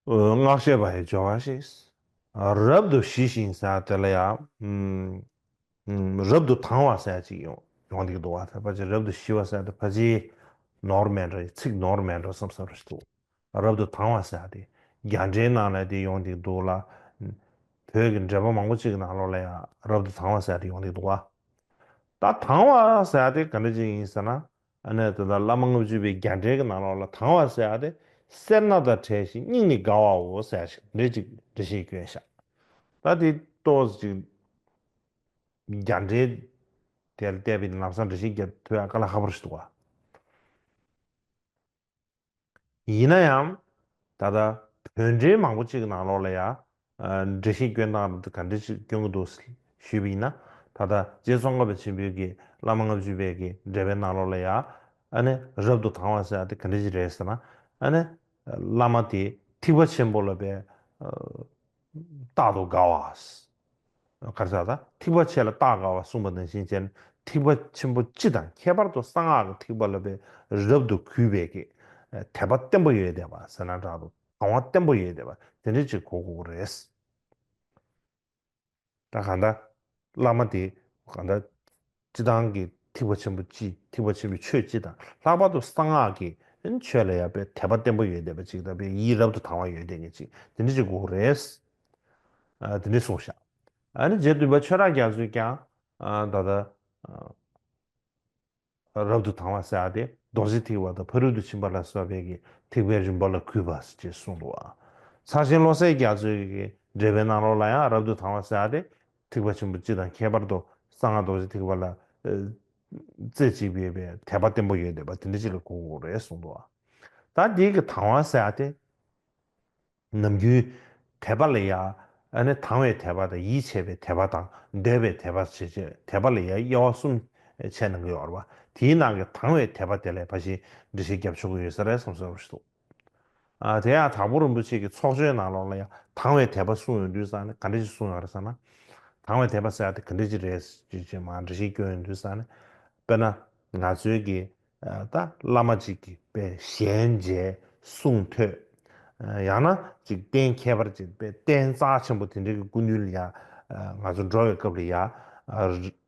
ཨོ། སྔགས་བཤད་པ་ཡི་སྦྱོར་བ་ཞིག་རབ་ཏུ་ཞི་ཞིང་ཟེར་དེ་ལ་ཡང་། ཨུམ། ཨུམ། རབ་ཏུ་དང་བ་ཟེར་ཅིག་ཡོང་ཡོང་བསྡད་ཀྱི་འདུག་བ། ད་ཕལ་ཆེར་རབ་ཏུ་ཞི་བ་ཟེར་དེ་ཕལ་ཆེར་ནོར་མེད་འགྲོ། ཚིག་ནོར་མེད་འགྲོ་བསམ་བསམ་རེད་འདུག་རབ་ཏུ་དང་བ་ཟེར་དེ་རྒྱ་འགྲེལ་ནང་ལ་དེ་ཡོང་བསྡད་ཀྱི་འདུག་ལ། བོད་ཀྱི་འགྲེལ་པ་མང་པོ་ཅིག་གི་ནང་ལོགས་ལ་ཡང་རབ་ཏུ་དང་བ་ཟེར་དེ་ཡོང་བསྡད་ཀྱི་འདུག་བ། ད་དང་བ་ཟེར་དེ་ག་འདྲ་ཅིག་ཡིན་ཟེར་ན། ཨ་ནི་ད་ལྟ་བླ་མ་ལྔ་བཅུ་པའི་རྒྱ་འགྲེལ་གྱི་ནང་ལོགས་ལ་དང་བ་ཟེར་ཡག་དེ་སེར་སྣ་དང་བྲལ་ཞིང་སྙིང་ནི་དགའ་བའོ་ཟེར་ཞིག་འགྲེལ་ཅིག་འགྲེལ་བཤད་བསྐྱོན་ཤག་ད་དེ་ཏོག་ཙམ་ཅིག་རྒྱ་འགྲེལ་དེ་ལ་བལྟས་པའི་ལམ་སང་འགྲེལ་བཤད་རྒྱབ་ཐུབ་ཡག་དཀའ་ལས་ཁག་པོ་རེད་འདུག་བ། ཡིན་ན་ཡང་། ད་ལྟ་བོད་འགྲེལ་མང་པོ་ཅིག་གི་ནང་ལོགས་ལ་ཡང་། ཨ། འགྲེལ་བཤད་སྐྱོན་སྟངས་ག་འདྲ་ཅིག་སྐྱོན་གྱི་འདུག་ཞུས་པ་ཡིན་ན། ད་ལྟ་རྗེ་ཙོང་ཁ་པ་ཆེན་པོའི་གི་བླ་མ་ལྔ་བཅུ་པའི་གི་འགྲེལ་པའི་ནང་ལོགས་ལ་ཡང་། ཨ་ནི་རབ་ཏུ་དང་བ་ཟེར་ཡག་དེ་ག་འདྲ་ཅིག་རེད་ཟེར་ན། ཨ་ནི་བླ་མ་དེ་ཐེག་པ་ཆེན་པོ་ལ་བས། ཨ། རྟག་ཏུ་དགའ་བ། ག་རེ་ཟེར་ད། ཐེག་པ་ཆེ་ལ་རྟག་དགའ་བ་གསུངས་པ་ནང་བཞིན་བྱས་ནས་ཐེག་པ་ཆེན་པོ་སྤྱི་དང་ཁྱད་པར་དུ་གསང་སྔགས་ཀྱི་ཐེག་པ་ལ་བས་རབ་ཏུ་གུས་པའི་གི་དད་པ་བརྟན་པོ་ཡོད་བསྡད་པ་ཟེར་ན་འདྲ་འདུག་དང་བ་བརྟན་པོ་ཡོད་བསྡད་པ་དེ་འདྲ་ཅིག་གོ་དགོས་རེད། ད་གང་ལྟར་བླ་མ་དེ་གང་ལྟར་སྤྱི་བཏང་གི་ཐེག་པ་ཆེན་པོ་སྤྱི། ཐེག་པ་ཆེན་པོའི་ཆོས་སྤྱི་དང་ལྷག་པར་དུ་གསང་སྔགས་ཀྱི་ཆོས་ལ་ཡང་དཔེ་དད་པ་བརྟན་པོ་ཡོད་བསྡད་པ་ཅིག་དང་དཔེ་ཡིད་རབ་ཏུ་དང་བ་ཡོད་བསྡད་མཁན་ཅིག་དེ་འདྲ་ཅིག་དགོས་རེད། ཨ། དེ་འདྲ་གསུངས་ཤག་ཨ་ནི་རྗེ་བདུན་པ་ཆོས་གྲགས་རྒྱ་མཚོས་ཀྱང་། ཨ། ད་ལྟ། ཨ། རབ་ཏུ་དང་བ་ཟེར་ཡག་དེ་རྡོ་རྗེ་ཐེག་པ་དང་ཕ་རོལ་ཏུ་ཕྱིན་པ་ལ་སོགས་པའི་གི་ཐེག་པའི་རིམ་པ་ལ་གུས་པ་ཞེས་གསུངས་འདུག་བ། ཕྱག་ཆེན་བློ་གསལ་རྒྱ་མཚོའི་གི་འགྲེལ་པའི་ནང་ལོགས་ལ་ཡང་རབ་ཏུ་དང་བ་ཟེར་ཡག་དེ་ཐེག་པ་ཆེན་པོ་སྤྱི་དང་ཁྱད་པར་དུ་གསང་སྔགས་རྡོ་རྗེ་ཐེག་པ་ལ། ཨ། རྩེ་གཅིག་པའི་དད་པ་བརྟན་པོ་ཡོད་བསྡད་པ་དེ་འདྲ་ཅིག་ལ་གོ་དགོས་རེད་གསུངས་འདུག་བ། ད་འདི་གི་དང་བ་ཟེར་ཡག་དེ། ནམ་རྒྱུན་དད་པ་ལ་ཡང་། ཨ་ནི་དང་བའི་དད་པ་དང་ཡིད་ཆེས་པའི་དད་པ་དང་འདོད་པའི་དད་པ་བྱས་བྱས་དད་པ་ལ་ཡང་དབྱེ་བ་གསུམ་ཕྱེ་གནང་གི་ཡོད་རེད་བ། དེའི་ནང་གི་དང་བའི་དད་པ་དེ་ལ་ཕལ་ཆེར་འགྲེལ་བཤད་རྒྱབ་ཆོག་གི་ཡོད་ས་རེད་བསམ་བསམ་ཞིག་འདུག་ཨ། དེ་ཡང་དྭགས་པོ་རིན་པོ་ཆེ་གི་ཚོགས་ཆོས་ནང་ལོགས་ལ་ཡང་དང་བའི་དད་པ་གསུངས་ཡོང་དུས་ཙང་ནས་ག་འདྲ་ཞིག་གསུངས་ཡོད་རེད་ཟེར་ན། དང་བའི་དད་པ་ཟེར་ཡག་དེ་ག་འདྲ་ཞིག་རེད་ཅེས་ཅེས་མར་འགྲེལ་བཤད་སྐྱོན་ཡོང་དུས་ཙང་ནས། དཔེར་ན་ང་ཚོའི་གི། ཨ། ད་བླ་མ་གཅིག་གི་དཔེ་ཞལ་མཇལ་གསུང་ཐོས། ཡང་ན་ཅིག་གཏན་ཁྱད་པར་ཅན་པའི་རྟེན་རྩ་ཆེན་པོ་དེ་འདྲའི་གི་སྐུ་མདུན་ལ་ཡ་ང་ཚོ་འགྲོ་བའི་སྐབས་ལ་ཡ།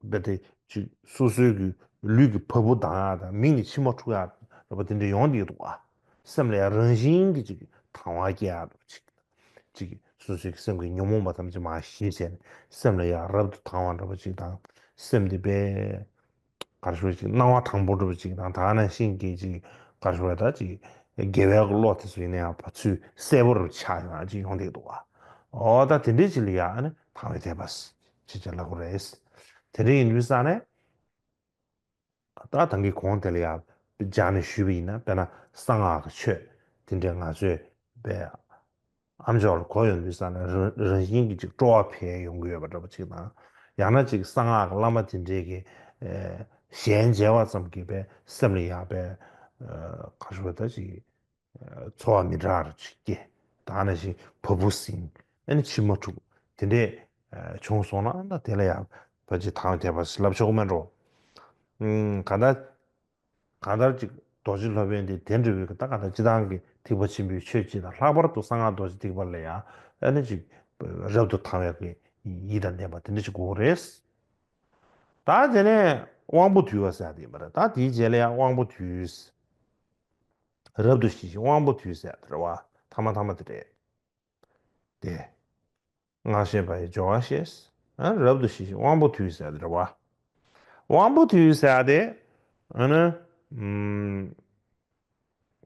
རྦད་དེ་ཅིག་སོ་སོའི་གི་ལུས་ཀྱི་བ་སྤུ་ལྡང་ཡག་དང་མིག་ནས་མཆི་མ་འཁྲུག་ཡག་རེད་པ། དེ་འདྲ་ཡོང་བསྡད་འདུག་ཨ། སེམས་ལ་ཡང་རང་བཞིན་གྱིས་ཅིག་དང་བ་སྐྱེ་ཡག་འདུག་ཅིག་ཅིག་སོ་སོའི་གི་སེམས་ཀྱི་ཉོན་མོངས་པ་ཐམས་ཅད་མར་ཞི་བྱས་ནས་སེམས་ལ་ཡང་རབ་ཏུ་དང་བ་འདྲ་པོ་ཅིག་དང་། སེམས་དེ་དཔེ་ག་རེ་ཞུ་ཅིག་སྣང་བ་དང་པོ་འདྲ་པོ་ཅིག་དང་། ད་ནང་བཞིན་གྱི་ཅིག་ག་རེ་ཞུ་བ་ད་ཅིག་དགེ་བའི་བློ་དེ་ཚོ་ཡིན་ན་ཡང་ཕར་ཚུར་གསལ་པོ་རུ་ཆགས་ཡོང་ཅིག་ཡོང་བསྡད་འདུག་ཨ། འོ་ད་དེ་འདྲའི་ཅིག་ལ་ཡང་ཨ་ནི་དང་བའི་ཐེག་པ་ཅིག་ཅིག་ལབ་དགོས་རེད། དེ་འདྲ་ཡིན་དུས་ཙང་ནས། ད་ད་གིན་གོང་དེ་ལ་ཡང་སྦྱར་ནས་ཞུས་པ་ཡིན་ན། དཔེར་ན་གསང་སྔགས་ཀྱི་ཆོས་དེ་འདྲའི་ང་ཚོས་དཔེ་ཨ་མཆོག་ལ་གོ་ཡོང་དུས་ཙང་ནས་རང་རང་བཞིན་གྱིས་ཅིག་སྤྲོ་བ་འཕེལ་ཡོང་གི་ཡོད་པ་འདྲ་པོ་ཅིག་དང་། ཡང་ན་ཅིག་གསང་སྔགས་ཀྱི་བླ་མ་དེ་འདྲའི་གི་ཨེ་ཞལ་མཇལ་བ་ཙམ་གྱིས་དཔེ་སེམས་ལ་ཡང་དཔེ་ཨེ་ག་རེ་ཞུ་བ་ད་ཅིག་ཚོར་བ་མི་འདྲ་བ་ཅིག་སྐྱེ། ད་ནང་བཞིན་བ་སྤུ་ཟིང་། ཨ་ནི་མཆི་མ་འཁྲུག་དེ་འདྲས་བྱུང་སོང་ན། ད་དེ་ལ་ཡང་ཕལ་ཆེར་དང་བའི་ཐེག་པ་ཞིག་ལབ་ཆོག་གི་མེད་འགྲོ། ཨུམ། གང་ལྟར་གང་ལྟར་ཅིག་རྡོ་རྗེ་སློབ་དཔོན་དེ་དེ་འདྲ་བའི་གི་ད་གང་ལྟར་སྤྱིར་བཏང་གི་ཐེག་པ་ཆེན་པོའི་ཆོས་སྤྱི་དང་། ལྷག་པར་དུ་གསང་སྔགས་རྡོ་རྗེ་ཐེག་པ་ལ་ཡང་ཨ་ནི་ཅིག་རབ་ཏུ་དང་བའི་གི་ཡིད་དང་ལྡན་པ་དེ་འདྲ་ཅིག་དགོས་རེད། ད་དེ་ནས་དབང་པོ་དུལ་བ་ཟེར་ཡག་དེ་ཡིན་པ་རེད། ད་དེའི་རྗེས་ལ་ཡང་དབང་པོ་དུལ། རབ་ཏུ་ཞི་ཞིང་དབང་པོ་དུལ་ཟེར་ཡག་དེ་རེད་བ། ཐ་མ་ཐ་མ་དེ་རེད། དེ། སྔགས་ཤེས་པ་ཡི་སྦྱོར་བ་ཤེས། ཨ། རབ་ཏུ་ཞི་ཞིང་དབང་པོ་དུལ་ཟེར་ཡག་དེ་རེད་བ། དབང་པོ་དུལ་ཟེར་ཡག་དེ། ཨ་ནི། ཨུམ།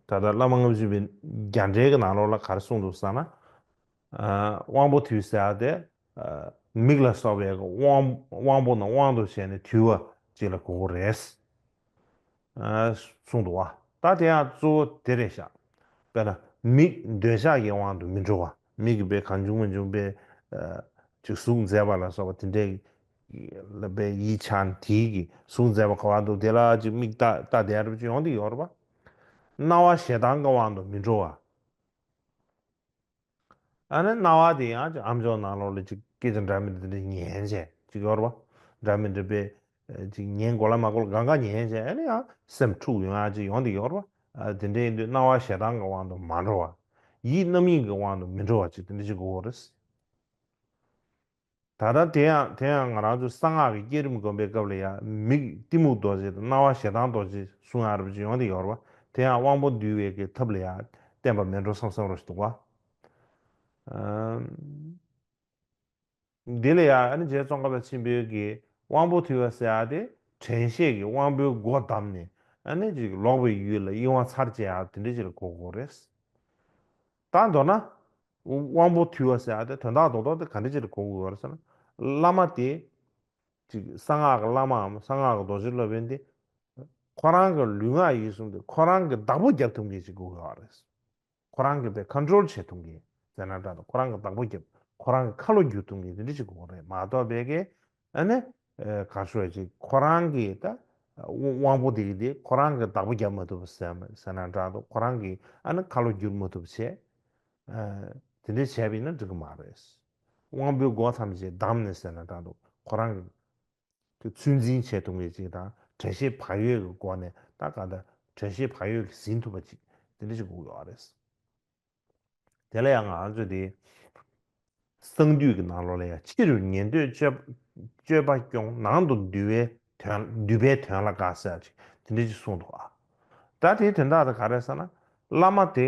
ད་ལྟ་བླ་མ་ལྔ་བཅུ་པའི་རྒྱ་འགྲེལ་གྱི་ནང་ལོགས་ལ་ག་རེ་གསུངས་འདུག་ཟེར་ན། ཨ། དབང་པོ་དུལ་ཟེར་ཡག་དེ། ཨ། མིག་ལ་སོགས་པའི་དབང་དབང་པོ་རྣམས་དབང་དུ་བྱས་ནས་དུལ་བ་ཅིག་ལ་གོ་དགོས་རེད། ཨ། གསུངས་འདུག་བ། ད་དེ་ཡང་གཙོ་བོ་དེ་རེད་ཤག་དཔེར་ན་མིག་འདོད་ཆགས་ཀྱི་དབང་དུ་མི་འགྲོ་བ། མིག་གིས་དཔེ་གང་བྱུང་མ་བྱུང་དཔེ། ཨ། ཅིག་གཟུགས་མཛེས་པ་ལ་སོགས་པ་དེ་འདྲའི་ལ་དཔེ་ཡིད་ཆགས་ནས་དེའི་གི་གཟུགས་མཛེས་པ་ག་བ་འདུག་དེ་ལ་ཅིག་མིག་ལྟ་ལྟ་བསྡད་རབས་ཅིག་ཡོང་གི་ཡོད་རེད་པ། རྣ་བ་ཞེ་སྡང་གི་དབང་དུ་མི་འགྲོ་བ། ཨ་ནི་རྣ་བ་དེ་ཡང་ཅིག་ཨ་མཆོག་ནང་ལོགས་ལ་ཅིག་སྐད་ཆ་འདྲ་མི་འདྲ་དེ་འདྲ་ཉན་བྱས་ཅིག་ཡོད་རེད་པ། འདྲ་མི་འདྲ་དཔེ་ཅིག་ཉན་དགོས་ལ་མ་དགོས་ལ་གང་ག་ཉན་བྱས། ཨ་ནི་ཡང་སེམས་འཁྲུག་ཡོང་ཡག་ཅིག་ཡོང་གི་ཡོད་རེད་པ། ཨ། དེ་འདྲ་ཡིན་དུས་རྣ་བ་ཞེ་སྡང་གི་དབང་དུ་མ་འགྲོ་བ། ཡིད་རྣམ་གཡེང་གི་དབང་དུ་མི་འགྲོ་བ་ཅིག་དེ་འདྲ་ཅིག་དགོས་རེད། ད་ལྟ་དེ་ཡང་དེ་ཡང་ང་རང་ཚོ་གསང་སྔགས་ཀྱི་བསྐྱེད་རིམ་སྒོམ་པའི་སྐབས་ལ་ཡང་མིག་གཏི་མུག་རྡོ་རྗེ་དང་རྣ་བ་ཞེ་སྡང་རྡོ་རྗེ་གསུང་ཡག་རབས་ཅིག་ཡོང་བསྡད་ཡོད་རེད་པ། དེ་ཡང་དབང་པོ་འདུལ་བའི་གི་ཐབས་ལ་ཡང་བརྟེན་པ་མེད་འགྲོ་བསམ་བསམ་རོ་ཞིག་འདུག་པ། ཨམ། འདི་ལ་ཡང་ཨ་ནི་རྗེ་ཙོང་ཁ་པ་ཆེན་པོའི་གི་དབང་པོ་དུལ་བ་ཟེར་ཡག་དེ་དྲན་ཤེས་ཀྱི་དབང་པོའི་སྒོ་བསྡམས་ནས། ཨ་ནི་ཅིག་ལོག་པའི་ཡུལ་ལ་གཡེང་བ་ཚར་བཅད་ཡག་དེ་འདྲ་ཅིག་ལ་གོ་དགོས་རེད། ད་མདོར་ན། དབང་པོ་དུལ་བ་ཟེར་ཡག་དེ་དོན་དག་རྡོག་རྡོག་དེ་ག་འདྲ་ཅིག་ལ་གོ་དགོས་རེད་ཟེར་ན། བླ་མ་དེ། ཅིག་གསང་སྔགས་ཀྱི་བླ་མའམ་གསང་སྔགས་ཀྱི་རྡོ་རྗེ་སློབ་དཔོན་དེ། ཁོ་རང་གི་ལུས་ངག་ཡིད་གསུམ་དེ་ཁོ་རང་གི་བདག་པོ་རྒྱབ་ཐུབ་མཁན་ཅིག་དགོས་ཀྱི་ཡོད་རེད། ཁོ་རང་གིས་དཔེ་ཁོན་ཊོལ་བྱེད་ཐུབ་མཁན་ཟེར་ན་འདྲ་འདུག་ཁོ་རང་གི་བདག་པོ་རྒྱབ། ཁོ་རང་གི་ཁ་ལོ་བསྒྱུར་ཐུབ་མཁན་དེ་འདྲ་ཞིག་དགོས་རེད་མ་གཏོགས། དཔེ་གི་ཨ་ནི་ཨ་ག་རེ་ཞུ་ཅིག་ཁོ་རང་གི་ད་དབང་པོ་དེ་གི་དེ་ཁོ་རང་གི་བདག་པོ་རྒྱབ་མ་ཐུབ་ཟེར་ཟེར་ན་འདྲ་འདུག་ཁོ་རང་གི་ཨ་ནི་ཁ་ལོ་བསྒྱུར་མ་ཐུབ་བྱས། ཨ། དེ་འདྲ་བྱས་པ་ཡིན་ན་འགྲིག་གི་མ་རེད། དབང་པོའི་སྒོ་ཐམས་ཅད་བསྡམས་ནས་ཟེར་ན་འདྲ་འདུག་ཁོ་རང་གི་དེ་ཚོད་འཛིན་བྱེད་ཐུབ་མཁན་ཅིག་དང་། དྲན་ཤེས་བག་ཡོད་ཀྱི་སྒོ་ནས་ད་ག་འདྲ་དྲན་ཤེས་བག་ཡོད་ཀྱིས་ཟིན་ཐུབ་པ་ཅིག་དེ་འདྲ་ཞིག་དགོས་ཡོད་རེད། དེ་ལ་ཡང་ང་ཚོས་དེ་གསང་འདུས་ཀྱི་ནང་ལོགས་ལ་ཡང་ཕྱི་རུ་ཉན་ཐོས་སྤྱོད་སྤྱོད་པ་སྐྱོང་། ནང་དུ་འདུལ་བའི་དོན་འདུལ་བའི་དོན་ལ་དགའ་ཟེར་ཅིག་དེ་འདྲ་ཅིག་གསུངས་འདུག་ཨ། ད་དེའི་དོན་དག་དེ་ག་རེ་ཟེར་ན། བླ་མ་དེ་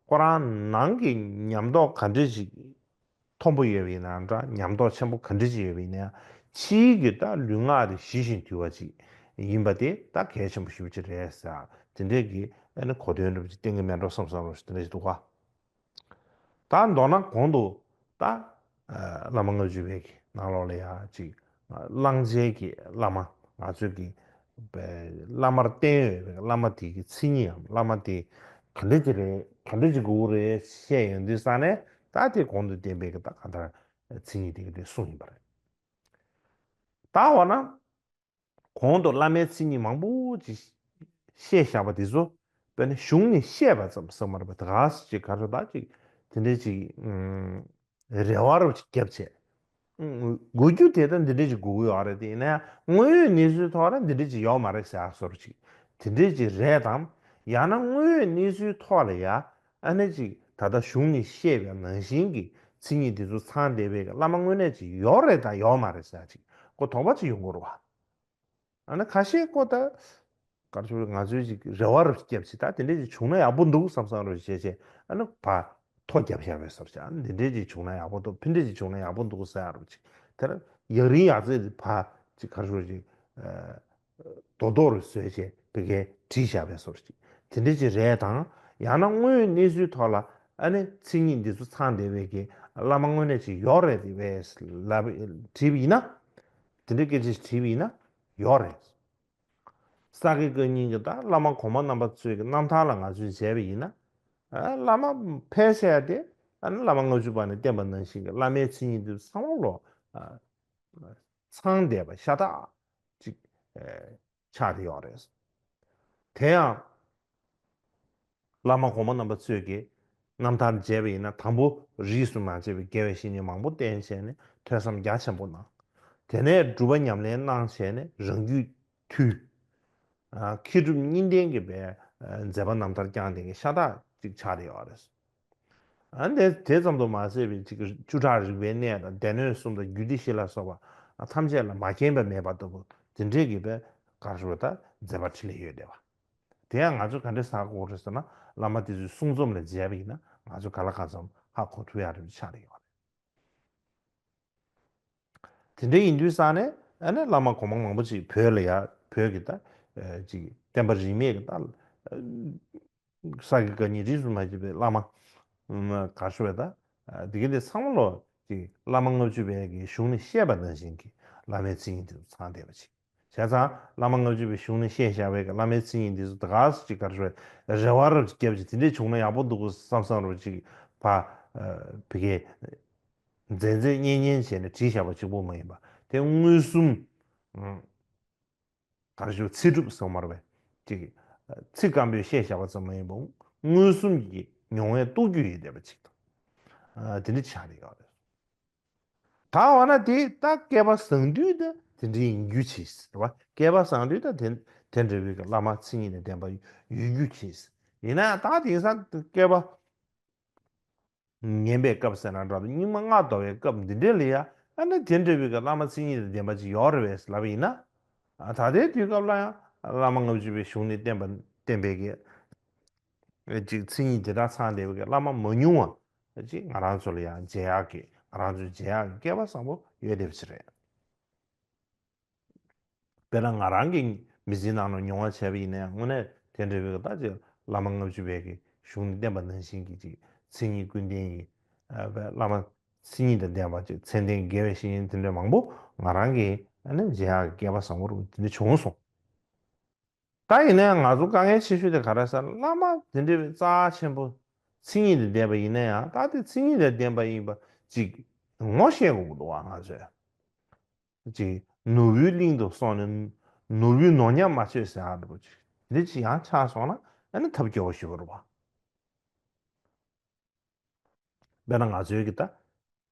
ཁོ་རང་ནང་གི་ཉམས་རྟོགས་ག་འདྲ་ཞིག་མཐོན་པོ་ཡོད་པ་ཡིན་ནའང་འདྲ། ཉམས་རྟོགས་ཆེན་པོ་ག་འདྲ་ཅིག་ཡོད་པ་ཡིན་ནའང་། ཕྱིའི་གི་ད་ལུས་ངག་དེ་ཞི་ཞིང་དུལ་བ་ཅིག་ཡིན་པ་དེ་ད་གལ་ཆེན་པོ་ཞེ་པོ་ཅིག་རེད་ཟེར། དེ་འདྲའི་གི་ཨ་ནི་གོ་དོན་འདྲ་པོ་ཅིག་བསྟན་གི་མེད་འགྲོ་བསམ་བསམ་རོ་ཞིག་དེ་འདྲ་ཞིག་འདུག་ག་ད་མདོར་ན་གོང་དུ་ད་ཨ་བླ་མ་ལྔ་བཅུ་པའི་གི་ནང་ལོགས་ལ་ཡང་ཅིག་གླང་ཆེན་གྱི་བླ་མ། ང་ཚོས་ཀྱི་བླ་མར་བསྟེན་ཡོད་པའི་བླ་མ་དེ་གི་མཚན་ཉིད་འམ། བླ་མ་དེ་ག་འདྲ་ཅིག་རེད། ག་འདྲ་ཅིག་དགོས་རེད་བཤད་ཡོང་དུས་ཙང་ནས། ད་དེ་གོང་དུ་བསྟན་པའི་གི་ད་གང་ལྟར་མཚན་ཉིད་དེ་གི་དེ་གསུངས་ཡིན་པ་རེད། ད་འོ་ན། གོང་དུ་བླ་མའི་མཚན་ཉིད་མང་པོ་ཅིག་བཤད་བཞག་པ་དེ་ཚོ། དཔེར་ན་གཞུང་ནས་བཤད་པ་ཙམ་ཟེར་མ་རེད་པ། དེ་ག་ཅིག་ག་རེ་ད་ཅིག་དེ་འདྲའི་ཅིག་ཨུམ། རེ་བ་རུ་ཅིག་བརྒྱབ་བྱས། ཨུམ། དགོས་རྒྱུ་དེ་ད་འདི་འདྲའི་ཅིག་དགོས་ཀྱི་ཡོད་རེད། དེ་ཡིན་ན་ཡང་དངོས་ཡོད་གནས་ཚུལ་ཐོག་ལ་འདི་འདྲའི་ཅིག་ཡོད་མ་རེད་ཟེར་ཡག་བཟོ་འདྲ་ཅིག་དེ་འདྲའི་ཅིག་རེད་དམ། ཡང་ན་དངོས་ཡོད་གནས་ཚུལ་ཐོག་ལ་ཡ། ཨ། ཨ་ནི་ཅིག་ད་ལྟ་གཞུང་ནས་བཤད་པའི་ནང་བཞིན་གྱི་མཚན་ཉིད་འདི་ཚོ་ཚང་བསྡད་པའི་བླ་མ་དངོས་གནས་ཅིག་ཡོད་རེད་དང་ཡོད་མ་རེད་ཟེར་ཅིག་ཁོ་དོགས་པ་ཅིག་ཡོང་གི་རེད་བ། ཨ་ནི་ཁ་ཤས་ཁོ་ད་གར་ཞུ་ང་ཚོའི་ཅིག་རེ་བ་རུ་སྐྱབས་ཅིག་ད་དེ་འདྲས་ཅིག་བྱུང་ན་ཡག་པོ་འདུག་བསམ་བསམ་རུ་བྱས་བྱས་ཨ་ནི་བ་ཐོ་རྒྱབ་བཞག་པའི་སོར་ཅིག་ཨ་ནི་འདི་འདྲས་ཅིག་བྱུང་ན་ཡག་པོ་འདུག་ཕི་འདྲས་ཅིག་བྱུང་ན་ཡག་པོ་འདུག་ཟེར་ཡག་རུ་ཅིག་དེར་ཡག་རིང་ཡག་རྩེ་བ་ཅིག་གར་ཞུ་ཅིག་རྡོག་རྡོག་རུ་བཟོས་བྱས་བི་གའི་བྲིས་བཞག་པའི་སོར་ཅིག་དེ་འདྲས་ཅིག་རེད་དང་། ཡང་ན་དངོས་ཡོད་གནས་ཚུལ་ཐོག་ལ་ཨ་ནི་མཚན་ཉིད་འདི་ཚོ་ཚང་བསྡད་པའི་གི་བླ་མ་དངོས་གནས་ཅིག་ཡོད་རེད་དེ་བས་ལབ་བྲིས་པ་ཡིན་ན། དེ་འདྲའི་སྐད་ཆ་ཞིག་དྲིས་པ་ཡིན་ན་ཡོད་རེད། ས་དགེ་བཀའ་རྙིང་གི་དང་བླ་མ་གོང་མ་རྣམ་པ་ཚོའི་གི་རྣམ་ཐར་ལ་ང་ཚོས་མཇལ་བ་ཡིན་ན། ཨ་བླ་མ་ཕལ་ཆེ་བ་དེ་ཨ་ནི་བླ་མ་ལྔ་བཅུ་པ་ནས་བསྟན་པ་ནང་བཞིན་གྱི་བླ་མའི་མཚན་ཉིད་དེ་ཚང་མ་ལོ་ཨ་ཚང་བསྡད་པ་ཤ་སྟག་ཅིག་ཨ་ཆགས་བསྡད་ཡོད་རེད། དེ་ཡང་། བླ་མ་གོང་མ་རྣམ་པ་ཚོས་ཀྱི་རྣམ་ཐར་མཇལ་བ་ཡིན་ན་དང་པོ་རིས་སུ་མ་ཆད་པའི་དགེ་བའི་བཤེས་གཉེན་མང་པོ་བསྟེན་བྱས་ནས་ཐོས་བསམ་རྒྱ་ཆེན་པོ་གནང་། དེ་ནས་སྒྲུབ་པ་ཉམས་ལེན་གནང་བྱས་ནས་རང་རྒྱུད་ཐུལ། ཨ་མཁས་གྲུབ་གཉིས་ལྡན་གྱི་པའི་ཨ་མཛད་པ་རྣམ་ཐར་བསྐྱངས་ཏེ་གི་ཤ་སྟག་ཅིག་ཆགས་བསྡད་ཡོད་རེད། ཨ་ནི་དེ་ཙམ་དུ་མ་ཟད་པའི་ཅིག་བཅུ་ཕྲག་རིག་པའི་གནས་དང་སྡེ་སྣོད་གསུམ་དང་རྒྱུད་སྡེ་བཞི་ལ་སོགས་པ་ཐམས་ཅད་ལ་མ་མཁྱེན་པ་མེད་པ་ལྟ་བུ་དེ་འདྲས་ཀྱི་པའི་གར་ཞུ་བ་དང་མཛད་པ་འཕྲིན་ལས་ཡོད་བསྡད་པ། དེ་ཡང་ང་ཚོས་ག་འདྲས་ཟ་དགོས་རེད་ཟེར་ན་བླ་མ་དེ་ཚོའི་གསུང་རྩོམ་ལ་མཇལ་བ་ཡིན་ན་ང་ཚོས་ག་ལ་གང་འཚམ་ཧ་གོ་ཐུབ་ཡག་རེད་ཆགས་ཡོད་རེད། དེ་འདྲ་ཡིན་དུས་ས་ནས་ཨ་ནི་བླ་མ་གོང་མ་མང་པོ་ཅིག་བོད་ལ་ཡ་བོད་ཀྱི་ད་ཅིག་བསྟན་པ་རིས་མེད་ཀྱི་ད་ས་དགེ་བཀའ་རྙིང་རིས་སུ་མ་ཆད་པའི་བླ་མ་གར་ཞུ་བ་ད་དེ་ག་དེ་ཚང་མ་ལོ་ཅིག་བླ་མ་ལྔ་བཅུ་པའི་གི་གཞུང་ནས་བཤད་པ་ནང་བཞིན་གྱི་བླ་མའི་མཚན་ཉིད་དེ་ཚོ་ཚང་བསྡད་པ་ཅིག་བྱས་ཙང་བླ་མ་ལྔ་བཅུ་པའི་གཞུང་ནས་བཤད་བཞག་པའི་གི་བླ་མའི་མཚན་ཉིད་འདི་ཚོ་ད་ག་སེ་ཅིག་གར་ཞུ་བའི་རེ་བ་རབ་ཅིག་བརྒྱབ་ཅིག་དེ་འདྲས་བྱུང་ན་ཡག་པོ་འདུག་གོ་བསམ་བསམ་རུ་ཅིག་ཕ་བི་གའི་མཛེས་མཛེས་སྙན་སྙན་བྱས་ནས་བྲིས་བཞག་པ་གཅིག་པོ་མ་ཡིན་པ་དེ་མངོན་སུམ་གར་ཞུ་ཚིག་གྲུབ་སོང་མར་བས་ཅིག་ཚིག་སྐམ་པོས་བཤད་བཞག་པ་ཙམ་མ་ཡིན་པ་མངོན་སུམ་གྱི་མྱོང་བས་རྟོགས་རྒྱུ་ཡོད་བསྡད་པ་ཅིག་དང་དེ་འདྲ་ཆགས་བསྡད་ཡོད་རེད། ད་འོ་ན་དེ་ད་བསྐལ་པ་བཟང་དུས་ད་དེ་འདྲ་ཡིན་རྒྱུ་ཆེ་རེད་བ། བསྐལ་པ་བཟང་དུས་ད་དེ་དེ་འདྲ་བའི་གི་བླ་མ་མཚན་ཉིད་ལ་ལྡན་པ་ཡོད་རྒྱུ་ཆེ། ཡིན་ན་ད་དེང་སང་བསྐལ་པ་ངན་པའི་སྐབས་ཟེར་ན་འདྲ་འདུག་སྙིགས་མ་ལྔ་བདོ་བའི་སྐབས་འདི་འདྲ་ལ་ཡ་ཨ་ནི་དེ་འདྲ་བའི་གི་བླ་མ་མཚན་ཉིད་ལ་ལྡན་པ་ཅིག་ཡོད་རེད་བས་ལབ་ཡིན་ན། ད་ལྟའི་དུས་སྐབས་ལ་ཡང་བླ་མ་ལྔ་བཅུ་པའི་གཞུང་ནས་བསྟན་པ་བསྟན་པའི་གི་ཅིག་མཚན་ཉིད་དེ་དག་ཚང་བསྡད་པའི་བླ་མ་མ་ཉུང་བ་ཅིག་ང་རང་ཚོ་ལ་ཡང་མཇལ་ཡག་གི་ང་རང་ཚོའི་མཇལ་ཡག་གི་སྐལ་བ་བཟང་པོ་ཡོད་བསྡད་པ་ཅིག་རེད། དཔེར་ན་ང་རང་གི་མི་ཚེའི་ནང་ལ་མྱོང་བ་བྱས་པ་ཡིན་ན་ཡང་དངོས་གནས་དེ་འདྲ་བའི་ད་ཅིག་བླ་མ་ལྔ་བཅུ་པའི་གི་གཞུང་ནས་བསྟན་པ་ནང་བཞིན་གྱི་ཅིག་མཚན་ཉིད་ཀུན་ལྡན་གྱི་བླ་མ་མཚན་ཉིད་དང་ལྡན་པ་ཅིག་མཚན་ལྡན་དགེ་བའི་བཤེས་གཉེན་དེ་འདྲ་མང་པོ་ང་རང་གི་ཨ་ནི་མཇལ་ཡག་གི་སྐལ་བ་བཟང་པོ་རུ་དེ་འདྲ་བྱུང་སོང་། ད་ཡིན་ན་ཡང་ང་ཚོ་དཀའ་ངལ་ཆེ་ཤོས་དེ་ག་རེ་ཟེར་ན་བླ་མ་དེ་འདྲ་བའི་རྩ་ཆེན་པོ་མཚན་ཉིད་དང་ལྡན་པ་ཡིན་ན་ཡང་ད་དེ་མཚན་ཉིད་དང་ལྡན་པ་ཡིན་པ་ཅིག་ངོ་ཤེས་དགོས་ཀྱི་འདུག་བ། ང་ཚོས་ཅིག་ནོར་བུའི་གླིང་དུ་སོང་ནས་ནོར་བུའི་ནོར་ཉམས་མ་ཆོད་ཟེར་ཡག་འདྲ་པོ་ཅིག་འདི་ཅིག་ཡང་ཆགས་སོང་ན་ཨ་ནི་ཐབས་སྐྱོ་བོ་ཞིག་རེད་བ། དཔེར་ན་ང་ཚོའི་གི་ད་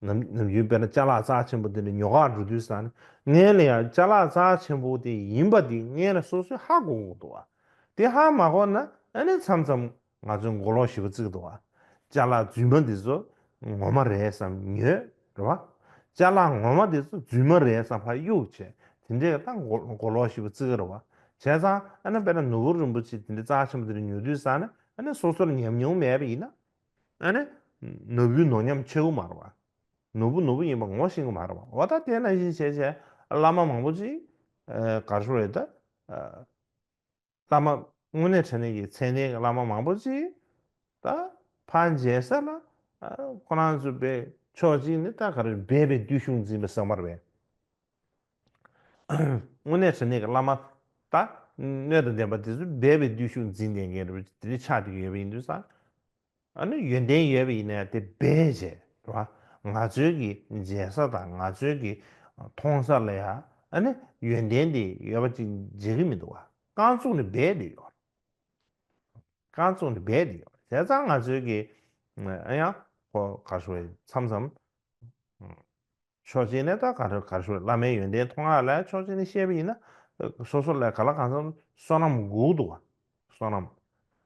ནམ་ནམ་རྒྱུན་དཔེར་ན་ཅ་ལག་རྩ་ཆེན་པོ་དེ་འདྲ་ཉོ་གར་འགྲོ་དུས་ཙང་ནས་སྔོན་ལ་ཡང་ཅ་ལག་རྩ་ཆེན་པོ་དེ་ཡིན་པ་དེ་སྔོན་ལ་སོ་སོས་ཧ་གོ་དགོས་འདུག་བ། དེ་ཧ་མ་གོ་ན་ཨ་ནི་མཚམས་མཚམས་ང་ཚོས་མགོ་ལོག་ཞེ་པོ་བརྩི་གི་འདུག་བ། ཅ་ལག་རྫུན་མ་འདི་ཚོ་ངོ་མ་རེད་བསམ་ཉོས་རེད་བ། ཅ་ལག་ངོ་མ་འདི་ཚོ་རྫུན་མ་རེད་བསམ་ཕར་གཡུག་བྱས་དེ་འདྲས་ད་མགོ་མགོ་ལོག་ཞེ་པོ་བརྩི་གི་རེད་བ། བྱས་ཙང་ཨ་ནི་དཔེར་ན་ནོར་བུ་རིན་པོ་ཆེ་དེ་འདྲ་རྩ་ཆེན་པོ་དེ་འདྲ་ཉོ་དུས་ཙང་ནས་ཨ་ནི་སོ་སོར་ཉམས་མྱོང་མེད་པ་ཡིན་ན། ཨ་ནི། ནོར་བུའི་ནོར་ཉམས་ཆོད་གི་མ་རེད་བ། ནོར་བུ་ནོར་བུ་ཡིན་པ་ངོ་ཤེས་གི་མ་རེད་བ། འོ་ད་དེ་ནང་བཞིན་བྱས་བྱས་བླ་མ་མང་པོ་ཅིག་ཨ་ག་རེ་ཞུ་དགོས་རེད་ད། ཨ་བླ་མ་དངོས་གནས་དྲང་གནས་ཀྱི་མཚན་ལྡན་གྱི་བླ་མ་མང་པོ་ཅིག་ད་ཕར་མཇལ་ས་ལ་ཨ་ཁོ་རང་ཚོ་པའི་ཕྱོགས་གཅིག་ནས་ད་ག་རེ་སྦས་པའི་བརྟུལ་ཞུགས་འཛིན་པ་ཟེར་མ་རེད་པས། དངོས་གནས་དྲང་གནས་ཀྱི་བླ་མ་ད་སྣོད་དང་ལྡན་པ་དེ་ཚོ་སྦས་པའི་བརྟུལ་ཞུགས་འཛིན་བསྡད་མཁན་རེད་པས། དེ་འདྲ་ཆགས་བསྡད་ཀྱི་ཡོད་པ་ཡིན་དུས་ཙང་། ཨ་ནི་ཡོན་ཏན་ཡོད་པ་ཡིན་ན་ཡང་དེ་སྦས་བྱས་རེད་བ། ང་ཚོའི་གི་མཇལ་ས་དང་ང་ཚོའི་གི་མཐོང་ས་ལ་ཡང་ཨ་ནི་ཡོན་ཏན་དེ་ཡོད་པ་ཅིག་མཇལ་གི་མི་འདུག་བ། རྐང་བཙུགས་ནས་སྦས་བསྡད་ཡོད་རེད། རྐང་བཙུགས་ནས་སྦས་བསྡད་ཡོད་རེད། བྱས་ཙང་ང་ཚོའི་གི་ཨ་ཡང་ཁོ་ག་རེ་ཞུ་དགོས་རེད་མཚམས་མཚམས། ཕྱོགས་གཅིག་ནས་ད་ག་རེ་ག་རེ་ཞུ་བླ་མའི་ཡོན་ཏན་མཐོང་ཡག་ལ་ཕྱོགས་གཅིག་ནས་བཤད་པ་ཡིན་ན། སོ་སོ་ལ་ག་ལ་གང་འཚམ་བསོད་ནམས་དགོས་འདུག་བ། བསོད་ནམས།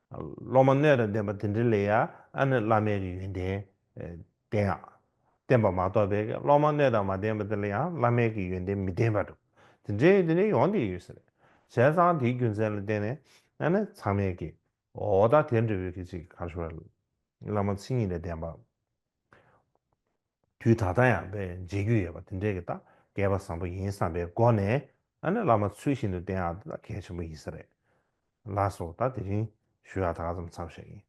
སློབ་མ་སྣོད་དང་ལྡན་པ་དེ་འདྲ་ལ་ཡ་ ཨ་ནི་བླ་མའི་གི་ཡོན་ཏན་ཨེ་བསྟན་ཡག་བསྟན་པ་མ་གཏོགས་པའི་སློབ་མ་སྣོད་དང་མ་ལྡན་པ་དེ་ལ་ཡང་བླ་མའི་གི་ཡོན་ཏན་མི་ལྡན་པ་འདུག་དེ་འདྲའི་དེ་འདྲའི་ཡོང་བསྡད་ཡོད་ས་རེད། བྱས་ཙང་དེའི་རྒྱུ་མཚན་ལ་བརྟེན་ནས་ཨ་ནི་ཚང་མས་ཀྱི་འོ་ད་དེ་འདྲ་བའི་གི་ཅིག་ག་རེ་ཞུ་དགོས་རེད། བླ་མ་མཚན་ཉིད་ལས་ལྡན་པ། དུས་ད་ལྟ་ཡང་དཔེ་མཇལ་རྒྱུ་ཡོད་པ་དེ་འདྲའི་གི་ད་སྐལ་པ་བཟང་པོ་ཡིན་བསམ་པའི་སྒོ་ནས་ཨ་ནི་བླ་མ་ཚུལ་བཞིན་དུ་བསྟེན་ཡག་དེ་ད་གལ་ཆེན་པོ་ཡིན་ས་རེད། ལགས་སོ། ད་དེ་རིང་ཞུ་ཡག་ད་ག་ཙམ་ཚར་བཞག་ཡིན།